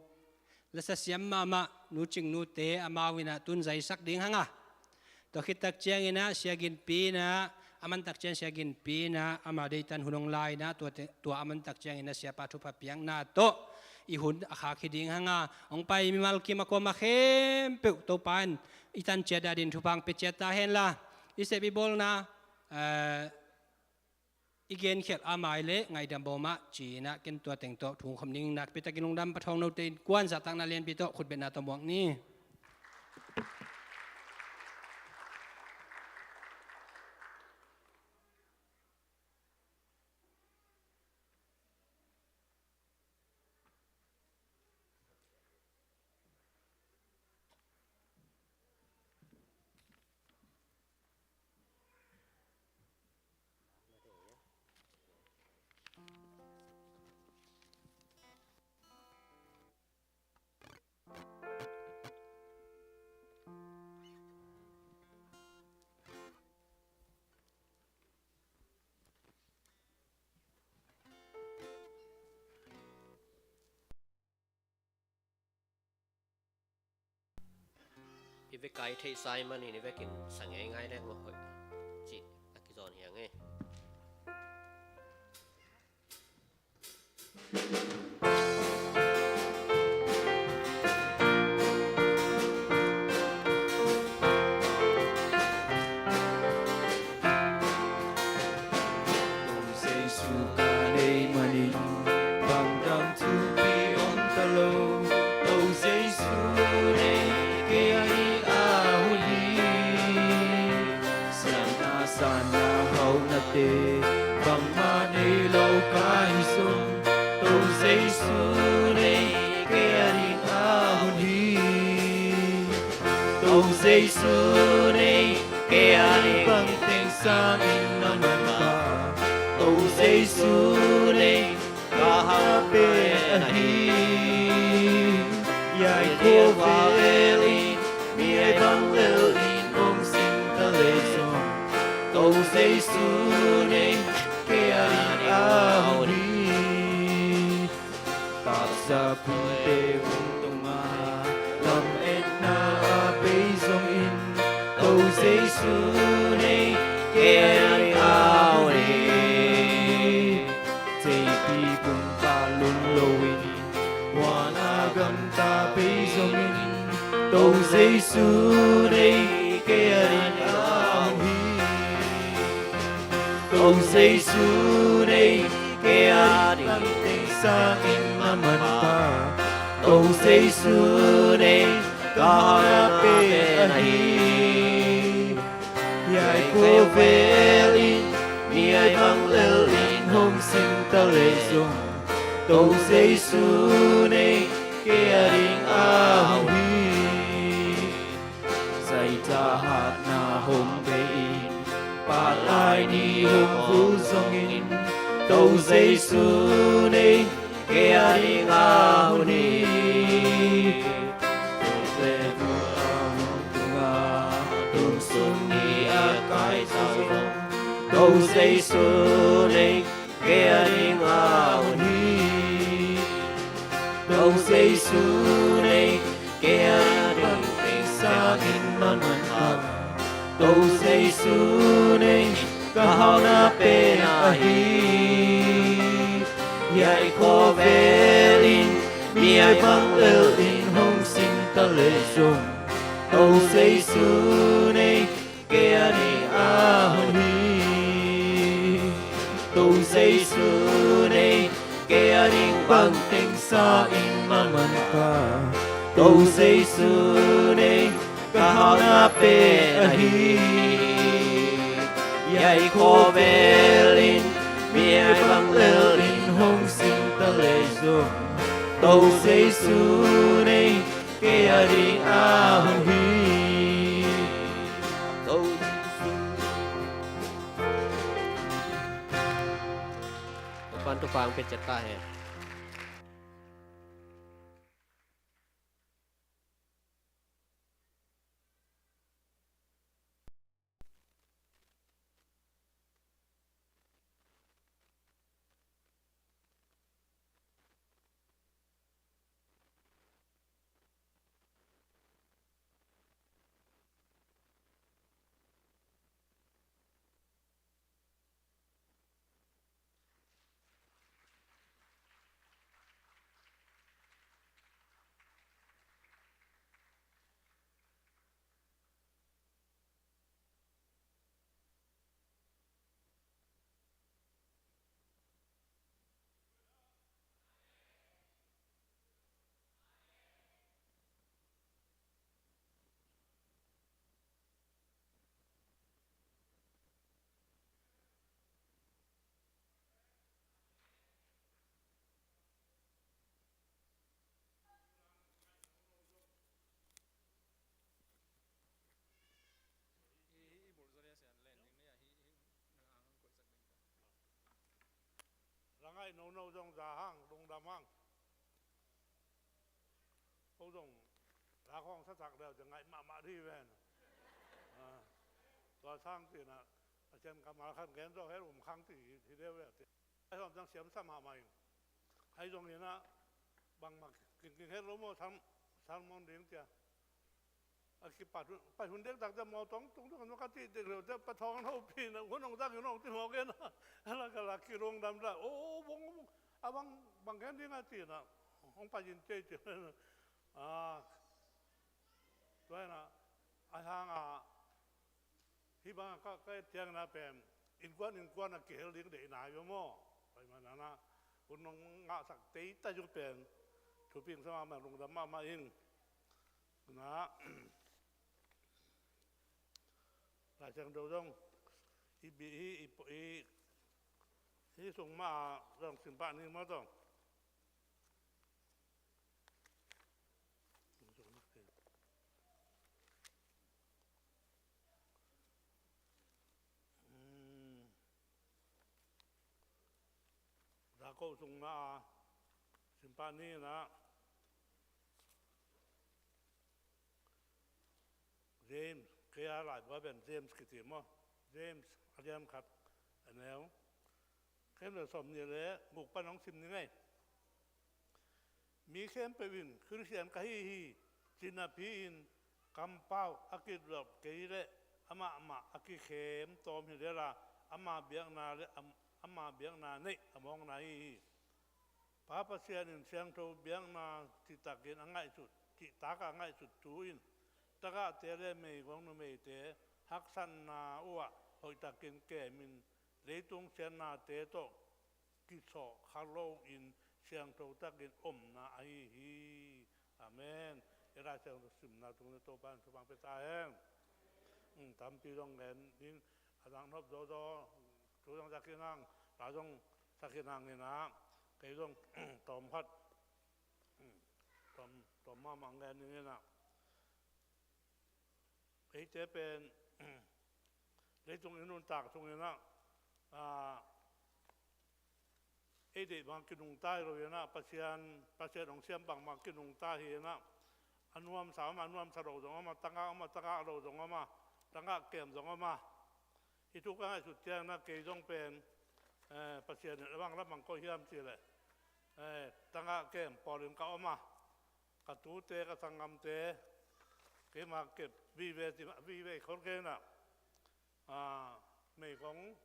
lasa siam mahmah Nu Cing Nu te amau in ah tun zaisak ding hang a. Tua khit tak ciangin ah Sia Gin Pi in ah, a man tak ciang Sia Gin Pi in ah ama deihtan hun hong la in ah, tua te, tua a man tak ciangin ah Siapa thupha piakna tawh i hun a khak hi ding hang a. Hong pai mimal kim a kuama khempeuh Topa in i tan ciat a dingin thupha hong pia ciat ta hen la. I sep i bawlna, eh, i genkhialh a mai le ngaihdam bawm ah ci in ah ken tua teng tawh thu hong kham ning. Nakpi takin lungdam. Pa Thawng No te innkuan zahtakna lianpi tawh khutbetna tawh muak ni. I vek kai theih sa ahih manin i vekin sa ngeingai leng maw hoih cih a kizawn hi a ngei. Jesu ka nei manin bang dang thupi om ta lo. To Jesu nei kei a hi a hun hi. Siamna sanna haunate bangmah nei lo ka hi zong, To Jesu nei kei a hi a hun hi. To Jesu nei kei a hi bang teng sangin na man pah. To Jesu nei ka hau pen ahi. Yai khua vel in mi a bang lel in hong sin ta lei zong, To Jesu nei kei a hi a hun hi. Taksa phungte hong tung a, lametna a bei zongin, To Jesu nei kei a hi a To Jesu nei kei a ding a hun hi. To Jesu nei kei a ding bangteng sangin a manpha. To Jesu nei ka hauhna pen ahi. Hiai khovel in mi a bang lel in hong sim ta leh zong, To Jesu nei kei a ding a hun hi. Zaita hatna hong bei in, palai ni hong vul zongin, To Jesu nei kei a ding a hun hi. Tuk le vuk a hun tung a, tung sung ni a kai zong, To Jesu nei kei a ding a hun hi. To Jesu nei kei a ding bangteng sangin a manpha. To Jesu nei ka hauhna pen ahi. Hiai khovel in mi a bang lel in hong sim ta leh zong, To Jesu nei kei a ding a hun hi. To Jesu nei kei a ding bangteng sangin a manpha. To Jesu nei ka hauhna pen ahi. Hiai khovel in mi a bang lel in hong sim ta leh zong, To Jesu nei kei a ding a hun hi. To Jesu. Topa'n thupha hong pia ciat ta hen. Rangai no no zong za hang, lungdam hang. Ko zong la khong sa sak leu, za ngai mahmah di ven. Ah, tua sang tina, a cian ka mal khan gen zong hel um khang ti hi deu leu ti. Ai hom zang siam sa mahmah in. Ai zong ina, bang mak king king hel lo mo, sam, salmon ding tia. A kipat hun, pai hun dek tak te maw tong tung tung ka ti dek leu te pa thong no pi na hun ong tak hun ong ti maw ke na. Ala ka la ki lungdam la. O, o, bong, bong. A bang, bang ken ding a ti na. Ong pa yin te ti. A, tua na. A hang a. Hi bang a ka, ka et ciang na pen. Innkuan, innkuan a kihel ding deihna hi maw. Pai man na na. Hun ong ngahsak tei ta zong pen. Thuping sa mahmah lungdam mahmah ing. Na, Lai Siangtho zong i bi, i, i, i, i sung ma zong simpah ni maw zong. Hmm. Jakob sung na a, simpah ni na. James, kei a lai bua pen James kiti maw. James, a lian khat, a neu. Kei na sawm ni le, guk pan hong sim ni ngei. Mi khempeuh in Khristian ka hi hi, ci napi-in kampau a kidop kei leh amah mah a kikhem tawm hi lel a, ama biakna le am-, ama biakna neih a mawkna hi hi. Pa Pasian in siangtho biakna cihtakin a ngaihsut, cihtak a ngaihsut thu in tagahte le meigong numeite haksatna uhah hoihtakin kemin leitung siatnate tawh kisawh kha loin siangtho takin omna ahi hi. Amen. I Lai Siangtho simna tung le Topa in thupha pia ta hen. Tampi zong ngen in a dang nop zawzaw thu zong sak hinang, la zong sak hinang inah kei zong tawm khat tawm, tawm mahmah ngen ning inah. Eite pen leitung i nuntak sung inah ei deih bang kinungta hi lo inah, Pasian, Pasian hong siam bang bang kinungta hi inah, a nuamsa om a, a nuamsa lo zong om a, tagah om a, tagah lo zong om a, tagah kem zong om a. Hih thu ka ngaihsut ciang inah kei zong pen Pasian in a bang lam bang koih hiam cih leh tagah kem pawlin ka om a, ka tute, ka sanggamte, keima kep vive, vive khol kei inah, meigong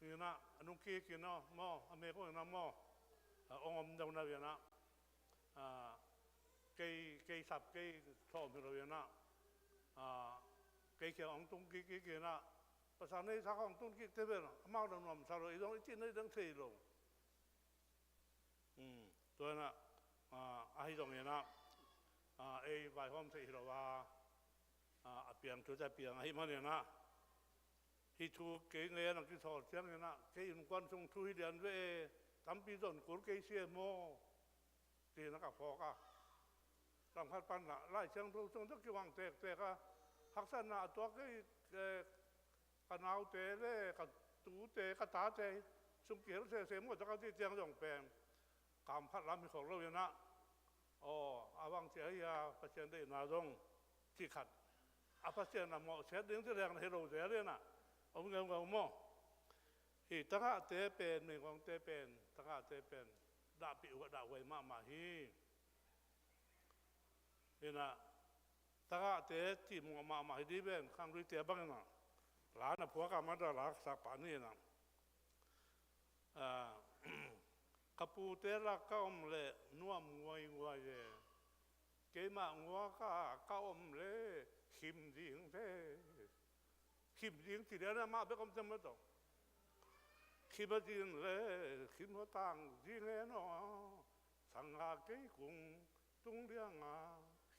inah a nung kik inah maw, a meigong inah maw, a ong om deuh na inah, kei, kei sap, kei sawm hi lo inah, kei kiang ong tung kik kik inah, pasal nei sa ong tung kik te vel, amau dang nuamsa lo, i zong i cihna i dang thei lo. Tua inah ahi zong inah ei vaihawm thei hi lo a, a piang thu te a piang ahih man inah, hih thu kei ngen a kisawl ciang inah kei innkuan sung thu hi lian ve e, tampi zon kul kei si e maw, ci inah ka phawk a. Lamkhat pan inah Lai Siangtho sung tawh kibang tektek a, haksatna a tuak kei, ka naute le ka tute, ka tate sung kihel sese maw, tawh ka cih ciang zong pen kam khat lam hi khol lo inah, aw, a bang ci ahi a, Pasian deihna zong cih khat, a Pasian a mawhsiat ding ci leng na hi lo zel inah om ngeungeu maw. Hih tagahte pen, meigongte pen, tagahte pen dahpih uh a dahhuai mahmah hi. Inah tagahte cihmawh mahmah hi dih ven, khangluite bang inah la na phuak a, mada la sak pah ni inah, ka pute lak ka om leh nuam nguainguai e, keimah nguak a ka om leh khim ding ve. Khim ding ci lian a mah bek om ciang mah tawh, khim a zin le khim a tang ding e naw, sanga kei kung tung lianga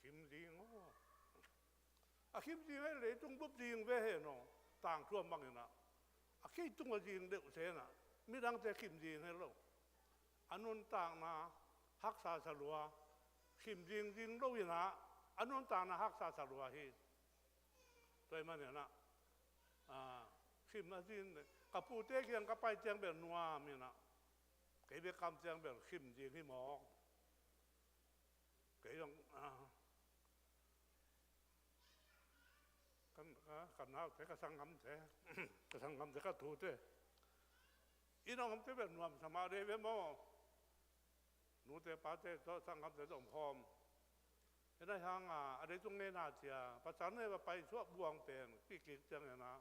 khim ding aw. A khim ding e, leitung bup ding ve he naw, tangthu a mang inah. A kei tung a zin deuh se inah midangte khim ding he lo. A nuntakna haksa sa lua, khim ding ding lo inah a nuntakna haksa sa lua hi. Tua ahih man inah khim a zin, ka pute kiang ka pai ciang bel nuam inah, kei bek kam ciang bel khim ding hi mawk. Kei zong, ah, kan, ah, ka naute, ka sanggamte, ka sanggamte, ka tute, i nong omte bel nuamsa mah dei ve maw. Nute pate tawh sanggamte tawh om khawm. Hi nai hang a, a leitung ngeina cia pasal ne va paisuah buang pen kikik ciang inah,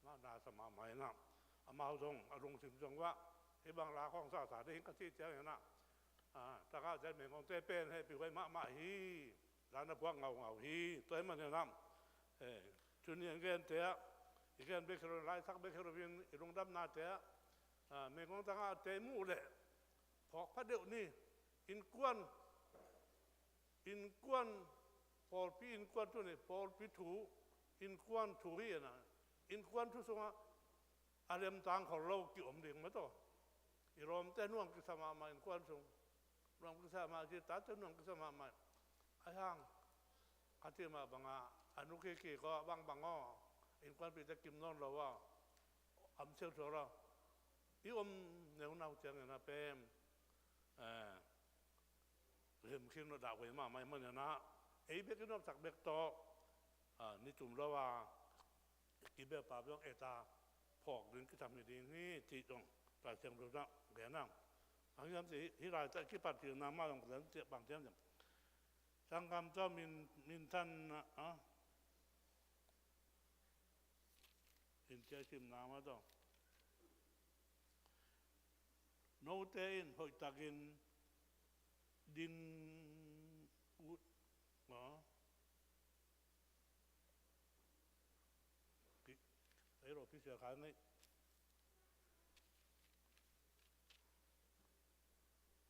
na, na sa mahmah inah, amau zong a lungsim zong uah hih bang la khawng sasa ding ka cih ciang inah, ah, tagahte, meigongte pen hehpih huai mahmah hi. La na phuak ngaungau hi. Tua ahih man inah, eh, tuni a gente ah i gen bek hi lo, laisak bek hi lo in i lungdamnate ah, ah, meigong tagahte i muh leh phawk pha deuh ni. Innkuan, innkuan, pawlpi innkuan, tuni pawlpi thu, innkuan thu hi inah, innkuan thu sungah a lemtang khol lo ki-om ding mah tawh. I lawmte nuam kisa mahmah innkuan sung. Nuam kisa mah, zi tate nuam kisa mahmah. Ahi hang, ka cih mah bangah a nu kiki kawh bangbang aw, innkuanpihte kim nawn lo aw, am siau suak lo. I om neunau ciang inah pen, eh, lemkhing lo dahhuai mahmah ahih man inah, ei bek i nuamsak bek tawh, ah, ni tum lo a, kibelpa bek et a phawk ding kisam hi ding hi, cih zong Lai Siangtho ah gen a. Ahi zong hih lai tawh kipat hilhna mah zong ka zang ciah bang ciang ciang, sanggam tawh min, minthanna, ah, in ciah simna mah tawh, note in hoihtakin ding uh, ah, Ro kisia khai ngei.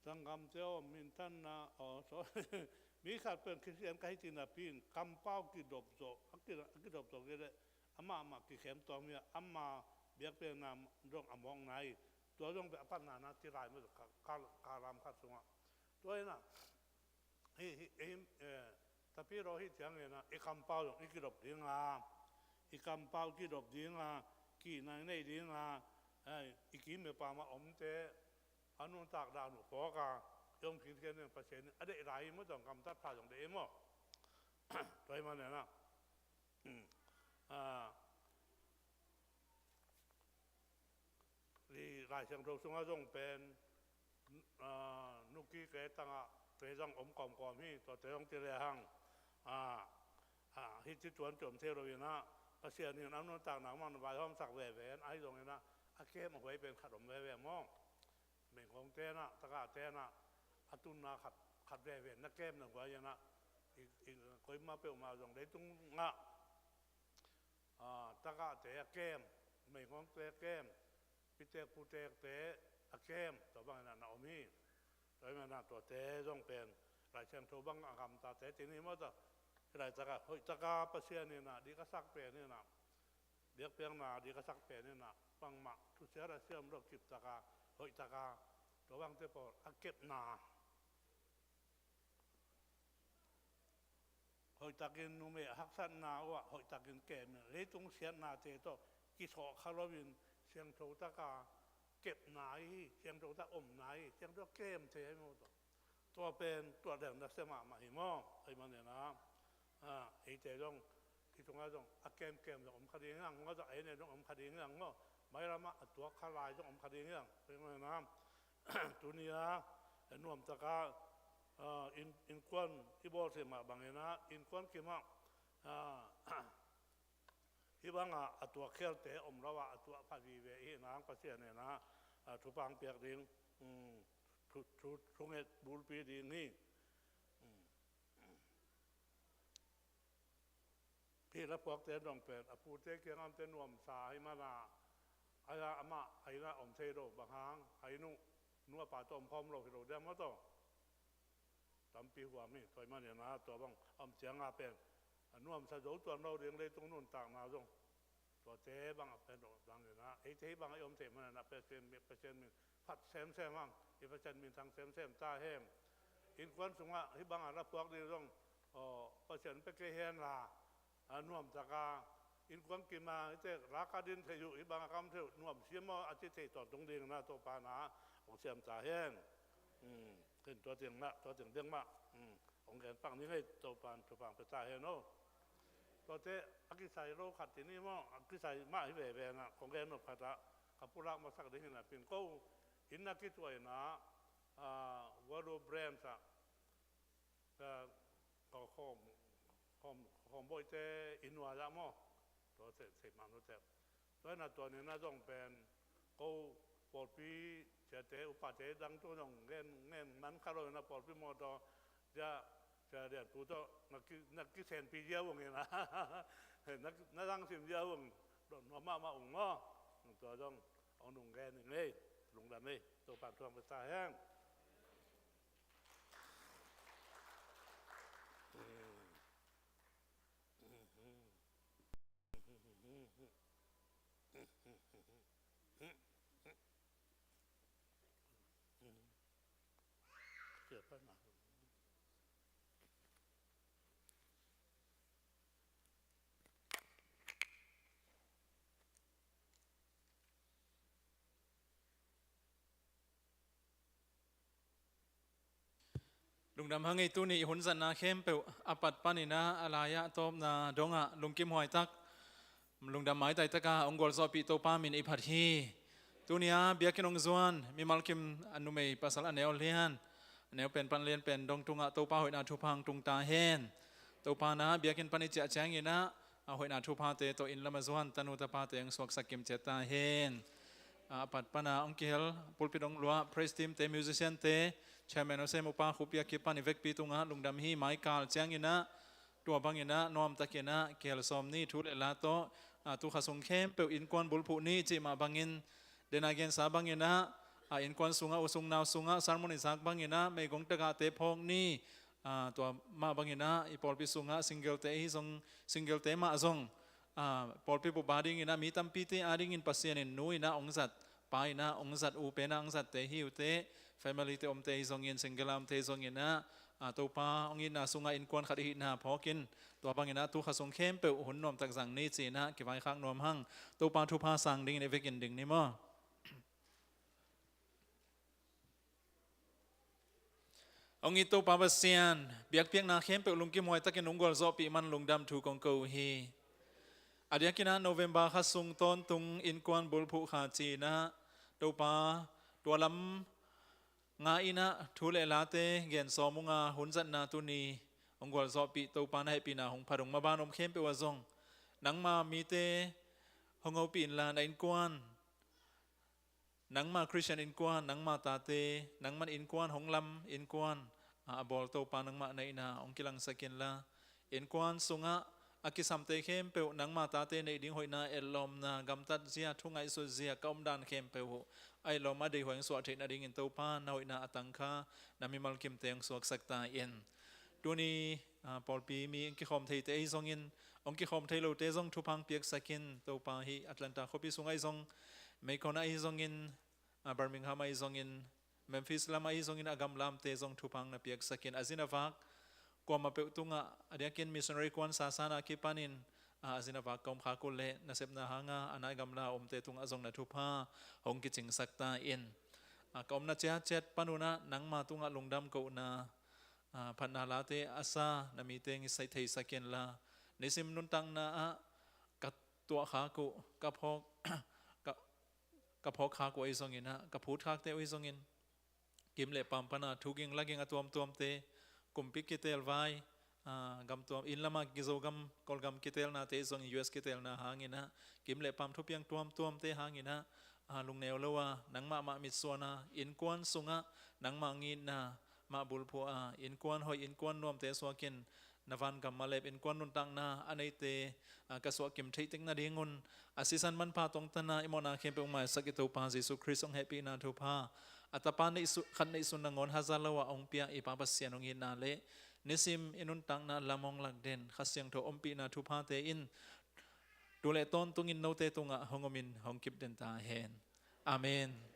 Sanggamte aw, minthanna aw, sorry. Mi khat pen Khristian ka hi cih napi in kampau kidop zawh, a ki-, a kidop zawh kei leh amah mah kikhem tuam hi a, ama biakpiakna zong a mawkna hi. Tua zong pen a patna na ci lai maw, ka, ka, ka lam khat sungah. Tua hi na, hi, hi, hi, eh, Tapidaw hi ciangin ah i kampau zong i kidop ding a, i kampau kidop ding a, kihna i nei ding a, eh, i kim i pam a omte a nuntak dan uh phawk a, i om khin khin ding Pasian in a deih lai hi maw, zong gamtat pha zong deih hi maw. Tua hi manin ah, ah, Lai Siangtho sungah zong pen, ah, nuki ke tangah te zong om kawmkawm hi, tuate zong ci lehang, ah, ah, hih ci tuan ci om thei lo in ah, Pasian in a nuntakna mah na vaihawmsak veve in, ahi zongin ah a kem a huai pen khat om veve maw. Mengkong tenah, taka tenah, a tunna khat, khat veve na kemna huai in ah, i, i, koima peuhmah zong leitung ngah, ah, takahte a kem, meingongte a kem, pitek putekte a kem, tua bangin ah na om hi. Tua hi manin ah tuate zong pen Lai Siangtho bang a gamtate ci ni maw ta. Hih laitakah hoihtaka Pasian in ah dih ka sak pen in ah, biakpiakna dih ka sak pen in ah, bangmah thusia a siam lo kiptaka, hoihtaka, tua bangte pawl a kepna, hoihtakin numei a haksatna uh ah hoihtakin kem in, leitung siatnate tawh kisawhkha loin siangtho taka kepna hi, siangtho tak omna hi, siangtho kem thei hi maw tawh. Tua pen tuah deng na sia mahmah hi maw. Ahih manin ah, ah, eite zong, hih tungah zong a kemkem zong om kha ding hi hang, hong a zah ei ne zong om kha ding hi hang maw. Mailamah a tuak kha lai zong om kha ding hi hang. Ahih manin ah, tuni-a nuamtaka, ah, inn, innkuan i bawl thei mah bangin ah, innkuan kimah, ah, hih bangah a tuak khialte om lo ah, a tuah pha vive i hih nang Pasian in ah, ah, thupha hong piak ding, um, thu, thu, thunget bulpi ding hi. Um. Hih lapuakte dong pen a pute kiangah omte nuamsa ahih manin ah, a, amah a inn ah om thei lo, bang hang, a inn uh nu a pa tawh om khawm lo hi lo diam maw tawh. Tampi huam hi, tua ahih manin ah tua bang om ciangah pen a nuamsa zo tuan lo ding, leitung nuntakna zong. Tuate bang a pen lo bangin ah, eite hih bang a i om thei manin ah Pasian min, Pasian min phat semsem hang, i Pasian minthang semsem ta hen. Innkuan sungah hih bangah lapuak ding zong, aw, Pasian pia kei hen la, a nuamtaka, innkuan kima, hihte laka din thei uh, hih bangah kam thei uh, nuam siam maw a ci thei tawntung dingin ah Topa na hong siam ta hen. Um, ken tua teng mah, tua teng deng mah, um, hong gen pak ni ngei, Topa in thupha hong pia ta hen aw. Tuate a kisai lo khat ti ni maw, a kisai mah hi veve in ah, kong gen nop khat ah, ka pulak masak ding hi napi in ko, inn a kituah in ah, ah, Valu Branch ah, ah, ka khawm, khawm, khawm bawihte inn nuai ah maw, tua thei, thei mah nu te. Tua hi na tua ni na zong pen ko pawlpi siate, upate dang tawh zong ngen, ngen man kha lo hi na, pawlpi mawtaw, cia, cia lianpu tawh na ki, na kisenpi zia ung hi na. Na, na dang sim zia ung, dot nuam mahmah ung maw. Tua zong hong nung ngen hi ngei, lungdam hi, Topa in thupha hong pia ta hen. Lungdam hang ei, tuni i hun zatna khempeuh a pat panin ah, a lai-ah tawpna dongah lungkim huaitak, lungdam maitai takah hong gualzawhpih Topa min i phat hi. Tuni-a biakinn hong zuan mimal kim, a numei pasal a neu lian, a neu pen pan lian pen dong tungah Topa hoihna thupha hong tung ta hen. Topa na biakinn pan i ciah ciangin ah, a hoihna thuphate tawh inn lam a zuan tanu tapate hong suaksak kim ciat ta hen. A pat pana hong kihel, pulpit hong luah praise team-te, musician-te, chairman Hosem, upa Khup Pi a kipan i vekpi tungah lungdam hi. Maikal ciangin ah, tua bangin ah, nuamtakin ah kihel sawm ni, thu le la tawh, a, tu kha sung khempeuh innkuan bulphuh ni cih mah bangin, den a gensa bangin ah, a, innkuan sungah, u sung nau sungah sermon i zak bangin ah meigong tagahte phawk ni, a, tua mah bangin ah i pawlpi sungah singlelte ahi zong, singlelte mah zong, a, pawlpi bup a dingin ah mi tampite a dingin Pasian in nu in ah hong zat, pa in ah hong zat, u pen ah hong zatte hi uh teh, family te omte hi zongin, single a omte hi zongin ah, a, Topa hong itna sungah innkuan khat i hihna phawkin, tua bangin ah tu kha sung khempeuh hun nuamtak zang ni ci-in ah kivaikhak nuam hang. Topa thupha sang dingin i vekin ding ni maw. Hong it Topa Pasian, biakpiakna khempeuh lungkim huai takin hong gualzawhpih man lungdam thu kong ko uh hi. A diakin ah November kha sung tawntung innkuan bulphuh kha ci-in ah, Topa, tua lam nga in ah thu le late gen sawm ung a, hun zatna tuni hong gualzawhpih Topa na hehpihna hong phat ung. Maban om khempeuh ah zong nangma mite hong hopih inla, na innkuan, nangma Khristian innkuan, nangma tate, nangman innkuan hong lam, innkuan a, a bawl Topa nangmah na hihna hong kilangsak inla, innkuan sungah a kisamte khempeuh nangma tate neih ding hoihna, etlawmna, gamtatzia, thungaihsutzia, ka omdan khempeuh uh a etlawm, a deihhuai hong suah theih nadingin Topa na hoihna a tangkha na mimal kimte hong suaksak ta in. Tuni, a, pawlpi mi hong kikhawm theite ahi zongin, hong kikhawm thei lote zong thupha hong piaksak in. Topa, hih Atlanta khuapi sungah ahi zong, Macon ah ahi zongin, a, Birmingham ah ahi zongin, Memphis lamah ahi zongin, a gamla omte zong thupha hong na piaksak in. A zin a vak kuamah peuh tungah, a diakin missionary kuansa san a kipanin, a, a zin a vak ka om khak uh leh nasepna hanga a nai gamla a omte tungah zong na thupha hong kicingsak ta in. A, ka omna ciatciat pan un ah nangma tungah lungdam kohna, a, phatna late a sa na mite hong i theisak inla, nisim nuntakna ah ka tuahkhak uh, ka phawk, ka, ka phawkkhak uh ahi zongin ah, ka phutkhakte uh ahi zongin, kim le paam pana thuging laging a tuamtuamte, kumpi kitelvai, a, gam tuam, inn lama Zogam, Kawlgam kitelnate zong, U S kitelna hangin ah, kim le paam thupiang tuamtuamte hangin ah, a, lungneu lo a, nangmah mah mitsuan a, innkuan sungah nangmah hong itna mah bulphuh a, innkuan hoih, innkuan nuamte suakin, na vangam a lep innkuan nuntakna a neite, a, ka suahkim theih tek nadingun, a sisan manpha tongtana i mawhna khempeuh hong maisak i Topa Jesu Khrist hong hehpihna thupha, a Tapa neihsu-, khat neihsun nangawn haza lo a hong pia i Pa Pasian hong itna le nisim i nuntakna lam hong lak den Kha Siangtho ompihna thuphate in tu le tawntungin note tungah hong omin hong kip den ta hen. Amen.